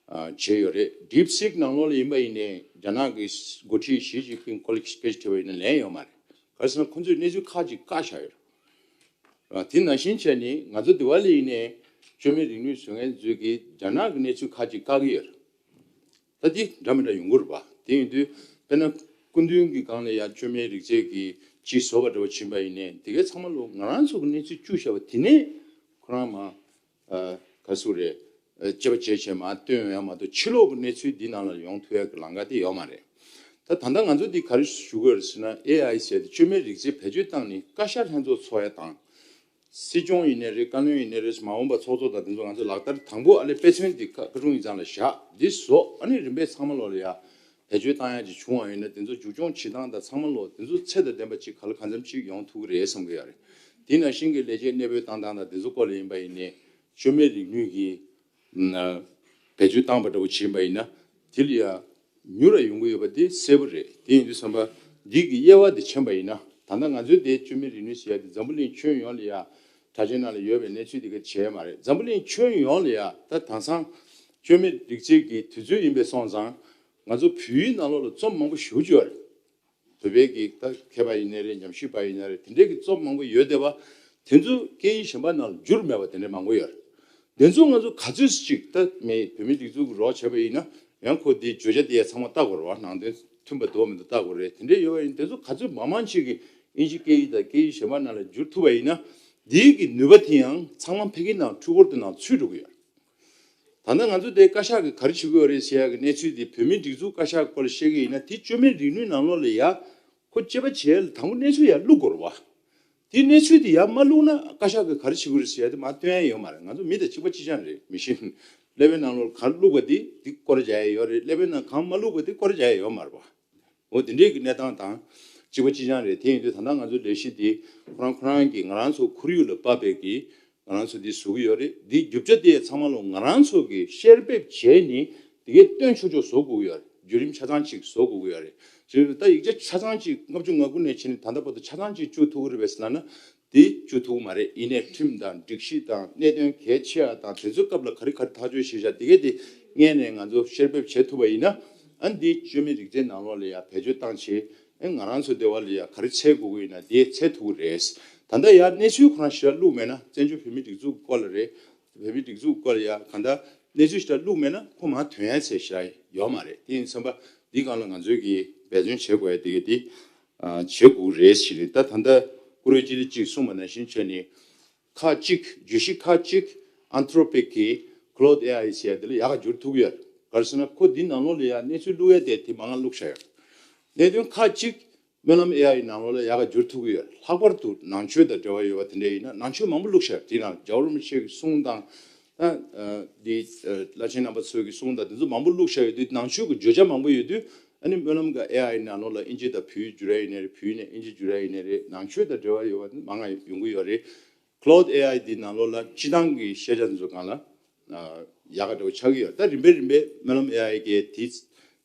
ཨ་བྱས་ཡོད་རེད། DeepSeek་ནང་ལོགས་ལ་ཡིན་པ་ཡིན་ནའི་རྒྱ་ནག་གི་འགོ་ཁྲིད་ཞི་ཅིན་ཕིང་ཁོ་ལ་སྐད་ཆ་དྲིས་པ་ཡིན་ན་ལན་ཡོད་མ་རེད། ག་རེ་ཟེར་ན་ཁོ་ཚོས་གནས་ཚུལ་ཁག་ཅིག་བཀག་བཞག་ཡོད་རེད། ཨ་དེ་ནང་བཞིན་བྱས་ནས་ང་ཚོ་འདི་བ་ལ་ཡིན་ནའི་བཅོས་མའི་རིག་ནུས་བཟོ་མཁན་ཚོས་ཀྱིས་རྒྱ་ནག་གི་གནས་ཚུལ་ཁག་ཅིག་བཀག་གི་ཡོད་རེད། ད་འདི་འདྲ་མི་འདྲ་ཡོང་གི་རེད་པ། དེ་ཡིན་དུས་དཔེར་ན་སྐུ་མདུན་གྱི་སྒང་ལ་ཡ་བཅོས་མའི་རིག་རྫས་ཀྱི་སྤྱི་བཟོ་བ་འདྲ་བོ་ཕྱིན་པ་ཡིན་ནའི་དེ་གའི་ཚང་མ་ལོ་ང་རང་ཚོ་གི་གནས་ཚུལ་བཅུག་བཞག་པ་དེ་ནས་ཁོ་རང་མ་ག་སུ་རེད། དཔྱད་པ་བྱས་བྱས་མ་སྟོན་ཡོང་ཡ་མ་གཏོགས་ཕྱི་ལོགས་ཀྱི་གནས་ཚུལ་འདི་ནང་ལ་ཡོང་ཐུབ་ཡ་གི་ལམ་ཁ་དེ་ཡོད་མ་རེད། ད་ད་ལྟ་ང་ཚོ་འདི་ག་རེ་ཞུ་དགོས་རེད་ཟེར་ན། ཨེ་ཨའི་ཟེར་དེ་བཅོས་མའི་རིག་རྫས་བེད་སྤྱོད་བཏང་ནས་བཀའ་ཤག་ལྷན་ཚོགས་ཚོགས་ཡ་དང་། སྲིད་སྐྱོང་ཡིན་ནའི་རེད། བཀའ་བློན་ཡིན་ནའི་རེད། མ་འོངས་པ་ཚོགས་གཙོ་དང་དེ་ཚོ་ང་ཚོ་ལག་བསྟར་དང་པོ་ཨ་ལས་དཔེ་མཚོན་འདི་བཀའ་བཀའ་དྲུང་ཡིག་ཚང་ལ་བཞག་འདི་བཟོ། ཨ་ནི་རིམ་པས་ཚང་མ་ལོག་ལ་ཡ་བེད་སྤྱོད་བཏང་ཡ་ཅིག་བྱུང་བ་ཡིན་ན་དེ་ཚོ་མཇུག་སྐྱོང་བྱེད་སྟངས་དང་ཚང་མ་ལོག་དེ་ཚོ་ཚད་དང་ལྡན་པ་ཅིག་ག་ལ་གང་འཚམ་ཅིག་ཡོང་ཐུབ་ཀྱི་རེད་བསམ་གྱི་ཡོད་རེད། དེ་ནང་བཞིན་གྱི་ལས་བྱེད་གནས་སྤོས་བཏང་སྟངས་དང་དེ་ཚོ་སྐོར་ལ་ཡིན་པ་ཡིན་ནའི་བཅོས་མའི་རིག་ནུས་ཀྱི་ན་བེད་སྤྱོད་བཏང་པ་འདྲ་བོ་བྱེད་པ་ཡིན་ན་དེ་ལ་ཡ་མྱུར་ར་ཡོང་གི་ཡོད་པ་དེ་གསལ་པོ་རེད། དེ་ཡིན་དུས་ཙམ་པ་འདི་གི་དབྱེ་བ་དེ་མཁྱེན་པ་ཡིན་ན། ད་ལྟ་ང་ཚོའི་དེ་བཅོས་མའི་རིག་ནུས་ཟེར་ཡ་དེ་འཛམ་བུ་གླིང་ཁྱོན་ཡོངས་ལ་ཡ་དྲ་རྒྱའི་ནང་ལ་ཡོད་པའི་གནས་ཚུལ་དེ་ག་བྱས་མ་རེད། འཛམ་བུ་གླིང་ཁྱོན་ཡོངས་ལ་ཡ་ད་དེང་སང་བཅོས་མའི་རིག་རྫས་ཀྱི་དུས་ཚོད་ཡིན་པས་སོང་ཙང་ང་ཚོ་བོད་ཡིག་ནང་ལོགས་ལ་རྩོམ་མང་པོ་ཞེ་པོ་ཅིག་ཡོད་རེད། བོད་པའི་གི་ད་མཁས་པ་ཡིན་ནའི་རེད། ཉམས་ཞིབ་པ་ཡིན་ནའི་རེད། དེ་འདྲའི་གི་རྩོམ་མང་པོ་ཡོད་བསྡད་པ་དེ་ཚོ་སྐད་ཡིག་གཞན་པ་ནང་ལ་བསྒྱུར་མེད་པ་དེ་འདྲའི་མང་པོ་ཡོད་རེད། དེ་ཚོ་ང་ཚོ་ག་ཚོད་ཅིག་ད་མེད་བོད་མིའི་སྒྲིག་འཛུགས་ཀྱི་རོགས་བྱས་པ་ཡིན་ན་ཡང་ཁོ་དེའི་བརྗོད་བྱ་དེ་ཡང་ཚང་མ་ལྟ་དགོས་རེད་བ། ནང་དོན་མཐུན་པ་འདུག་མི་འདུག་ལྟ་དགོས་རེད། དེ་འདྲའི་ཡོད་པ་ཡིན་དེ་ཚོ་ག་ཚོད་མང་མང་ཅིག་གི་དབྱིན་ཇི་སྐད་ཡིག་དང་སྐད་ཡིག་གཞན་པ་ནང་ལ་བསྒྱུར་ཐུབ་པ་ཡིན་ན་དེའི་གི་ནུས་པ་དེ་ཡང་ཚང་མ་ཕ་གི་ནང་འཕྲུལ་འཁོར་དེ་ནང་ཚུད་འགྲོ་གི་ཡོད་རེད། ད་ལྟ་ང་ཚོ་དེ་བཀའ་ཤག་གིས་ག་རེ་བྱེད་དགོས་རེད་ཟེར་ཡག་གི་གནས་ཚུལ་དེ་བོད་མིའི་སྒྲིག་འཛུགས་བཀའ་ཤག་སྐོར་ལ་བཤད་ཀྱི་ཡིན་ན་དེ་བཅོས་མའི་རིག་ནུས་ནང་ལོགས་ལ་ཡ་ཁོ་དཔྱད་པ་བྱས་ལ་དང་པོ་གནས་ཚུལ་ཡར་བླུག་དགོས་རེད་བ། དེ་གནས་ཚུལ་དེ་ཡར་མ་བླུག་ན་བཀའ་ཤག་གིས་ག་རེ་བྱེད་དགོས་རེད་ཟེར་ཡག་དེ་མར་སྟོན་ཡ་ཡོད་མ་རེད། ང་ཚོ་མི་དང་གཅིག་པ་གཅིག་རྐྱང་རེད། མི་ཤེས་ཀླད་པའི་ནང་ལོགས་ག་རེ་བླུག་པ་དེ་དེ་སྐོར་རྒྱག་ཡ་ཡོད་རེད། ཀླད་པའི་ནང་གང་མ་བླུག་པ་དེ་སྐོར་རྒྱག་ཡ་ཡོད་མ་རེད་བ། འོ་དེ་འདྲའི་གི་གནས་སྟངས་དང་གཅིག་པ་གཅིག་རྐྱང་རེད། དེ་ཡིན་དུས་ད་ལྟ་ང་ཚོ་ལས་གཞི་འདི་ཁོ་རང་ཁོ་རང་གི་ང་རང་ཚོ་ཁོར་ཡུག་ལ་དཔག་པའི་གི་ང་རང་ཚོ་འདི་བཟོ་གི་ཡོད་རེད། འདི་རྒྱུ་ཆ་དེ་ཚང་མ་ལོ་ང་རང་ཚོ་གི་བཤེར་འབེབས་བྱས་ནས་དེ་གའི་སྟོན་ཆོག་ཆོག་བཟོ་དགོས་ཀྱི་ཡོད་རེད། བརྒྱུད་རིམ་ཆ་ཚང་ཅིག་བཟོ་དགོས་ཀྱི་ཡོད་རེད། བྱས་ཙང་ད་ཡིག་ཆ་ཆ་ཚང་ཅིག་ལྔ་བཅུ་ང་དགུ་ནས་བྱས་ནས་ད་ལྟ་བར་དུ་ཆ་ཚང་ཅིག་བཅུག་ཐུབ་ཀྱི་རེད་པས་ཟེར་ན་དེ་བཅུག་ཐུབ་ཀྱི་མ་རེད། ཡིན་ནའི་ཁྲིམས་དང་སྒྲིག་གཞི་དང་གནད་དོན་གལ་ཆེ་བ་དང་དེ་ཚོའི་སྐབས་ལ་ག་རེ་ག་རེ་ཐག་གཅོད་བྱས་བཞག་དེ་གའི་དེ་སྔོན་ནས་ང་ཚོ་བཤེར་འབེབས་བྱེད་ཐུབ་པ་ཡིན་ན། ཨ་འདི་བཅོས་མའི་རིག་རྫས་ནང་ལོགས་ལ་ཡ་བེད་སྤྱོད་བཏང་བྱས། ཨ་ང་རང་ཚོ་སྡེ་བ་ལ་ཡ་ག་རེ་འཚོལ་དགོས་ཀྱི་ཡིན་ན་དེ་འཚོལ་ཐུབ་ཀྱི་རེད། ད་ལྟ་ཡ་གནས་ཚུལ་ཁོ་རང་ཞེ་དྲག་བླུགས་མེད་ན་བཙན་བྱོལ་བོད་མིའི་སྒྲིག་འཛུགས་སྐོར་ལ་རེད། བོད་མིའི་སྒྲིག་འཛུགས་སྐོར་ལ་ཡ་གང་ལྟར་གནས་ཚུལ་ཞེ་དྲག་བླུགས་མེད་ན་ཁོ་མར་ཐོན་ཡ་ཚད་ཞེ་དྲག་ཡོད་མ་རེད། དེ་ཡིན་ཙམ་པ་འདི་སྒང་ལ་ང་ཚོས་ཀྱི་འབད་བརྩོན་བྱེད་དགོས་ཡ་དེ་ག་དེ་ཨ་བྱེད་དགོས་རེད་ཞེས་རེད། ད་ད་ལྟ་བཀུར་འོས་སྤྱི་འཐུས་གཅིག་གསུངས་པ་ནང་བཞིན་བྱས་ནས་ཁག་གཅིག་བརྗོད་གཞི་ཁག་གཅིག་Anthropic་གི་Claude A I་ཟེར་ཡ་དེ་ལ་ཡག་ག་བསྒྱུར་ཐུབ་ཀྱི་ཡོད་རེད། ག་རེ་ཟེར་ན་ཁོ་འདི་ནང་ལོགས་ལ་ཡ་གནས་ཚུལ་བླུག་ཡ་དེ་དེ་མང་ང་བླུགས་བཞག་ཡོད། གནད་དོན་ཁག་གཅིག་སྨོན་ལམ་ཨེ་ཨའི་ནང་ལོགས་ལ་ཡག་ག་བསྒྱུར་ཐུབ་ཀྱི་ཡོད། ལྷག་པར་དུ་ནང་ཆོས་དང་འབྲེལ་བ་ཡོད་པ་དེ་འདྲ་ཡིན་ན་ནང་ཆོས་མང་པོ་བླུགས་བཞག་དེ་ནང་རྒྱལ་བ་རིན་པོ་ཆེ་གི་གསུང་དང་། ཨ་འདི་བླ་ཆེན་རྣམ་པ་ཚོ་གི་གསུང་དང་དེ་ཚོ་མང་པོ་བླུགས་བཞག་ཡོད་དུས་ནང་ཆོས་ཀྱི་བརྗོད་བྱ་མང་པོ་ཡོད་དུས་ཨ་ནི་སྨོན་ལམ་གྱི་ཨེ་ཨའི་ནང་ལོགས་ལ་ཨིན་ཇི་དང་བོད་ཡིག་བསྒྱུར་ཡ་ཡིན་ནའི་རེད། བོད་ཡིག་ནས་ཨིན་ཇི་བསྒྱུར་ཡ་ཡིན་ནའི་རེད། ནང་ཆོས་དང་འབྲེལ་བ་ཡོད་པ་མང་ང་ཡོང་གི་ཡོད་རེད། Claude A I་འདི་ནང་ལོགས་ལ་སྤྱི་བཏང་གི་ཤེས་བྱ་འདི་ཚོ་སྒང་ལ་ཡག་ག་འདྲ་བོ་ཆགས་ཀྱི་ཡོད། ད་རིམ་པས་རིམ་པས་སྨོན་ལམ་ཨེ་ཨའི་གི་དེ་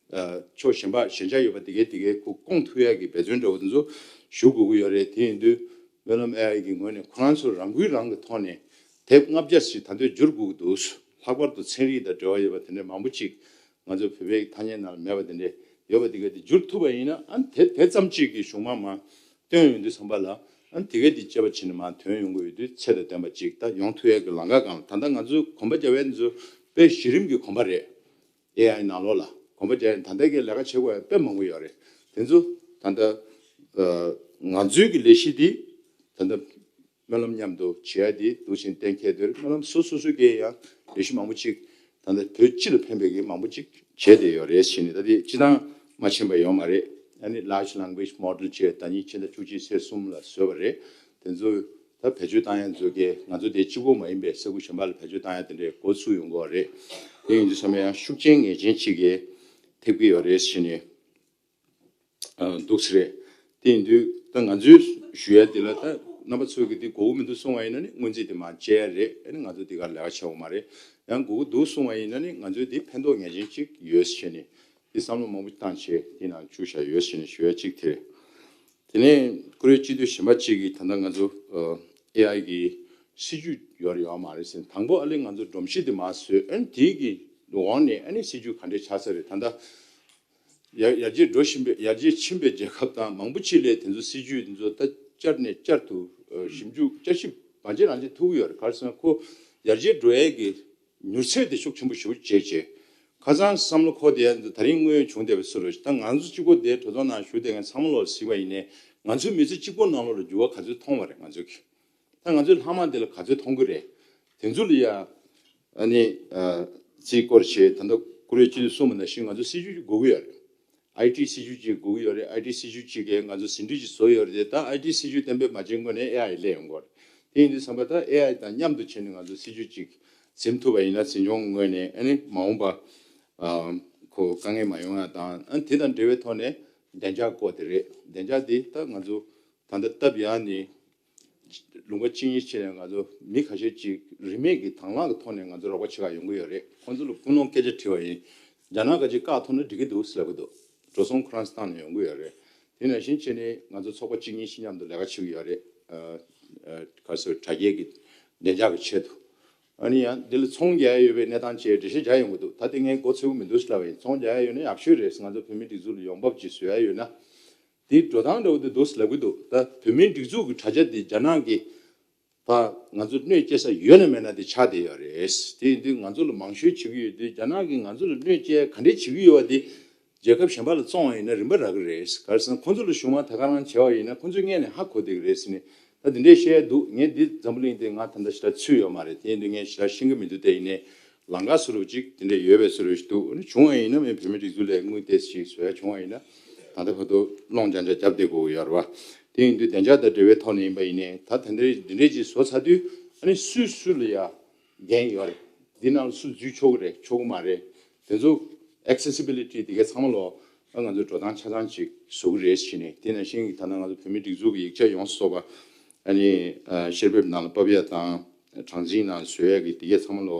ཕྱོགས་གཞན་པ་ཞན་ཆ་ཡོད་པ་དེ་གའི་དེ་གའི་ཁུ་སྐོང་ཐུབ་ཡག་གི་འབད་བརྩོན་འདྲ་བོ་དེ་ཚོ་ཞུ་དགོས་ཀྱི་ཡོད་རེད། དེ་ཡིན་དུས་སྨོན་ལམ་ཨེ་ཨའི་གི་ངོས་ནས་ཁོ་རང་ཚོ་རང་འགུལ་རང་གི་ཐོག་ནས་དེབ་ལྔ་བརྒྱ་ཞིག་ད་དུང་བསྒྱུར་དགོས་ཀྱི་འདུག་ལྷག་པར་དུ་ཚན་རིག་དང་འབྲེལ་བ་ཡོད་པ་དེ་འདྲ་མང་པོ་ཅིག་ང་ཚོ་བོད་པའི་ཐ་སྙད་ནང་ལ་མེད་པ་དེ་འདྲ་ཡོད་པ་དེ་གའི་དེ་བསྒྱུར་ཐུབ་པ་ཡིན་ན་ཨ་དེ་དེ་ཙམ་ཅིག་གི་གཞུང་མ་མ་བཏོན་ཡོང་དུས་ཙམ་པ་ལ་ཨ་དེ་གའི་དེ་དཔྱད་པ་བྱས་ནས་མ་ཐོན་ཡོང་གི་ཡོད་དུས་ཚད་དང་ལྡན་པ་ཅིག་ད་ཡོང་ཐུབ་ཡག་གི་ལམ་ཁ་སྒང་ལ། ད་ལྟ་ང་ཚོའི་གོམ་པ་རྒྱག་ཡ་འདི་ཚོ་དཔེ་གཞི་རིམ་གྱི་གོམ་པ་རེད། ཨེ་ཨའི་ནང་ལོགས་ལ་གོམ་པ་རྒྱག་ཡ་ད་ལྟ་གའི་ལས་ཀ་བྱེད་དགོས་ཡ་དཔེ་མང་པོ་ཡོད་རེད། དེ་ཚོ་ད་ལྟ་ང་ཚོའི་གི་ལས་གཞི་འདི་ད་ལྟ་སྨོན་ལམ་མཉམ་དུ་བྱེད་ཡ་འདི་འདུག་ཅིང་གཏན་འཁེལ་དེར་སྨོན་ལམ་སོ་སོ་སོ་གའི་ཡང་ལས་གཞི་མང་པོ་ཅིག་ད་ལྟ་བོད་སྤྱི་ལ་ཕན་པའི་གི་མང་པོ་ཅིག་བྱས་ཏེ་ཡོད་རེད་ཟེར་ནས། ད་དེ་སྤྱི་བཏང་མ་ཕྱིན་པ་ཡོད་མ་རེད། ཨ་ནི་Large Language Model་བཅས་ཟླ་ཉིན་ཕྱི་ཟླ་བཅུ་གཅིག་ཚེས་གསུམ་ལ་བཟོས་པ་རེད། དེ་ཚོ་ད་བེད་སྤྱོད་བཏང་ཡ་ཚོ་གས་ང་ཚོ་དེ་གཅིག་པོ་མ་ཡིན་པའི་ས་ཁུལ་གཞན་པ་ལ་བེད་སྤྱོད་བཏང་ཡ་དེ་འདྲའི་འགོ་ཚུགས་ཡོང་གི་ཡོད་རེད། དེ་ཡིན་དུས་ཙམ་ཡང་ཤུགས་རྐྱེན་ངེས་ཅན་ཅིག་གིས་ཐེབས་ཀྱི་ཡོད་རེད་ཟེར་ནས་འདུག་ས་རེད། དེ་ཡིན་དུས་ད་ང་ཚོས་ཞུ་ཡ་དེ་ལ་ད་རྣམ་པ་ཚོས་ཀྱི་དེ་དགོས་ཀྱི་མི་འདུག་གསུང་བ་ཡིན་ན་ནི་སྔོན་རྩིས་དེ་མར་བཅད་ཡ་རེད། ཨ་ནི་ང་ཚོ་དེ་གར་ལས་ཀ་བྱེད་འོང་མ་རེད། ཡང་དགོས་ཀྱི་འདུག་གསུང་བ་ཡིན་ན་ནི་ང་ཚོས་དེ་ཕན་ཐོགས་ངེས་ཅན་ཅིག་ཡོད་ཟེར་ནས་དེ་བསམ་བློ་མང་པོ་བཏང་བྱས་དེ་ནང་བཅུག་བཞག་ཡོད་ཟེར་ནས་ཞུ་ཡ་གཅིག་དེ་རེད། དེ་ནས་བཀུར་འོས་སྤྱི་འཐུས་གཞན་པ་གཅིག་གིས་ད་ལྟ་ང་ཚོ་ཨེ་ཨའི་གི་སྲིད་ཇུས་ཡོད་རེད་ཡོད་མ་རེད་ཟེར། དང་པོ་ཨ་ལས་ང་ཚོ་སྒྲོམ་གཞི་དེ་མར་བཟོས། ཨ་ནི་དེའི་གི་འོག་ནས་ཨ་ནི་སྲིད་ཇུས་ག་འདྲས་ཆགས་ས་རེད། ད་ལྟ་ཡར་ཡར་རྒྱས་འགྲོ་བཞིན་པའི་ཡར་རྒྱས་ཕྱིན་པའི་རྒྱལ་ཁབ་དང་མང་པོ་ཅིག་ལས་དེ་ཚོ་སྲིད་ཇུས་དེ་ཚོ་ད་བསྐྱར་ནས་བསྐྱར་དུ་ཞིབ་འཇུག་བསྐྱར་ཞིབ་མ་བྱས་རང་བྱས་ཐུབ་ཀྱི་ཡོད་རེད། ག་རེ་ཟེར་ན་ཁོ་ཡར་རྒྱས་འགྲོ་ཡས་ཀྱི་མྱུར་ཚད་དེ་ཤུགས་ཆེན་པོ་ཞེ་པོ་བྱས་བྱས། ཁ་སང་བསམ་བློ་འཁོར་བསྡད་ཡ་འདི་ད་རིང་དངོས་ཡོད་བྱུང་བསྡད་པའི་བཟོ་འདྲ་ཞིག་ད་ང་ཚོ་གཅིག་པོ་དེ་གྲོས་ཚོགས་ནང་བཞུགས་བསྡད་མཁན་ཚང་མ་ལོག་གཟིགས་པ་ཡིན་ནའི་ང་ཚོའི་མི་ཚེ་གཅིག་པོ་ནང་ལོགས་ལ་འགྱུར་བ་ག་ཚོད་མཐོང་བ་རེད་ང་ཚོས་ཀྱིས། ད་ང་ཚོའི་ལྷག་མ་དེ་ལ་ག་ཚོད་མཐོང་གི་རེད། དེ་ཚོ་ལ་ཡ་ཨ་ནི་རྩིས་སྐོར་བྱས་ད་ལྟ་བཀུར་འོས་སྤྱི་འཐུས་གསུམ་ནང་བཞིན་ང་ཚོ་སྲིད་ཇུས་དགོས་ཀྱི་ཡོད་རེད། ཨའི་ཊི་སྲིད་ཇུས་གཅིག་དགོས་ཀྱི་ཡོད་རེད། ཨའི་ཊི་སྲིད་ཇུས་གཅིག་གིས་ང་ཚོ་ཟིན་བྲིས་གཅིག་བཟོ་ཡོད་རེད་དེ་ད་ཨའི་ཊི་སྲིད་ཇུས་གཏན་འབེབས་མ་བྱས་སྔོན་ནས་ཨེ་ཨའི་སླེབས་ཡོང་གི་རེད། དེ་ཡིན་དུས་ཙམ་པ་ད་ཨེ་ཨའི་དང་མཉམ་དུ་བྱས་ནས་ང་ཚོ་སྲིད་ཇུས་གཅིག་འཛིན་ཐུབ་པ་ཡིན་ན་འཛིན་སྐྱོང་ངོས་ནས་ཨ་ནི་མ་འོངས་པ་ཁོ་དཀའ་ངལ་མ་ཡོང་ཡ་དང་ཨ་ནི་དེ་དང་འབྲེལ་བའི་ཐོག་ནས་བདེ་འཇགས་སྐོར་དེ་རེད། བདེ་འཇགས་དེ་ད་ང་ཚོ་ད་ལྟ་སྟབས་ཡག་ནས། ལུང་པ་གཅིག་གཉིས་ཕྱིན་ནས་ང་ཚོ་མི་ཁ་ཤས་ཅིག་རིན་མེད་ཀྱི་དང་བླངས་ཀྱི་ཐོག་ནས་ང་ཚོ་རོགས་པ་བྱེད་ག་ཡོང་གི་ཡོད་རེད། ཁོང་ཚོ་ལ་ཀུན་སློང་སྐད་ཆ་དྲིས་པ་ཡིན། རྒྱ་ནག་ག་ཅིག་བཀག་ཐུབ་ན་འགྲིག་གི་འདུག་ཟེར་ལབ་ཀྱི་འདུག་འགྲོ་སོང་ཁོ་རང་ཚོ་བཏང་ནས་ཡོང་གི་ཡོད་རེད། དེ་ནང་བཞིན་བྱས་ནས་ང་ཚོ་ཚོགས་པ་གཅིག་གཉིས་ཤིག་མཉམ་དུ་ལས་ཀ་བྱེད་ཀྱི་ཡོད་རེད། ཨ་ཨ་ག་ཚོད་དྲ་རྒྱའི་གི་བདེ་འཇགས་ཀྱི་ཆེད་དུ། ཨ་ནི་ཡང་འདི་ལ་ཚོང་རྒྱག་ཡ་ཡོད་པའི་གནས་སྟངས་བཅས་འགྲེལ་བཤད་རྒྱག་ཡོང་གི་འདུག་ད་དེ་ངས་མགོ་ཚོས་ཀྱི་མི་འདུག་ཟེར་ལབ་པ་ཡིན། ཚོང་རྒྱག་ཡ་ཡོད་ན་ཡག་ཤོས་རེད། ང་ཚོ་བོད་མིའི་སྒྲིག་འཛུགས་ལ་ཡོང་འབབ་ཅིག་བཟོ་ཡ་ཡོད་ན། དེའི་འགྲོ་སྟངས་འདྲ་བོ་དེ་འདུག་ཟེར་ལབ་ཀྱི་འདུག་ད་བོད་མིའི་སྒྲིག་འཛུགས་ཀྱི་དྲ་རྒྱ་དེ་རྒྱ་ནག་གིས་ད་ང་ཚོ་གནོད་སྐྱེལ་ས་ཡོད་ན་མེད་ན་དེ་ཆགས་བསྡད་ཡོད་རེད། དེ་ཡིན་དུས་ང་ཚོ་ལ་མང་ཤོས་བྱེད་ཀྱི་ཡོད་དུས་རྒྱ་ནག་གིས་ང་ཚོ་ལ་གནོད་སྐྱེལ་ག་འདྲས་བྱེད་ཀྱི་ཡོད་པ་དེ་རྒྱལ་ཁབ་གཞན་པ་ལ་བཙོང་བ་ཡིན་ན་རིན་པ་རག་གི་རེད། ག་རེ་ཟེར་ན་ཁོ་ཚོ་ལ་གཞུང་མ་ད་ག་རང་བྱས་པ་ཡིན་ན་ཁོ་ཚོས་སྔོན་ནས་ཧ་གོ་བསྡད་ཀྱི་རེད་ཟེར་ནས་ད་དེ་འདྲས་བཤད་ཡ་འདུག་ངས་འདི་འཛམ་བུ་གླིང་དེ་ང་ད་ལྟ་ཞེ་དྲག་ཚུད་ཡོད་མ་རེད། དེ་ཡིན་དུས་ངས་ཞེ་དྲག་ཤེས་ཀྱི་མི་འདུག་དེ་ཡིན་ནའི་ལམ་ཁ་བཟོ་འདྲ་བོ་ཅིག་དེ་འདྲས་ཡོད་པའི་བཟོ་འདྲ་བོ་ཞིག་འདུག་ཨ་ནི་བྱུང་བ་ཡིན་ན་མི་བོད་མིའི་སྒྲིག་འཛུགས་ལས་དངུལ་དེ་ཞིག་བཟོ་ཡ་བྱུང་བ་ཡིན་ན་ད་ལྟ་བར་དུ་སློང་རྐྱང་རྐྱང་བརྒྱབ་བསྡད་དགོས་ཀྱི་ཡོད་རེད་བ། དེ་ཡིན་དུས་བདེ་འཇགས་དང་འབྲེལ་བའི་ཐོག་ནས་ཡིན་པ་ཡིན་ནའི་ད་དེ་འདྲས་འདི་འདྲས་ཅིག་བཟོ་ཚར་དུས་ཨ་ནི་སུས་སུ་ལ་ཡ་འགན་ཡོད་རེད། འདི་ནང་ལ་སུ་འཛུལ་ཆོག་གི་རེད་ཆོག་གི་མ་རེད། དེ་ཚོ་accessibility་དེ་གའི་ཚང་མ་ལོ་ཨ་ང་ཚོའི་འགྲོ་སྟངས་ཆ་ཚང་ཅིག་བཟོ་གི་རེད་ཟེར་ནས། དེ་ནང་བཞིན་གྱི་ད་ལྟ་ང་ཚོ་བོད་མིའི་སྒྲིག་འཛུགས་ཀྱི་ཡིག་ཆ་ཡོངས་སུ་རྫོགས་པ་ཨ་ནི་ཨ་བཤེར་འབེབས་ནང་ལ་ཕབ་ཡ་དང་གྲངས་འཛིན་ནང་བཟོ་ཡ་གི་དེ་གའི་ཚང་མ་ལོ་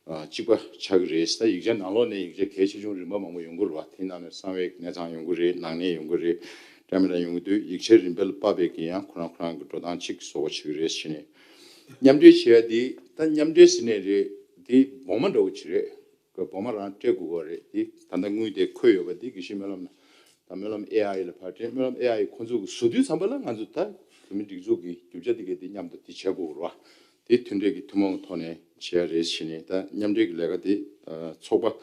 ཨ་གཅིག་པ་ཆགས་ཀྱི་རེད། ད་ཡིག་ཆ་ནང་ལོགས་ནས་ཡིག་ཆ་གལ་ཆེ་ཆུང་རིམ་པ་མང་པོ་ཡོང་གི་རེད་བ། དེ་ནང་ནས་གསང་བའི་གནས་ཚང་ཡོང་གི་རེད། ནང་གནས་ཡོང་གི་རེད། འདྲ་མི་འདྲ་ཡོང་གི་འདུག་ཡིག་ཆའི་རིམ་པ་ལ་དཔག་པའི་གི་ཡང་ཁོ་རང་ཁོ་རང་གི་འགྲོ་སྟངས་གཅིག་བཟོ་བ་བྱེད་ཀྱི་རེད་ཟེར་ནས། མཉམ་འབྲེལ་བྱེད་ཡ་དེ་ད་མཉམ་འབྲེལ་ཟེར་ནས་རེད། དེ་སྦོང་མ་འདྲ་བོ་ཅིག་རེད། སྦོང་མ་རང་སྤྲད་དགོས་པ་རེད། དེ་ད་ལྟ་དངུལ་དེ་འཁོད་ཡོད་པ་དེ་དགེ་བཤེས་སྨོན་ལམ་ན་ད་སྨོན་ལམ་ཨེ་ཨའི་ལ་ཕར་སྤྲད། སྨོན་ལམ་ཨེ་ཨའི་ཁོང་ཚོ་གི་བཟོ་དུས་ཙམ་པ་ལ་ང་ཚོ་ད་བོད་མི་སྒྲིག་འཛུགས་ཀྱི་རྒྱུ་ཆ་དེ་གའི་དེ་མཉམ་དུ་དེ་བྱེད་དགོས་རེད་བ། དེ་མཐུན་འབྲེལ་གྱི་ཐུན་མོང་གི་ཐོག་ནས་བྱེད་ཡ་རེད་ཟེར་ནས། ད་མཉམ་འབྲེལ་གྱི་ལས་ཀ་དེ་ཚོགས་པ་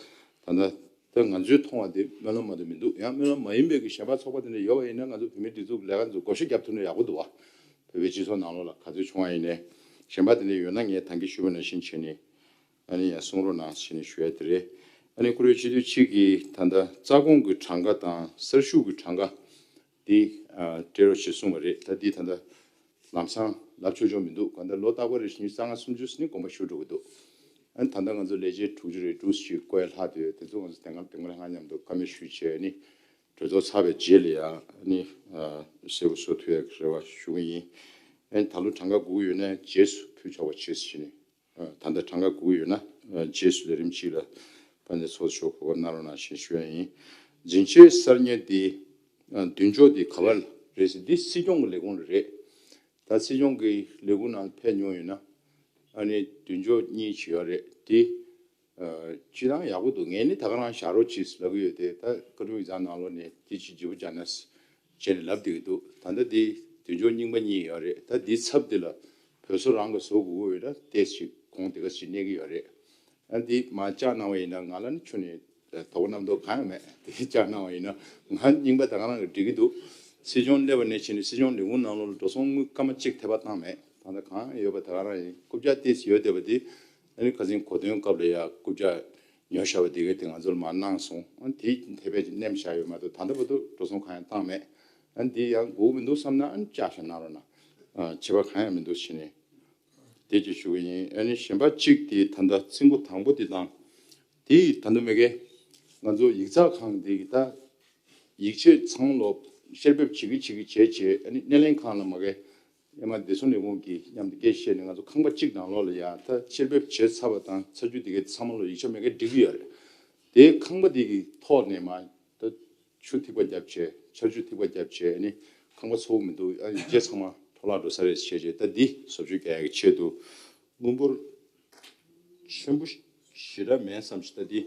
ད་ལྟ་ད་ང་ཚོས་མཐོང་བ་དེ་སྨོན་ལམ་མ་གཏོགས་མི་འདུག་ཡང་སྨོན་ལམ་མ་ཡིན་པའི་གི་གཞན་པ་ཚོགས་པ་དེ་འདྲ་ཡོད་པ་ཡིན་ན་ང་ཚོ་བོད་མིའི་སྒྲིག་འཛུགས་ཀྱི་ལས་ཀ་ཚོ་བགོ་བཤའ་རྒྱབ་ཐུབ་ན་ཡག་པོ་འདུག་བ། བོད་པའི་སྤྱི་ཚོགས་ནང་ལོགས་ལ་ག་ཚོད་བྱུང་བ་ཡིན་ནའི་གཞན་པ་དེ་འདྲ་ཡོད་ན་ངས་ད་གིན་ཞུས་པ་ནང་བཞིན་བྱས་ནས་ཨ་ནི་ཡང་གསུང་རོགས་གནང་ཞེས་ནས་ཞུ་ཡ་དེ་རེད། ཨ་ནི་བཀུར་འོས་སྤྱི་འཐུས་གཅིག་གིས་ད་ལྟ་རྩ་དགོངས་ཀྱི་གྲངས་ཀ་དང་གསར་ཞུགས་ཀྱི་གྲངས་ཀ་འདི་ཨ་སྤྲད་རོགས་ཞེས་གསུངས་པ་རེད། ད་འདི་ད་ལྟ་ལམ་སང་ལབ་ཆོག་ཆོག་མི་འདུག་གང་ལྟར་ལོ་རྟག་པར་རེ་བཞིན་རྩ་ལྔ་སུམ་ཅུ་ཟིན་ནས་དགོངས་པ་ཞུ་འགྲོ་གི་འདུག་ཨ་ནི་ད་ལྟ་ང་ཚོ་ལས་བྱེད་དྲུག་ཅུ་རེ་དྲུག་ཅུ་བསྐོ་ཡ་ལྷག་དུས་དེ་ཚོ་ང་ཚོ་དེ་སྔ་དེ་སྔ་ལྷག་མཉམ་དུ་བཀའ་མོལ་ཞུས་བྱས་ནི་གྲོས་ཚོགས་ཚར་བའི་རྗེས་ལ་ཡང་ནི་གསལ་པོ་བཟོ་ཐུབ་ཡ་གི་རེ་བ་ཞུ་གི་ཡིན། ཨ་ནི་ད་ལོ་གྲངས་ཀ་དགོས་ཀྱི་ཡོད་ན་རྗེས་སུ་ཕུལ་ཆོག་པ་བྱེད་ཟེར་ནས། ད་ལྟ་གྲངས་ཀ་དགོས་ཀྱི་ཡོད་ན་རྗེས་སུ་ལས་རིམ་གཅིག་ལ་ཕན་ཚུན་ཚོགས་ཆོག་གོ་སྐབས་གནང་རོགས་གནང་ཞེས་ཞུ་ཡ་ཡིན། འཛིན་ཆོས་གསར་རྙེད་འདི་མདུན་ཅོག་འདི་ག་བར་རེད་ཟེར། འདི་སྲིད་སྐྱོང་གི་ལས་ཁུངས་ལ་རེད། ད་སྲིད་སྐྱོང་གི་ལས་ཁུངས་ནང་ཕེབས་མྱོང་ཡོད་ན་ཨ་ནི་མདུན་ཅོག་གཉིས་ཅིག་ཡོད་རེད། འདི་སྤྱིར་བཏང་ཡག་པོ་འདུག་ངས་ནི་ད་ག་རང་བཞག་རོགས་གྱིས་ལབ་ཀྱི་ཡོད་དེ། ད་བཀའ་དྲུང་ཡིག་ཚང་ནང་ལོགས་ནས་འདི་ཅིག་ལྗིད་པོ་རྒྱག་ན་བྱས་ནས་ལབ་བསྡད་ཀྱི་འདུག་ད་ལྟ་འདི་མདུན་ཅོག་རྙིང་པ་གཉིས་ཡོད་རེད། ད་འདིའི་ཚབ་འདི་ལ་བོད་བཟོ་རང་གིས་བཟོ་དགོས་ཀྱི་ཡོད་ན་ཏོག་ཙམ་གོང་དེ་ག་ཞིག་གནས་ཀྱི་ཡོད་རེད། ཨ་འདི་མར་བཅག་གནང་བ་ཡིན་ན་ང་ལ་ནི་ཁྱོན་ནས་དོགས་པ་རྣམ་རྟོག་གང་ཡང་མེད། དེ་བཅག་གནང་བ་ཡིན་ན་ང་རྙིང་པ་ད་ག་རང་གིས་འགྲིག་གི་འདུག་སྲིད་སྐྱོང་སླེབས་པ་ནས་བྱས་ནས་སྲིད་སྐྱོང་ལས་ཁུངས་ནང་ལོགས་ལ་འགྲོ་སོང་དངུལ་སྐར་མ་གཅིག་ཐེབས་པ་བཏང་མེད། ད་ལྟ་གང་ཡོད་པ་ད་ག་རང་ཡིན། རྐུབ་བཀྱག་ཏོག་ཙམ་ཡོད་བསྡད་པ་དེ་ཨ་ནི་ཁ་སང་གོ་སྟོན་སྐབས་ལ་ཡ་རྐུབ་བཀྱག་ཉོ་བཞག་པ་དེ་ག་དེ་ང་ཚོར་མར་གནང་སོང་། ཨ་དེ་དེ་བས་ཀྱི་མནན་བཞག་ཡོད་མ་གཏོགས་ད་ལྟ་བར་དུ་འགྲོ་སོང་གང་ཡང་བཏང་མེད། ཨ་འདི་ཡང་དགོས་མི་འདུག་བསམ་ན་ཨ་བཅག་བཞག་གནང་རོགས་གནང་། ཨ་བྱེད་པ་གང་ཡང་མི་འདུག་བྱས་ནས་དེ་ཅིག་ཞུ་གི་ཡིན། ཨ་ནི་གཞན་པ་གཅིག་དེ་ད་ལྟ་ཚིག་མགོ་དང་པོ་དེ་དང་དེ་ད་ལྟ་མེ་གེ་ང་ཚོ་ཡིག་ཚགས་ཁང་དེ་གི་ད་ཡིག་ཆ་ཚང་ལོ་བཤེར་འབེབས་བྱེད་ཀྱི་བྱེད་ཀྱི་བྱས་བྱས། ཨ་ནི་སྣེ་ལེན་ཁང་ལ་མ་གི་ཨེ་མ་བདེ་སྲུང་ལས་ཁུངས་ཀྱིས་མཉམ་དུ་སྐད་བཤད་ནས་ང་ཚོ་ཁང་པ་གཅིག་ནང་ལོགས་ལ་ཡ་ད་བཤེར་འབེབས་བྱས་ཚར་བ་དང་ཚར་རྒྱུ་དེ་གའི་ཚང་མ་ལོ་ཡིག་ཆ་མེད་མཁན་འགྲིག་གི་ཡོད་རེད། དེའི་ཁང་པ་དེ་གི་ཐོག་ནས་མ་ད་ཆུ་ཐིགས་པ་བརྒྱབ་བྱས་ཆར་ཆུ་ཐིགས་པ་བརྒྱབ་བྱས་ནི་ཁང་པ་ཚོགས་མི་འདུག་ཨ་ཡིག་ཆ་ཚང་མ་འཕྲོ་བརླག་འགྲོ་ས་རེད་བྱས་བྱས། ད་འདི་བཟོ་བཅོས་རྒྱག་ཡག་གི་ཆེད་དུ་དངུལ་འབོར་ཆེན་པོ་ཞེ་དྲག་མེད་བསམ་ཞིག་ད་འདི་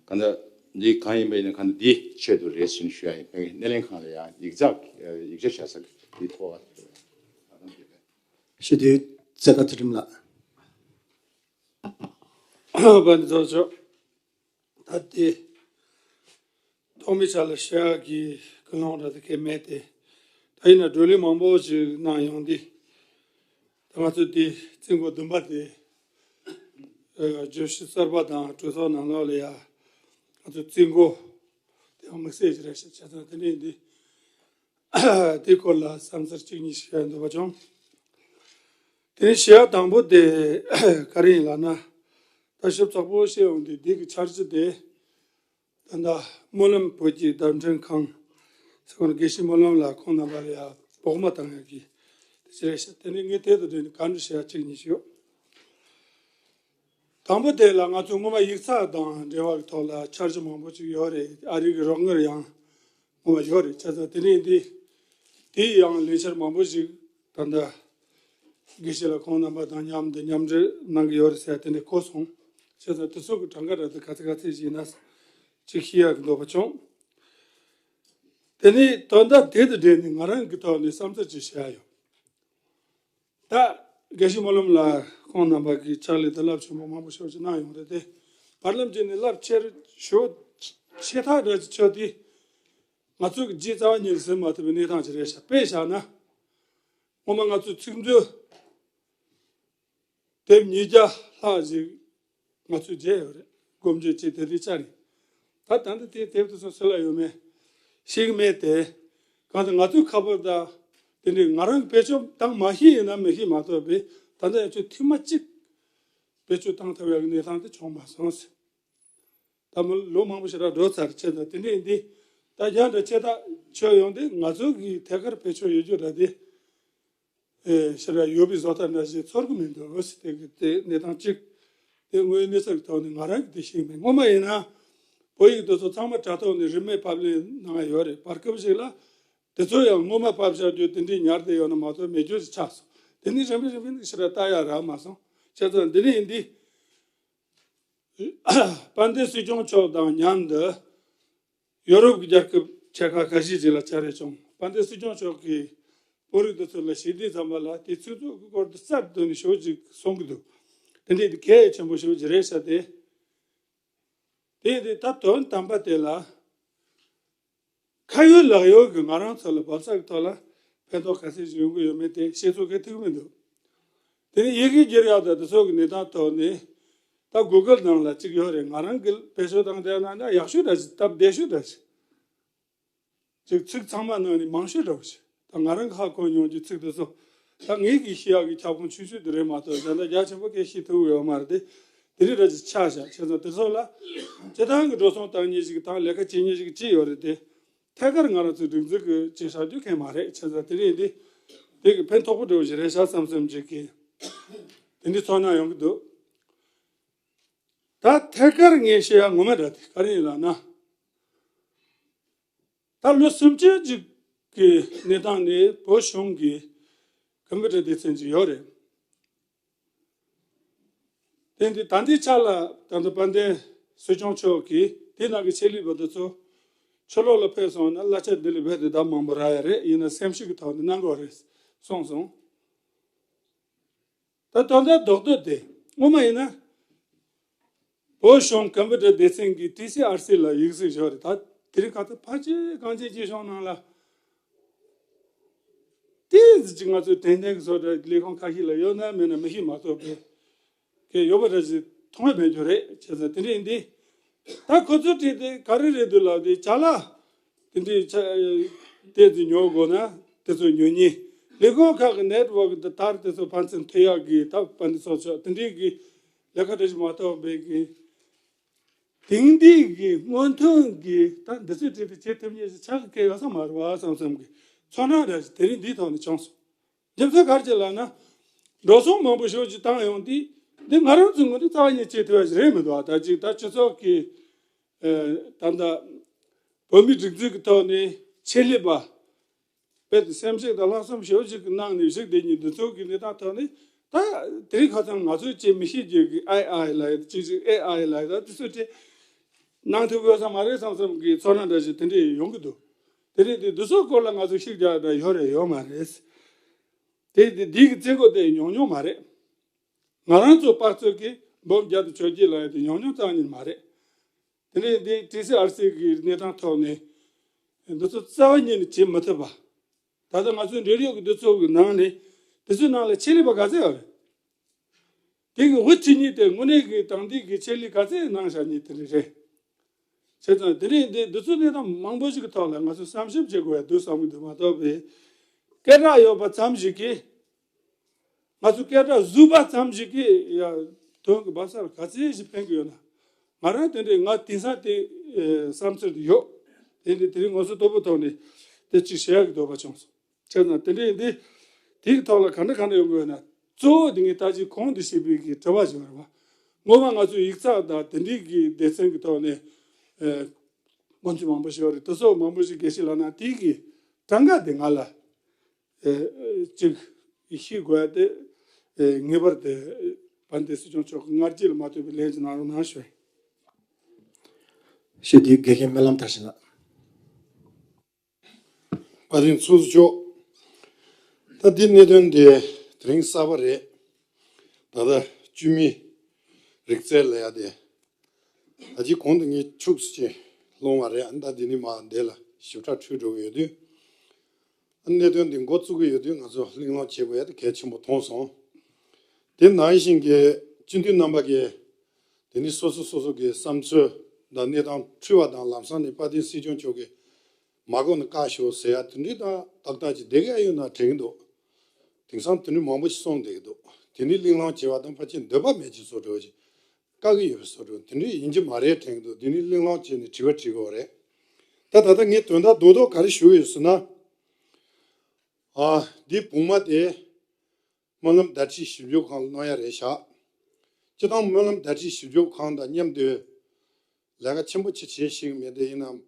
གང་ལྟར་འདི་གང་ཡིན་པ་ཡིན་ན་གང་ལྟར་འདི་ཆེད་དུ་རེད་ཟེར་ནས་ཞུ་ཡ་ཡིན། སྣེ་ལེན་ཁང་ལ་ཡང་ཡིག་ཚགས་ཡིག་ཆ་བཞག་ས་འདི་ཐོག་ཞུ་དུས་ཚེ་དང་ཚུལ་ཁྲིམས་ལགས། པ་འདི་ཚོ་ཆོག་ད་དེ་ཐོག་མའི་ཆ་ལ་བཤད་ཡག་གི་ཀུན་སློང་འདྲ་དེ་གས་མེད་དེ། ད་ཡིན་ན་བགྲོ་གླེང་མང་པོ་ཞིག་གནང་ཡོང་དུས། ད་ང་ཚོ་དེ་རྩིས་འགོ་བདུན་པ་དེ་ཨ་བརྗོད་གཞི་གསར་པ་དང་གྲོས་ཚོགས་ནང་ལོགས་ལ་ཡ་ང་ཚོ་རྩིས་འགོ་དེ་ཡང་དམིགས་བསལ་ཞིག་རེད་ཤག་བྱས་ཙང་དེ་འདྲ་ཡིན་དུས། དེའི་སྐོར་ལ་བསམ་ཚུལ་གཅིག་གཉིས་ཤིག་བཤད་འདོད་པ་བྱུང་། དེ་ནས་བཤད་ཡག་དང་པོ་དེ་ག་རེ་ཡིན་ལབ་ན། ད་ཞིབ་ཚགས་པོ་བཤད་ཡོང་དུས་འདི་གི་འཆར་གཞི་དེ། ད་ལྟ་སྨོན་ལམ་བོད་ཀྱི་བརྡ་འཕྲིན་ཁང་ཟེར་བ་ནི་དགེ་བཤེས་སྨོན་ལམ་ལགས་ཁོང་རྣམ་པ་ལ་ཡང་བོགས་མ་བཏང་ཡག་གི་དེ་ཅི་རེད་ཤག་དེ་ནས་ངས་དེ་དང་འབྲེལ་ནས་བཀའ་འདྲི་བཤད་ཡག་གཅིག་གཉིས་ཤིག་ཡོད། དང་པོ་དེ་ལ་ང་ཚོ་སྔོན་མ་ཡིག་ཚགས་དང་འབྲེལ་བ་གི་ཐོག་ལ་འཆར་གཞི་མང་པོ་ཅིག་ཡོད་རེད། ཨ་རི་གི་རོགས་དངུལ་ཡང་སྔོན་མ་ཡོད་རེད། བྱས་ཙང་དེ་ནས་འདི་དེའི་ཡང་ལས་འཆར་མང་པོ་ཞིག་ད་ལྟ་དགེ་བཤེས་ལགས་ཁོང་རྣམ་པ་དང་མཉམ་དུ་མཉམ་འབྲེལ་གནང་གི་ཡོད་རེད་ཟེར་དེ་འདྲ་གོ་སོང་། བྱས་ཙང་དེ་ཚོ་གི་གྲངས་ཀ་འདྲ་དེ་ག་ཚད་ག་ཚད་ཞིག་ཡིན་ན་ཅིག་ཤེས་ཡག་གི་འདོད་པ་བྱུང་། དེ་ནས་དོན་དག་དེ་དང་འབྲེལ་ནས་ང་རང་གི་ཐོག་ནས་བསམ་ཚུལ་ཅིག་བཤད་ཡ་ཡོད། ད་དགེ་བཤེས་སྨོན་ལམ་ལགས་ཁོང་རྣམ་པ་གིས་ཕྱག་ལས་དང་རླབས་ཆེན་པོ་མང་པོ་ཞེ་པོ་ཅིག་གནང་ཡོང་རེད་དེ། བར་ལམ་ཅིག་ནས་རླབས་ཆེར་ཞེ་པོ་ཆེ་ཐག་འདྲ་ཅིག་ཆགས་དུས། ང་ཚོ་གི་རྗེས་རྩ་བ་ཉིད་ནས་ཟིན་མ་ཐུབ་པའི་གནས་སྟངས་ཅིག་རེད་ཤག་དཔེ་བཞག་ན། སྔོན་མ་ང་ཚོ་ཚིག་མཛོད་དེབ་ཉིས་བརྒྱ་ལྷག་ཅིག་ང་ཚོས་མཇལ་ཡོད་རེད། སྒོ་འབྱེད་བྱས་དེ་དུས་བཅར་ཡིན། ད་ད་ལྟ་དེའི་དེབ་དེ་ཚོ་སུ་ལ་ཡོད་མེད་ཤེས་ཀྱི་མེད་དེ། གང་ལྟར་ང་ཚོའི་ཁ་པར་དང་དེ་འདྲའི་ང་རང་གི་བེད་སྤྱོད་བཏང་མ་ཤེས་ཡིན་ན་མི་ཤེས་མ་གཏོགས་པའི་ད་ལྟ་ཡང་ཆོས་ཐེངས་མ་གཅིག་བེད་སྤྱོད་བཏང་ཐུབ་ཡག་གི་གནས་སྟངས་དེ་བྱུང་མ་སོང་ཟེར། ད་མི་ལོ་མང་པོ་ཞིག་ར་འགྲོ་ཚར་བྱས་ཙང་དེ་འདྲ་ཡིན་དུས། ད་རྒྱ་འདྲ་ཆེ་ཐག་ཆོད་ཡོང་དུས་ང་ཚོ་གི་ཐད་ཀར་བེད་སྤྱོད་ཡོད་རྒྱུ་ར་དེ། ཨེ་ཕྱིར་ར་ཡོད་པའི་བཟོ་ལྟ་འདྲ་ཞིག་ཚོར་གི་མི་འདུག་ཟེར་དེ་གི་དེ་གནས་སྟངས་གཅིག་དེ་དངོས་ཡོད་གནས་ཚུལ་གྱི་ཐོག་ནས་ང་རང་གི་དེ་ཤེས་མེད། སྔོན་མ་ཡིན་ན་བོད་ཡིག་དེ་ཚོ་ཚང་མ་དྲ་ཐོག་ནས་རིན་མེད་ཕབ་ལེན་གནང་ཡ་ཡོད་རེད། བར་སྐབས་ཤིག་ལ་དེ་ཚོ་ཡང་སྔོན་མ་ཕབ་བཞག་རྒྱུ་དེ་འདྲའི་ཉར་བསྡད་ཡོད་ན་མ་གཏོགས་མེད་རྒྱུ་ཞིག་ཆགས་སོང་། དེ་ནས་རིམ་པས་རིམ་པས་ཕྱིར་ར་ལྟ་ཡ་རག་མ་སོང་། བྱས་ཙང་འདི་ནས་འདི། དཔལ་ལྡན་སྲིད་སྐྱོང་མཆོག་དང་མཉམ་དུ་ཡོ་རོབ་ཀྱི་རྒྱལ་ཁབ་ཆེ་ཁག་ཁ་ཤས་ཅིག་ལ་བཅར་རེས་བྱུང་། དཔལ་ལྡན་སྲིད་སྐྱོང་མཆོག་གིས་བོད་རིགས་དེ་ཚོ་ལ་ཞལ་འདེབས་ཚང་མ་ལ་དེ་ཚོའི་ཐོག་གི་སྐོར་དུ་རྩ་དོན་ནས་ཞེ་པོ་ཅིག་གསུང་གི་འདུག་དེ་འདྲའི་དེ་གལ་ཆེན་པོ་ཞེ་པོ་ཅིག་རེད་ཤག་དེ། དེ་དེ་ད་དོན་དམ་པ་དེ་ལ། ཁ་ཡོད་ལག་ཡོད་ཀྱི་ང་རང་ཚོ་ལ་བབས་ས་གི་ཐོག་ལ་ཕན་ཐོགས་ག་ཚད་ཅིག་ཡོང་གི་ཡོད་མེད་དེ་ཤེས་ཚོད་ག་ཐུག་མི་འདུག་དེ་ནས་ཡི་གེ་སྒྱུར་ཡག་དང་དེ་ཚོ་གི་གནས་སྟངས་ཐོག་ནས་ད་གུ་གལ་ནང་ལ་གཅིག་ཡོད་རེད། ང་རང་གི་བེད་སྤྱོད་བཏང་བསྡད་ན་ན་ཡག་ཤོས་འདྲ་ཅིག་སྟབས་བདེ་ཤོས་འདྲ་ཅིག་ཅིག་ཚིག་ཚང་མ་ནང་ནས་མང་ཤོས་འདྲ་བོ་ཞིག་ད་ང་རང་གི་ཧ་གོ་མྱོང་རྒྱུ་ཚིག་དེ་ཚོ་ད་ངེད་ཀྱི་ཤེས་ཡག་གི་ཁྱབ་ཁོངས་ཆུང་ཆུང་དེ་རེད་མ་གཏོགས་གཞན་དག་རྒྱ་ཆེན་པོ་གས་ཤེས་ཐུབ་ཡོད་མ་རེད་དེ། དེ་རིགས་འདྲ་ཅིག་ཆགས་བཞག་བྱས་ཙང་དེ་ཚོ་ལ་སྤྱི་བཏང་གི་འགྲོ་སོང་བཏང་མཁན་ཞིག་དང་ལས་ཀ་བྱེད་མཁན་ཞིག་ཅིག་ཡོད་རེད་དེ། ཐད་ཀར་ང་རང་ཚོའི་སྒྲིག་འཛུགས་ཀྱི་ཅིག་བྱ་རྒྱུ་གང་མ་རེད། བྱས་ཙང་དེ་རིང་འདི་དེ་གི་ཕན་ཐོགས་པོ་འགྲོ་བཞིན་རེད་ཤག་བསམ་བསམ་ཅིག་གིས་དེ་འདྲའི་ཚོར་སྣང་ཡོང་གི་འདུག་ད་ཐད་ཀར་ངས་བཤད་ཡ་ངོ་མ་འདྲ་དེ་ག་རེ་ཡིན་ལབ་ན། ད་ལོ་སུམ་ཅུ་ཅིག་གི་གནས་སྟངས་ནས་བོད་གཞུང་གི་ཀམ་པུ་ཊར་སྡེ་ཚན་ཅིག་ཡོད་རེད། དེ་འདི་ད་ལྟའི་ཆ་ལ་ད་ལྟ་དཔལ་ལྡན་སྲིད་སྐྱོང་མཆོག་གིས་དེ་ནང་གི་ཆེད་ལས་པ་དེ་ཚོ་ཕྱི་ལོགས་ལ་ཕེབས་སོང་ན་གླ་ཆ་དེ་ལས་རྦད་དེ་ལྡབ་མང་པོ་རག་ཡ་རེད། ཡིན་ན་སེམས་ཤུགས་ཀྱི་ཐོག་ནས་གནང་དགོས་རེད་གསུངས་སོང་། ད་དོན་དག་རྡོག་རྡོག་དེ་སྔོན་མ་ཡིན་ན་བོད་གཞུང་ཀམ་པུ་ཊར་སྡེ་ཚན་གྱི་ཊི་སི་ཨར་སི་ལ་ཡིག་གཟུགས་བཞག་རེད། ད་དེ་རིང་ཁ་ཐུག་ཕལ་ཆེར་གངས་ཅན་སྐྱིད་གཤོངས་ནང་ལ། ཏོག་ཙམ་ཅིག་ང་ཚོའི་དྲན་རྟེན་གྱི་བཟོ་འདྲ་ལས་ཁུངས་ཁ་ཤས་ལ་ཡོད་ན་མེད་ན་མི་ཤེས་མ་གཏོགས་པའི་གི་ཡོད་པ་འདྲ་ཞིག་མཐོང་ཡ་མེད་རྒྱུ་རེད། བྱས་ཙང་དེ་འདྲ་ཡིན་དུས་ད་ཁོ་ཚོའི་གྲས་དེ་ག་རེ་རེད་འདུག་ལབ་དུས་ཅ་ལག་དེ་འདྲའི་ཆ་ཏོག་ཙམ་ཉོ་དགོས་ན་དེ་ཚོ་ཉོ་མཁན། ལས་ཁུངས་ཁག་གི་ནེཊ་ཝརྐ་དེ་དར་དེ་ཚོ་ཕན་ཚུན་མཐུད་ཡག་གི་ད་ཕན་ཚུན་ཚོགས་ཆོག་དེ་འདྲའི་གི་ལས་ཀ་འདྲ་ཞིག་མ་གཏོགས་པའི་གི་དེང་དུས་ཀྱི་སྔོན་ཐོན་གྱི་ད་འདི་ཚོའི་གྲས་དེ་བྱེད་ཐུབ་མཁན་ཞིག་ཆགས་ཀྱི་ཡོད་ས་མ་རེད་བ་བསམ་བསམ་གྱི་ཚོར་སྣང་འདྲ་ཞིག་དེ་རིང་འདིའི་ཐོག་ནས་བྱུང་སོང་། རྒྱུ་མཚན་ག་རེ་བྱས་ལབ་ན། འགྲོ་སོང་མང་པོ་ཞེ་པོ་ཅིག་བཏང་ཡོང་དུས་འདི་ང་རང་ཚོའི་ངོས་ནས་རྩ་བ་ཉིད་བྱེད་ཐུབ་ཡ་ཞིག་རེད་མི་འདུག་ད་ཅིག་ད་སྤྱི་ཚོགས་ཀྱི་ད་ལྟ་བོད་མིའི་སྒྲིག་འཛུགས་ཀྱི་ཐོག་ནས་ཆེད་ལས་པ། དཔེ་དེ་སེམས་ཤུགས་དང་ལྷག་བསམ་ཞེ་པོ་ཅིག་གི་ནང་ནས་བཞུགས་བསྡད་མཁན་འདི་ཚོ་གི་གནས་སྟངས་ཐོག་ནས་ད་དེ་རིང་ཁ་སང་ང་ཚོས་བྱེད་མི་ཤེས་རྒྱུ་གི་ཨའི་ཨའི་ལབ་ཡ་ཅིག་ཅིག་ཨེ་ཨའི་ལབ་ཡ་ད་དེ་ཚོ་དེ་གནང་ཐུབ་ཡོད་ས་མ་རེད་བསམ་བསམ་གི་ཚོར་སྣང་འདྲ་ཞིག་དེ་འདྲས་ཡོང་གི་འདུག་དེ་རིང་དེ་འདི་ཚོའི་སྐོར་ལ་ང་ཚོ་ཤུགས་རྒྱག་ཡ་འདྲ་ཡོད་རེད་ཡོད་མ་རེད། དེ་དེ་འདི་གི་རྩིས་འགོ་དེ་ཉུང་ཉུང་མ་རེད། ང་རང་ཚོ་དཔག་ཚོད་ཀྱིས་འབུམ་བརྒྱ་དང་བཅོ་བརྒྱད་ལབ་ཡ་དེ་ཉུང་ཉུང་རྩ་བ་ཉིད་མ་རེད། དེ་ནས་འདི་ཊི་སི་ཨར་སི་གི་གནས་སྟངས་ཐོག་ནས་འདི་ཚོ་རྩ་བ་ཉིད་ནས་བྱེད་མི་ཐུབ་པ། ད་ལྟ་ང་ཚོའི་འབྲེལ་ཡོད་ཀྱི་འདི་ཚོ་གི་ནང་ནས་དེ་ཚོའི་ནང་ལ་ཆེད་ལས་པ་ག་ཚད་ཡོད་རེད། དེ་གི་དབུ་ཁྲིད་མཁན་དེ་དངོས་གནས་ཀྱི་དང་འདི་གི་ཆེད་ལས་ག་ཚད་གནང་བཞག་མཁན་དེ་འདྲ་རེད། བྱས་ཙང་དེ་རིང་འདི་འདི་ཚོ་གནས་སྟངས་མང་པོ་ཞིག་གི་ཐོག་ལ་ང་ཚོས་བསམ་ཞིབ་བྱེད་དགོས་ཡ་འདུག་བསམ་གྱི་འདུག་མ་གཏོགས་པའི་སྐད་གྲགས་ཡོད་པ་ཙམ་ཞིག་གིས། ང་ཚོ་སྐད་གྲགས་བཟོས་པ་ཙམ་ཞིག་གིས་ཡ་དོན་གྱི་བབ་ས་ལ་ག་ཚད་ཞིག་ཕན་གྱི་ཡོད་ན། ང་རང་དེ་འདྲའི་ང་དེང་སང་དེ་ཨེ་བསམ་ཚུལ་དེ་ཡོད། དེ་འདི་དེ་རིང་ངོ་སོ་དོད་པོ་ཐོག་ནས་དེ་གཅིག་བཤད་ཡག་གི་འདོད་པ་བྱུང་སོང་། བྱས་ཙང་དེ་འདྲའི་འདི་དེའི་ཐོག་ལ་ག་འདྲ་ག་འདྲ་ཡོང་གི་ཡོད་ན། གཙོ་བོ་དེ་ངས་ད་ཅི་གོང་དུ་བཤད་པའི་གི་དྲི་བ་ཞིག་རེད་བ། སྔོན་མ་ང་ཚོའི་ཡིག་ཚགས་དང་དེ་འདྲའི་གི་སྡེ་ཚན་གྱི་ཐོག་ནས་ཨེ་སྔོན་ཚུད་མང་པོ་ཞིག་ཡོད་རེད། དེ་ཚོ་མང་པོ་ཞིག་དགེ་བཤེས་ལགས་ན་དེའི་གི་གྲངས་ཀ་དེ་ང་ལ། ཨེ་ཨེ་གཅིག་ཤེས་དགོས་ཡ་དེ་ཨེ་ངེས་པར་དུ་དཔལ་ལྡན་སྲིད་སྐྱོང་མཆོག་གི་སྔ་རྗེས་ལ་མ་ལྟོས་པའི་ལན་ཅིག་གནང་རོགས་གནང་ཞུ། ཞུ་དེ་དགེ་རྒན་སྨོན་ལམ་མཐར་ཕྱིན་ལགས། དཔལ་ལྡན་ཚོགས་གཙོ་མཆོག་ད་འདི་གནད་དོན་འདི་དེ་རིང་གསར་པ་རེད། ད་ལྟ་བཅོས་མིན་རིག་རྩལ་ལབ་ཡ་དེ་ད་ཅི་གོང་དུ་ངས་ཕྱུགས་སུ་ཅིག་སློང་བ་རེད། ཨ་ནི་ད་འདི་ནི་མ་འདི་ལ་ཞིབ་ཕྲ་འཕྲོས་འགྲོ་གི་ཡོད་དུས། གནད་དོན་འདི་འགོ་བཙུགས་ཀྱི་ཡོད་དུས་ང་ཚོ་གླེང་སློང་བྱེད་དགོས་ཡ་དེ་གལ་ཆེན་པོ་མཐོང་སོང་། དེ་ནང་བཞིན་གྱི་སྤྱི་འཐུས་རྣམ་པ་གིས་དེ་ནི་སོ་སོ་སོ་སོ་གི་བསམ་ཚུལ་དང་གནས་སྟངས་འཁྲུལ་བ་དང་ལམ་སང་ནས་དཔལ་ལྡན་སྲིད་སྐྱོང་མཆོག་གིས་མ་གོ་ན་བཀག་ཤོག་ཟེར་ཡ་དེ་འདྲའི་དང་ཏག་ཏག་ཅིག་བསྡད་ཀྱི་ཡོད་ན་དྲན་གྱི་འདུག་དེང་སང་དེ་འདྲའི་མང་པོ་ཞིག་གསུངས་བསྡད་ཀྱི་འདུག་དེ་ནི་གླེང་སློང་བྱེད་པ་དང་ཕལ་ཆེར་འདོད་པ་མེད་ཅིག་བཟོ་འདྲ་བོ་ཅིག་བཀག་གི་ཡོད་པའི་བཟོ་འདྲ་བོ་དེ་འདྲའི་ཡིན་གྱི་མ་རེད་དྲན་གྱི་འདུག་དེ་ནི་གླེང་སློང་བྱས་ནས་དྲི་བ་དྲི་དགོས་རེད། ད་ད་ལྟ་ངས་དོན་དག་རྡོག་རྡོག་ག་རེ་ཞུ་གི་ཡོད་ཟེར་ན། ཨ། འདི་བུང་མ་དེ་སྨོན་ལམ་བརྡ་ཁྲིད་ཞིབ་འཇུག་ཁང་ལ་གནང་ཡ་རེད་ཤག་སྤྱི་བཏང་སྨོན་ལམ་བརྡ་ཁྲིད་ཞིབ་འཇུག་ཁང་དང་མཉམ་དུ་ལས་ཀ་ཆེན་པོ་ཅིག་བྱེད་ཤེས་ཀྱི་མེད་དེ། ཡིན་ནའང་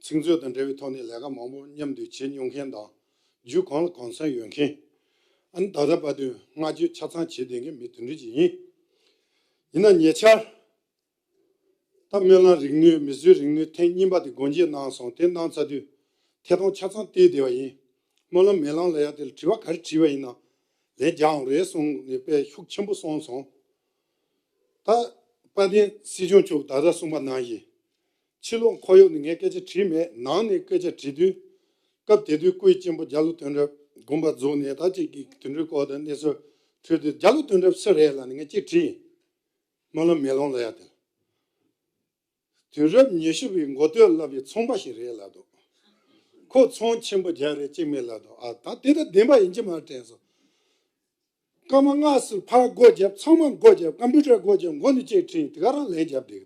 ཚིག་མཛོད་དང་འབྲེལ་བའི་ཐོག་ནས་ལས་ཀ་མང་པོ་མཉམ་དུ་བྱེད་མྱོང་མཁན་དང་རྒྱུད་གང་ལ་གང་འཚམ་ཡོད་མཁན། ཨ་ནི་ད་ལྟ་བར་དུ་བསྔགས་བརྗོད་ཆ་ཚང་བྱེད་བསྡད་མཁན་མི་དེ་འདྲ་ཅིག་ཡིན། ཡིན་ན་ཉེ་ཆར། ད་སྨོན་ལམ་རིག་ནུས་མིས་བཟོས་རིག་ནུས་ཐེངས་གཉིས་པ་དེ་སྒོ་འབྱེད་གནང་སོང་། དེ་གནང་ཚར་དུས་ཐད་གཏོང་ཆ་ཚང་བལྟས་བསྡད་པ་ཡིན། སྨོན་ལམ་མེ་ལོང་ལབ་ཡ་དེ་ལ་དྲི་བ་ག་རེ་དྲིས་པ་ཡིན་ན་ལན་རྒྱག་འོང་རེད་གསུངས་ནས་དཔེ་ཤུགས་ཆེན་པོ་གསུངས་སོང་། ད་དཔལ་ལྡན་སྲིད་སྐྱོང་མཆོག་ད་ལྟ་གསུངས་པ་ནང་བཞིན་ཕྱི་ལོགས་ཁོར་ཡུག་ནས་ངས་སྐད་ཆ་དྲིས་མེད། ནང་ནས་སྐད་ཆ་དྲིས་དུས་སྐབས་དེ་དུས་སྐུའི་གཅེན་པོ་རྒྱ་ལོ་དོན་གྲུབ་དགོངས་པ་རྫོགས་ནས་ད་ཅིག་གི་དོན་གྲུབ་སྐོར་དང་གནས་ཚུལ་ཐོས་དུས་རྒྱ་ལོ་དོན་གྲུབ་སུ་རེད་ལབ་ནས་ངས་གཅིག་དྲིས། སྨོན་ལམ་མེ་ལོང་ལབ་ཡ་དེ། དུས་རབས་ཉི་ཤུ་པའི་འགོ་སྟོད་ལབ་པའི་ཚོང་པ་ཞིག་རེད་ལབ་འདུག་ཁོ་ཚོང་ཆེན་པོ་རྒྱག་རེད་ཅིག་མེད་ལབ་འདུག་ཨ་ད་དེ་ད་བདེན་པ་ཡིན་གྱི་མ་རེད་དྲན་སོང་། སྐར་མ་ལྔ་ཙམ་ཕར་སྒོ་བརྒྱབ། ཚང་མ་སྒོ་བརྒྱབ། ཀམ་པུ་ཊར་སྒོ་བརྒྱབ། མགོ་ནས་གཅིག་དྲིས། དེ་ག་རང་ལན་བརྒྱབ་བསྡད་ཀྱི་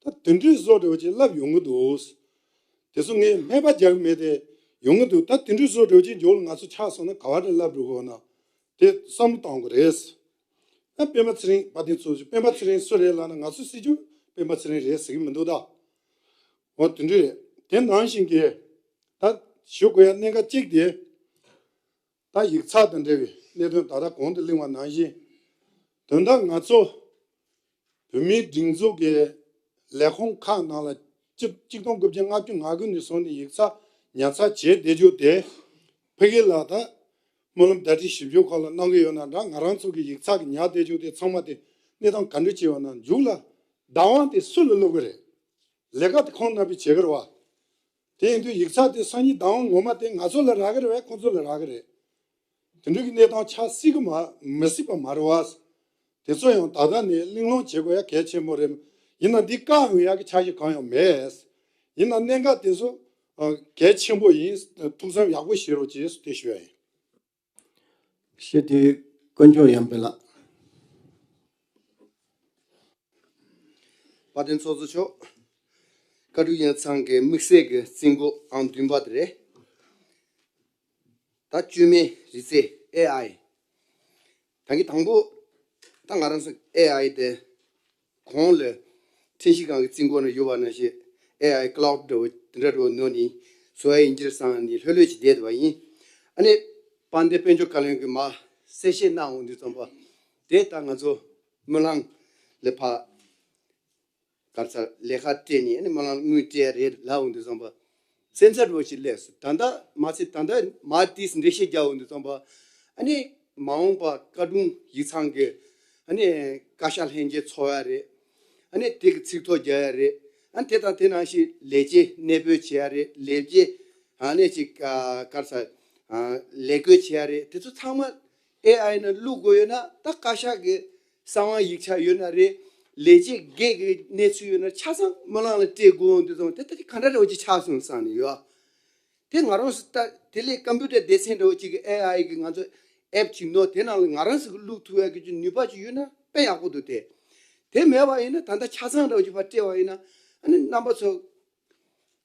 འདུག་ད་དེ་འདྲའི་བཟོ་འདྲ་བོ་ཅིག་ལབ་ཡོང་གི་འདུག་དེ་ཚོ་ངས་སྨད་པ་རྒྱག་གི་མེད་དེ། ཡོང་གི་འདུག་ད་དེ་འདྲའི་བཟོ་འདྲ་བོ་ཅིག་མཇུག་ལ་ང་ཚོ་ཆགས་སོང་ན་ག་བ་འདྲ་ལབ་འགྲོ་དགོས་ན་དེ་བསམ་བློ་གཏོང་དགོས་རེད། ད་སྤེན་པ་ཚེ་རིང་། དཔལ་ལྡན་ཚོགས་གཙོ་སྤེན་པ་ཚེ་རིང་སུ་རེད་ལབ་ན་ང་ཚོ་སྲིད་སྐྱོང་སྤེན་པ་ཚེ་རིང་རེད་ཟེར་གྱི་མི་འདུག་ད་འོ་དེ་འདྲ་རེད། དེ་ནང་བཞིན་གྱི་ད་ཞུ་དགོས་ཡ་གནད་འགག་གཅིག་དེ། ད་ཡིག་ཚགས་དང་འབྲེལ་བའི་གནད་དོན་ད་ལྟ་གོང་དུ་གླེང་བ་ནང་བཞིན། དོན་དག་ང་ཚོ་བོད་མིའི་སྒྲིག་འཛུགས་ཀྱི་ལས་ཁུངས་ཁག་ནང་ལ་གཅིག་གཅིག་སྟོང་དགུ་བརྒྱ་ལྔ་བཅུ་ང་དགུ་ནས་བཟུང་ནས་ཡིག་ཚགས་ཉར་ཚགས་བྱས་བསྡད་རྒྱུ་དེ། ཕ་གི་ལ་ད་སྨོན་ལམ་བརྡ་ཁྲིད་ཞིབ་འཇུག་ཁང་ལ་གནང་གི་ཡོད་ན་འདྲ། ང་རང་ཚོ་གི་ཡིག་ཚགས་ཀྱི་ཉར་བསྡད་རྒྱུ་དེ་ཚང་མ་དེ་གནས་སྟངས་ག་འདྲ་ཅིག་ཡོད་ན་མཇུག་ལ་བདག་དབང་དེ་སུ་ལ་སློག་གི་རེད། ལས་ཀ་དེ་ཁོང་རྣམ་པས་བྱེད་ཀྱི་རེད་བ། དེ་ཡིན་དུས་ཡིག་ཚགས་དེ་སང་ཉིན་བདག་དབང་ངོ་མ་དེ་ང་ཚོ་ལ་རག་གི་རེད་བས་ཁོང་ཚོ་ལ་རག་གི་རེད། དེ་འདྲ་གི་གནས་སྟངས་ཆགས་སྲིད་ཀྱི་མ་མི་སྲིད་པ་མ་རེད་བ། དེ་ཚོ་ཡང་ད་ལྟ་ནས་གླེང་སློང་བྱེད་དགོས་ཡ་གལ་ཆེན་པོ་རེད། ཡིན་ན་འདི་བཀག་འོས་ཡ་གི་འཆར་གཞི་གང་ཡང་མེད། ཡིན་ན་གནད་འགག་དེ་ཚོ་ཨ་གལ་ཆེན་པོ་ཡིན། ཐུགས་བསམ་ཡག་པོ་བཞེས་རོགས་བྱེད་ཟེར་དེ་ཞུ་ཡ་ཡིན། ཞུ་དེ་དཀོན་མཆོག་ཡང་དཔལ་ལགས། དཔལ་ལྡན་ཚོགས་གཙོ་མཆོག་བཀའ་དྲུང་ཡིག་ཚང་གི་དམིགས་བསལ་གྱི་རྩིས་འགོ་ཨང་བདུན་པ་དེ་རེད། ད་བཅོས་མིན་རིག་རྩལ་ཨེ་ཨའི། ད་གིན་དང་པོ་ད་ང་རང་ཚོ་ཨེ་ཨའི་དེ་གོང་ལ་ཁྲིམས་ཞིབ་ཁང་གི་རྩིས་འགོ་ནང་ཡོད་པ་ནང་བཞིན་ཨེ་ཨའི་ཀླའུ་ཌི་འདྲ་བོ་དེ་འདྲ་འདྲ་བོ་ནོར་ནི་བཟོ་ཡ་ཡིན་གྱི་རེད་བསམ་ནས་ལྷོད་ལྷོད་ཅིག་བསྡད་བསྡད་པ་ཡིན། ཨ་ནི་དཔལ་ལྡན་དཔལ་འབྱོར་བཀའ་བློན་གྱིས་མར་གསལ་བཤད་གནང་འོང་དུས་ཙམ་པ་དེ་ད་ང་ཚོ་སྨོན་ལམ་ལ་ཕར་ག་རེ་ཟེར་ལས་ཀ་སྤྲད་ནས་ཨ་ནི་སྨོན་ལམ་དངུལ་སྤྲད་རེད་ལབ་འོང་དུས་ཙམ་པ་སེམས་འཚབ་འདྲ་བོ་ཞིག་སླེབས་སོང་། ད་ལྟ་མ་ཚད་ད་ལྟ་མར་དེ་འགྲེལ་བཤད་རྒྱག་འོང་དུས་ཙམ་པ་ཨ་ནི་མ་འོངས་པ་བཀའ་དྲུང་ཡིག་ཚང་གི་ཨ་ནི་བཀའ་ཤག་ལྷན་རྒྱས་ཚོགས་ཡ་རེད། ཨ་ནི་དེ་གི་ཚིག་ཐོ་རྒྱག་ཡ་རེད། ཨ་དེ་དང་དེ་ནང་བཞིན་ལས་བྱེད་གནས་སྤོས་བྱེད་ཡ་རེད། ལས་བྱེད་ཨ་ནས་ཅིག་ཨ་ག་རེ་ཟ་ཨ་ལས་བགོས་བྱེད་ཡ་རེད། དེ་ཚོ་ཚང་མ་ཨེ་ཨའི་ནང་བླུག་དགོས་ཡོད་ན། ད་བཀའ་ཤག་གི་གསང་བ་ཡིག་ཆ་ཡོད་ན་རེད། ལས་བྱེད་སྒེར་གྱི་གནས་ཚུལ་ཡོད་ན་ཆ་ཚང་སྨོན་ལམ་ལ་སྤྲད་དགོས་འོང་། དེ་ཚོ་དེ་ལྟ་དེ་ག་འདྲ་འདྲ་བོ་ཅིག་ཆགས་སོང་བསམ་ནས་ཡོད། དེ་ང་རང་ཚོ་ད་དེ་ལས་ཀམ་པུ་ཊར་སྡེ་ཚན་འདྲ་བོ་ཅིག་གི་ཨེ་ཨའི་གི་ང་ཚོ་ཨེབ་ཅིག་ནོར་དེ་ནང་ལ་ང་རང་ཚོ་གི་བླུག་ཐུབ་ཡ་གི་ཅིག་ནུས་པ་ཅིག་ཡོད་ན་དཔེ་ཡག་པོ་འདུག་དེ་དེ་མེད་པ་ཡིན་ན་ད་ལྟ་ཆ་ཚང་འདྲ་བོ་ཅིག་ཕར་སྤྲད་པ་ཡིན་ན། ཨ་ནི་རྣམ་པ་ཚོ་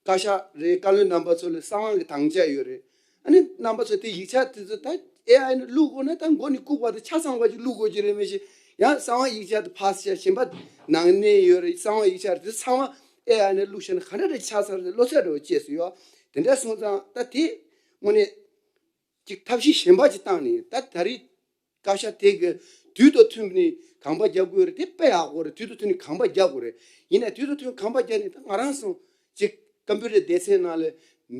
བཀའ་ཤག་རེད། བཀའ་བློན་རྣམ་པ་ཚོ་ལ་གསང་བ་གི་དམ་བཅའ་ཡོད་རེད། ཨ་ནི་རྣམ་པ་ཚོ་དེ་ཡིག་ཆ་དེ་ཚོ་ད་ཨེ་ཨའི་ནང་བླུག་དགོས་ན་ད་མགོ་ནས་ལྐུགས་པ་དང་ཆ་ཚང་བ་ཅིག་བླུག་དགོས་ཀྱི་རེད། མི་ཤེས་ཡང་གསང་བ་ཡིག་ཆ་དེ་ཕར་བཤད། གཞན་པ་ནང་གནས་ཡོད་རེད། གསང་བ་ཡིག་ཆ་དེ་ཚང་མ་ཨེ་ཨའི་ནང་བླུགས་བྱས་ན་ག་འདྲ་འདྲ་ཆགས་ཚར་རེད། བློ་འཚབ་འདྲ་བོ་སྐྱེས་སོང་ཡོད། དེ་འདྲ་སོང་ཙང་ད་དེ་དངོས་གནས་ཅིག་ཐབས་ཤེས་གཞན་པ་ཅིག་བཏང་ནས། ད་ད་རེས་བཀའ་ཤག་དེ་གི་དུས་དང་མཐུན་ནས་གོམ་པ་རྒྱག་དགོས་རེད། དེ་དཔེ་ཡག་པོ་རེད། དུས་དང་མཐུན་ནས་གོམ་པ་རྒྱག་དགོས་རེད། ཡིན་ནའི་དུས་དང་མཐུན་གོམ་པ་རྒྱག་ནས་ད་ང་རང་ཚོ་ཅིག་ཀམ་པུ་ཊར་སྡེ་ཚན་ནང་ལ་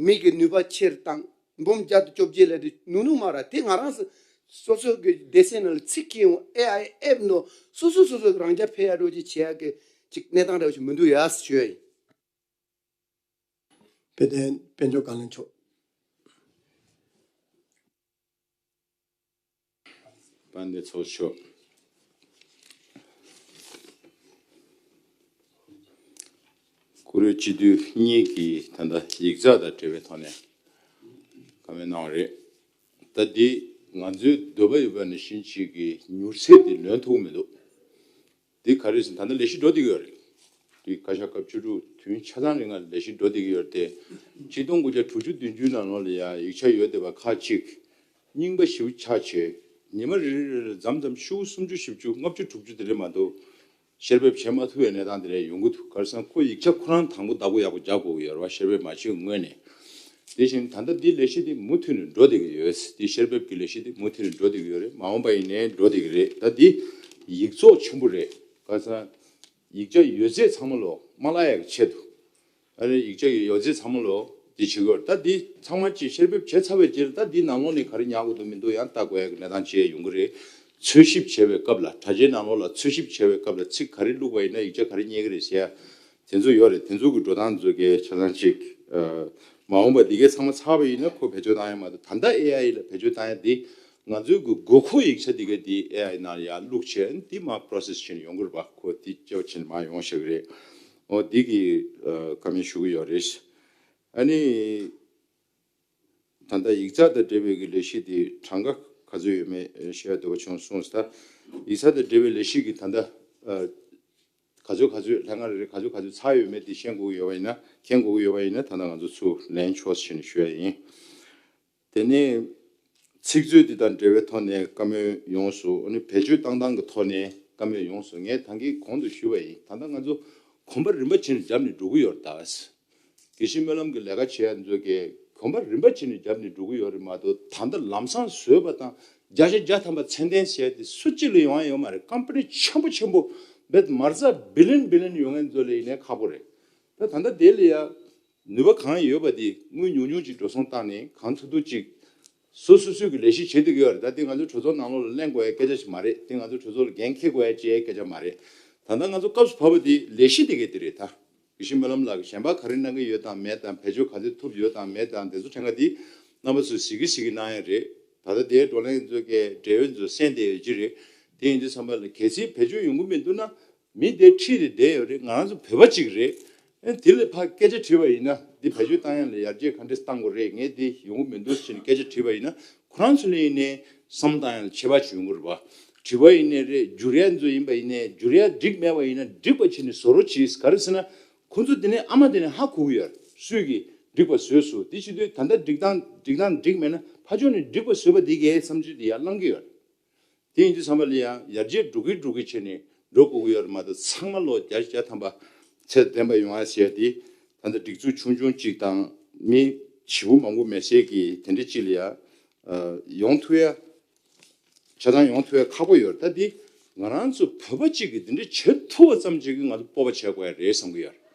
མི་གི་ནུས་པ་ཆེར་བཏང་། འབུམ་བརྒྱ་དང་བཅོ་བརྒྱད་ལ་དེ་ནུ་ནུ་མ་ར་དེ་ང་རང་ཚོ་སོ་སོ་གི་སྡེ་ཚན་ནང་ལ་ཚིག་སྐྱེལ་འོང་། ཨེ་ཨའི་ཨེབ་ནོ་སོ་སོ་སོ་སོ་རང་རྐྱ་འཕེར་ཡ་འགྲོ་ཅིག་བྱེད་ཡ་གི་ཅིག་གནས་སྟངས་འདྲ་བོ་ཞིག་མི་འདུག་ཡ་ཞུ་ཡ་ཡིན། དཔལ་ལྡན་དཔལ་འབྱོར་བཀའ་བློན་མཆོག་དཔལ་ལྡན་ཚོགས་གཙོ་མཆོག་བཀུར་འོས་སྤྱི་འཐུས་གཉིས་ཀྱིས་ད་ལྟ་ཡིག་ཚགས་དང་འབྲེལ་བའི་ཐོག་ནས་བཀའ་མོལ་གནང་བ་རེད། ད་འདི་ང་ཚོའི་འདོད་པ་ཡོད་པ་ནང་བཞིན་ཅིག་གི་མྱུར་ཚད་དེ་ལོན་ཐུབ་ཀྱི་མི་འདུག་འདི་ག་རེ་ཟེར་ན་ད་ལྟ་ལས་གཞི་འགྲོ་བསྡད་ཀྱི་ཡོད་རེད། འདི་བཀའ་ཤག་སྐབས་བཅུ་དྲུག་དུས་ཡུན་ཆ་ཚང་རིང་ལ་ལས་གཞི་འགྲོ་བསྡད་ཀྱི་ཡོད་རེད་དེ། ཆིག་སྟོང་དགུ་བརྒྱ་དྲུག་ཅུ་བདུན་ཅུ་ནང་ལོགས་ལ་ཡ་ཡིག་ཆ་ཡོད་བསྡད་པ་ཁག་ཅིག་རྙིང་པ་ཞེ་པོ་ཆགས་བྱས། ཉི་མ་རེ་རེ་རེ་ལ་མཚམས་མཚམས་ཤོག་གུ་སུམ་ཅུ་བཞི་བཅུ་ལྔ་བཅུ་དྲུག་ཅུ་དེ་འདྲ་མ་གཏོགས་བཤེར་འབེབས་བྱེད་མ་ཐུབ་པའི་གནས་སྟངས་དེ་འདྲ་ཡོང་གི་འདུག་ག་རེ་ཟེར་ན་ཁོ་ཡིག་ཆ་ཁོ་རང་དང་པོ་བདག་པོ་ཡག་པོ་རྒྱག་དགོས་ཀྱི་ཡོད་རེད་བ། བཤེར་འབེབས་མ་བྱས་སྔོན་ནས། དེ་བཞིན་ད་ལྟ་འདི་ལས་གཞི་འདི་མུ་མཐུད་ནས་འགྲོ་བསྡད་ཀྱི་ཡོད། འདི་བཤེར་འབེབས་ཀྱི་ལས་གཞི་འདི་མུ་མཐུད་ནས་འགྲོ་བསྡད་ཀྱི་ཡོད་རེད། མ་འོངས་པ་ཡིན་ནའི་འགྲོ་བསྡད་ཀྱི་རེད། ད་འདི་ཡིག་ཚོགས་ཆེན་པོ་རེད། ག་རེ་ཟེར་ན་ཡིག་ཆ་ཡོད་ཚད་ཚང་མ་ལོ་མ་བརླག་ཡག་གི་ཆེད་དུ། ཨ་རེ་ཡིག་ཆ་ཡོད་ཚད་ཚང་མ་ལོ་འདི་བྱེད་དགོས་རེད། ད་འདི་ཚང་མ་ཅིག་བཤེར་འབེབས་བྱས་ཚར་བའི་རྗེས་ལ་ད་འདི་ནང་ལོགས་ནས་ག་རེ་ཉར་དགོས་འདུག་མི་འདུག་ཡང་ལྟ་དགོས་ཡག་གི་གནས་སྟངས་ཅིག་ཡོང་གི་རེད། འཚོལ་ཞིབ་བྱེད་པའི་སྐབས་ལ་དྲ་རྒྱའི་ནང་ལོགས་ལ་འཚོལ་ཞིབ་བྱེད་པའི་སྐབས་ལ་ཚིག་ག་རེ་བླུགས་པ་ཡིན་ན་ཡིག་ཆ་ག་རེ་རྙེད་ཀྱི་རེད་ཟེར་ཡ་དེ་ཚོ་ཡོད་རེད། དེ་ཚོ་གི་འགྲོ་སྟངས་ཚོ་གའི་ཆ་ཚང་ཅིག་ཨ་མ་འོངས་པ་འདི་གའི་ཚང་མ་ཚར་བ་ཡིན་ན་ཁོ་བེད་སྤྱོད་བཏང་ཡ་མ་གཏོགས། ད་ལྟ་ཨེ་ཨའི་ལ་བེད་སྤྱོད་བཏང་ཡ་འདི་ང་ཚོའི་གི་དགོས་མཁོ་ཡིག་ཆ་འདི་གའི་འདི་ཨེ་ཨའི་ནང་ལ་ཡར་བླུགས་བྱས་འདི་མར་པོ་རོ་སེ་སི་བྱས་ནས་ཡོང་གི་རེད་པ། ཁོ་འདི་སྐྱེ་བ་ཕྱིན་མར་ཡོང་བཞག་གི་རེད། འོ་འདི་གི་ཨ་བཀའ་མོལ་ཞུ་གི་ཡོད་རེད། ཨ་ནི། ད་ལྟ་ཡིག་ཚགས་དང་འབྲེལ་བའི་གི་ལས་གཞི་དེ་གྲངས་ཀ་ག་ཚོད་ཡོད་མེད་ཤེས་ཡ་འདོད་པ་བྱུང་སོང་། ད་ཡིག་ཚགས་དང་འབྲེལ་བའི་ལས་གཞི་གི་ད་ལྟ་ཨ་ག་ཚོད་ག་ཚོད་ལྷན་ཁང་རེ་རེ་ག་ཚོད་ག་ཚོད་ཚར་ཡོད་མེད་དེ་ཤེས་དགོས་ཀྱི་ཡོད་པ་ཡིན་ན། མཁྱེན་དགོས་ཀྱི་ཡོད་པ་ཡིན་ན་ད་ལྟ་ང་ཚོ་ཚུར་ལན་ཆོག་ཟེར་ནས་ཞུ་ཡ་ཡིན། དེ་ནས་ཚིག་མཛོད་འདི་དང་འབྲེལ་བའི་ཐོག་ནས་བཀའ་མོལ་ཡོངས་སུ། ཨ་ནི་བེད་སྤྱོད་བཏང་སྟངས་ཀྱི་ཐོག་ནས་བཀའ་མོལ་ཡོངས་སུ། ངས་ད་གིན་གོང་དུ་ཞུས་པ་ཡིན། ད་ལྟ་ང་ཚོ་གོམ་པ་རིམ་པ་བྱས་ནས་བརྒྱབ་ནས་འགྲོ་གི་ཡོད་རེད་ད། དགེ་བཤེས་སྨོན་ལམ་གྱི་ལས་ཀ་བྱེད་ཡ་ཚོ་གིས་གོམ་པ་རིམ་པ་བྱས་ནས་བརྒྱབ་ནས་འགྲོ་གི་ཡོད་རེད་མ་གཏོགས། ད་ལྟ་ལམ་སང་བཟོས་པ་དང་བརྒྱ་ཆ་བརྒྱ་ཐམ་པ་ཚད་ལྡན་བྱས་ཏེ་སུ་གཅིག་ལ་ཡོང་ཡ་ཡོད་མ་རེད། ཀམ་པ་ནི་ཆེན་པོ་ཆེན་པོ་བེད་མ་རྩ་བི་ལིན་བི་ལིན་ཡོང་མཁན་ཚོ་ལ་ཡིན་ནའི་ཁག་པོ་རེད། ད་ད་ལྟ་དེ་ལ་ཡ་ནུས་པ་གང་ཡོད་པ་དེ་དངུལ་ཉུང་ཉུང་ཅིག་འགྲོ་སོང་བཏང་ནས་གང་ཐུབ་ཐུབ་ཅིག་སོ་སོ་སོས་ཀྱི་ལས་གཞི་བྱེད་བསྡད་ཀྱི་ཡོད་རེད། ད་དེ་ང་ཚོ་གྲོས་ཚོགས་ནང་ལོགས་ལ་གླེང་དགོས་ཡ་སྐད་ཆ་ཞིག་མ་རེད། དེ་ང་ཚོ་གྲོས་ཚོགས་ལ་འགན་འཁྱེར་དགོས་ཡ་བཅས་སྐད་ཆ་མ་རེད། ད་ལྟ་ང་ཚོ་སྐབས་སུ་བབས་པ་དེ་ལས་གཞི་དེ་གས་དེ་རེད་ད། དགེ་བཤེས་སྨོན་ལམ་ལགས་ཀྱིས་གཞན་པ་ག་རེ་གནང་གི་ཡོད་དང་མེད་དང་། བེད་སྤྱོད་ག་ཚོད་ཐུབ་ཡོད་དང་མེད་དང་། དེ་ཚོ་ཕྲན་ཁ་དེ་རྣམ་པ་ཚོས་གཟིགས་གི་གཟིགས་གི་གནང་ཡ་རེད། ད་ལྟ་དེའི་བགྲོ་གླེང་ཚོ་གའི་འབྲེལ་ཡོད་ཚོ་གསན་བསྡད་ཡོད་ཀྱི་རེད། དེ་ཡིན་དུས་ཙམ་པ་ལ་གལ་སྲིད་བེད་སྤྱོད་ཡོང་གི་མི་འདུག་ན། མི་དེ་ཁྲིད་དེ་བསྡད་ཡོད་རེད། ང་རང་ཚོ་བོད་པ་གཅིག་རེད། ཨེ་དེ་ལ་ཕར་སྐད་ཆ་དྲིས་པ་ཡིན་ན། འདི་བེད་སྤྱོད་བཏང་ཡ་ལ་ཡར་རྒྱས་ག་འདྲས་བཏང་དགོས་རེད། ངས་འདི་ཡོང་གི་མི་འདུག་ཟེར་ནས་སྐད་ཆ་དྲིས་པ་ཡིན་ན། ཁོ་རང་ཚོ་ལ་ཡིན་ནའི་བསམ་བློ་བཏང་ཡ་ལ་ཁྱད་པར་ཅིག་ཡོང་གི་རེད་པ། དྲི་བ་ཡིན་ནའི་རེད། བསྒྱུར་ཡ་ཚོ་ཡིན་པ་ཡིན་ནའི་བསྒྱུར་ཡ་འགྲིག་མེད་པ་ཡིན་ན་འགྲིག་པ་བྱས་ནས་བཟོ་རོགས་གྱིས། ག་རེ་ཟེར་ན་ཁོ་ཚོ་དེ་ནས་ཨ་མ་དེ་ནས་ཧ་གོ་གི་ཡོད་རེད། སུས་ཀྱིས་འགྲིག་པ་བཟོས་སོང་། དེ་བྱེད་དུས་ད་ལྟ་འགྲིག་སྟངས་འགྲིག་སྟངས་འགྲིག་མེད་ན་ཕར་ཕྱོགས་ནས་འགྲིག་པ་བཟོས་པ་དེ་གའི་བསམ་ཚུལ་དེ་ཡར་བསླང་གི་ཡོད་རེད། དེ་ཡིན་དུས་ཙམ་པ་ལ་ཡང་ཡར་རྒྱས་འགྲོ་གི་འགྲོ་གི་བྱས་ནས་འགྲོ་དགོས་ཀྱི་ཡོད་རེད་མ་གཏོགས། ཚང་མ་ལོ་བརྒྱ་ཆ་བརྒྱ་ཐམ་པ་ཚད་ལྡན་པ་ཡོང་ཡ་ཟེར་ཡ་དེ་ད་ལྟ་སྒྲིག་འཛུགས་ཆུང་ཆུང་གཅིག་དང་མི་བྱེད་པོ་མང་པོ་མེད་སའི་གི་དེ་འདྲ་གཅིག་ལ་ཡ་ཡོང་ཐུབ་ཡ། ཆ་ཚང་ཡོང་ཐུབ་ཡ་ཁག་པོ་ཡོད་རེད། ད་འདི་ང་རང་ཚོ་བོད་པ་གཅིག་གིས་འདི་འདྲ་བྱེད་ཐུབ་པ་ཙམ་གཅིག་གིས་ང་ཚོ་སྤོབས་པ་བྱེད་དགོས་ཡ་རེད་བསམ་གྱི་ཡོད་རེད།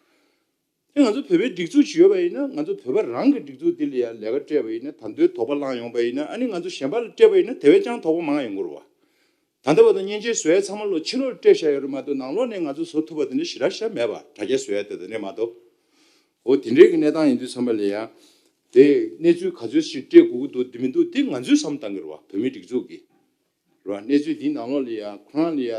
དེ་ང་ཚོ་བོད་པའི་སྒྲིག་འཛུགས་ཅིག་ཡོད་པ་ཡིན་ན། ང་ཚོ་བོད་པ་རང་གི་སྒྲིག་འཛུགས་འདི་ལ་ཡ་ལས་ཀ་སྤྲད་པ་ཡིན་ན། ད་དུང་དོགས་པ་བསླངས་ཡོང་པ་ཡིན་ན། ཨ་ནི་ང་ཚོ་གཞན་པ་ལ་སྤྲད་པ་ཡིན་ན་དེ་བས་ཀྱང་དོགས་པ་མང་ཡོང་གི་རེད་བ། ད་ལྟ་བར་དུ་མཉེན་ཆས་བཟོ་ཡ་ཚང་མ་ལོ་ཕྱི་ལོགས་སྤྲད་བཞག་ཡོད་རེད་མ་གཏོགས་ནང་ལོགས་ནས་ང་ཚོ་བཟོ་ཐུབ་པ་དེ་འདྲ་ཞེ་དྲག་ཞེ་དྲག་མེད་པ། དྲ་རྒྱ་བཟོ་ཡ་དེ་དེ་འདྲ་མ་གཏོགས། འོ་དེ་འདྲའི་གི་གནས་སྟངས་ཡིན་དུས་ཙམ་པ་ལ་ཡ། དེ་གནས་ཚུལ་ག་ཚོད་ཞིག་སྤྲད་དགོས་ཀྱི་འདུག་འདི་མི་འདུག་དེ་ང་ཚོས་བསམ་བཏང་གི་རེད་བ། བོད་མིའི་སྒྲིག་འཛུགས་ཀྱིས་རེད་བ། གནས་ཚུལ་འདིའི་ནང་ལོགས་ལ་ཡ་ཁོ་རང་ལ་ཡ་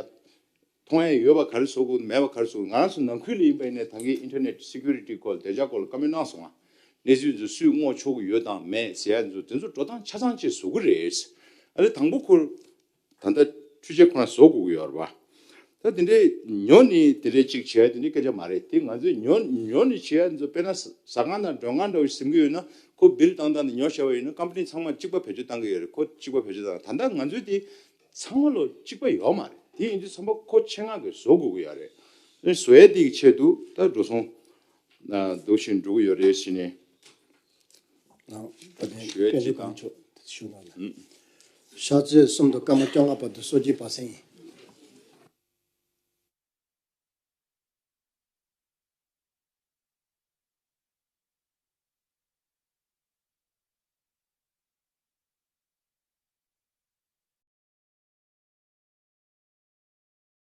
མཐོང་ཡ་ཡོད་པ་ག་རེ་བཟོ་དགོས་མེད་པ་ག་རེ་བཟོ་དགོས། ང་རང་ཚོ་ནང་ཁུལ་ལ་ཡིན་པ་ཡིན་ནའི་ད་གིན་ཨིན་ཊར་ནེཊ་སི་ཁུ་རི་ཊི་སྐོར་བདེ་འཇགས་སྐོར་ལ་བཀའ་མོལ་གནང་སོང་ང་། གནས་ཚུལ་ཚོ་སུས་སྔོག་ཆོག་གི་ཡོད་དང་མེད་ཟེར་ཡ་ཚོ་དེ་ཚོ་འགྲོ་སྟངས་ཆ་ཚང་ཅིག་བཟོ་གི་རེད། ཨ་ནི་དང་པོ་ཁོ་ད་ལྟ་འཕྲུལ་ཆས་ཁོ་རང་བཟོ་དགོས་ཀྱི་ཡོད་རེད་པ། ད་དེ་འདྲའི་ཉོ་ནས་དེ་འདྲའི་ཅིག་བྱས་དེ་འདྲའི་སྐད་ཆ་མ་རེད། དེ་ང་ཚོས་ཉོ་ཉོ་ནས་བྱས་ཡ་ཚོ་དཔེར་ན་ཟ་ཟ་ཁང་དང་མགྲོན་ཁང་འདྲ་བོ་ཞིག་ཟིན་གྱི་ཡོད་ན་ཁོ་བིལ་བཏང་སྟངས་དེ་ཉོ་བྱས་པ་ཡིན་ན་ཀམ་པ་ནི་ཚང་མ་གཅིག་པ་བེད་སྤྱོད་བཏང་གི་ཡོད་རེད། ཁོ་གཅིག་པ་བེད་སྤྱོད་བཏང་། ད་ལྟ་ང་ཚོས་དེ་ཚང་མ་ལོ་གཅིག་པ་ཡོད་མ་རེད། དེ་ཡིན་དུས་ཚང་མ་ཁོ་ཆེད་མངགས་ཀྱིས་བཟོ་དགོས་ཀྱི་ཡོད་རེད། བཟོ་ཡས་དེ་གི་ཆེད་དུ་ད་འགྲོ་སོང་འདུག་བཞིན་འགྲོ་གི་ཡོད་རེད་ཟེར་ནས། ནང་བཀའ་བསྟན་ཞུ་ཡས་ཅིག་དང་། ཞུ་གནང་ལ། ཕྱག་ཚོད་གསུམ་དང་སྐར་མ་བཅོ་ལྔ་བར་དུ་གསོལ་ཇ་སྦ་གསང་ཡིན།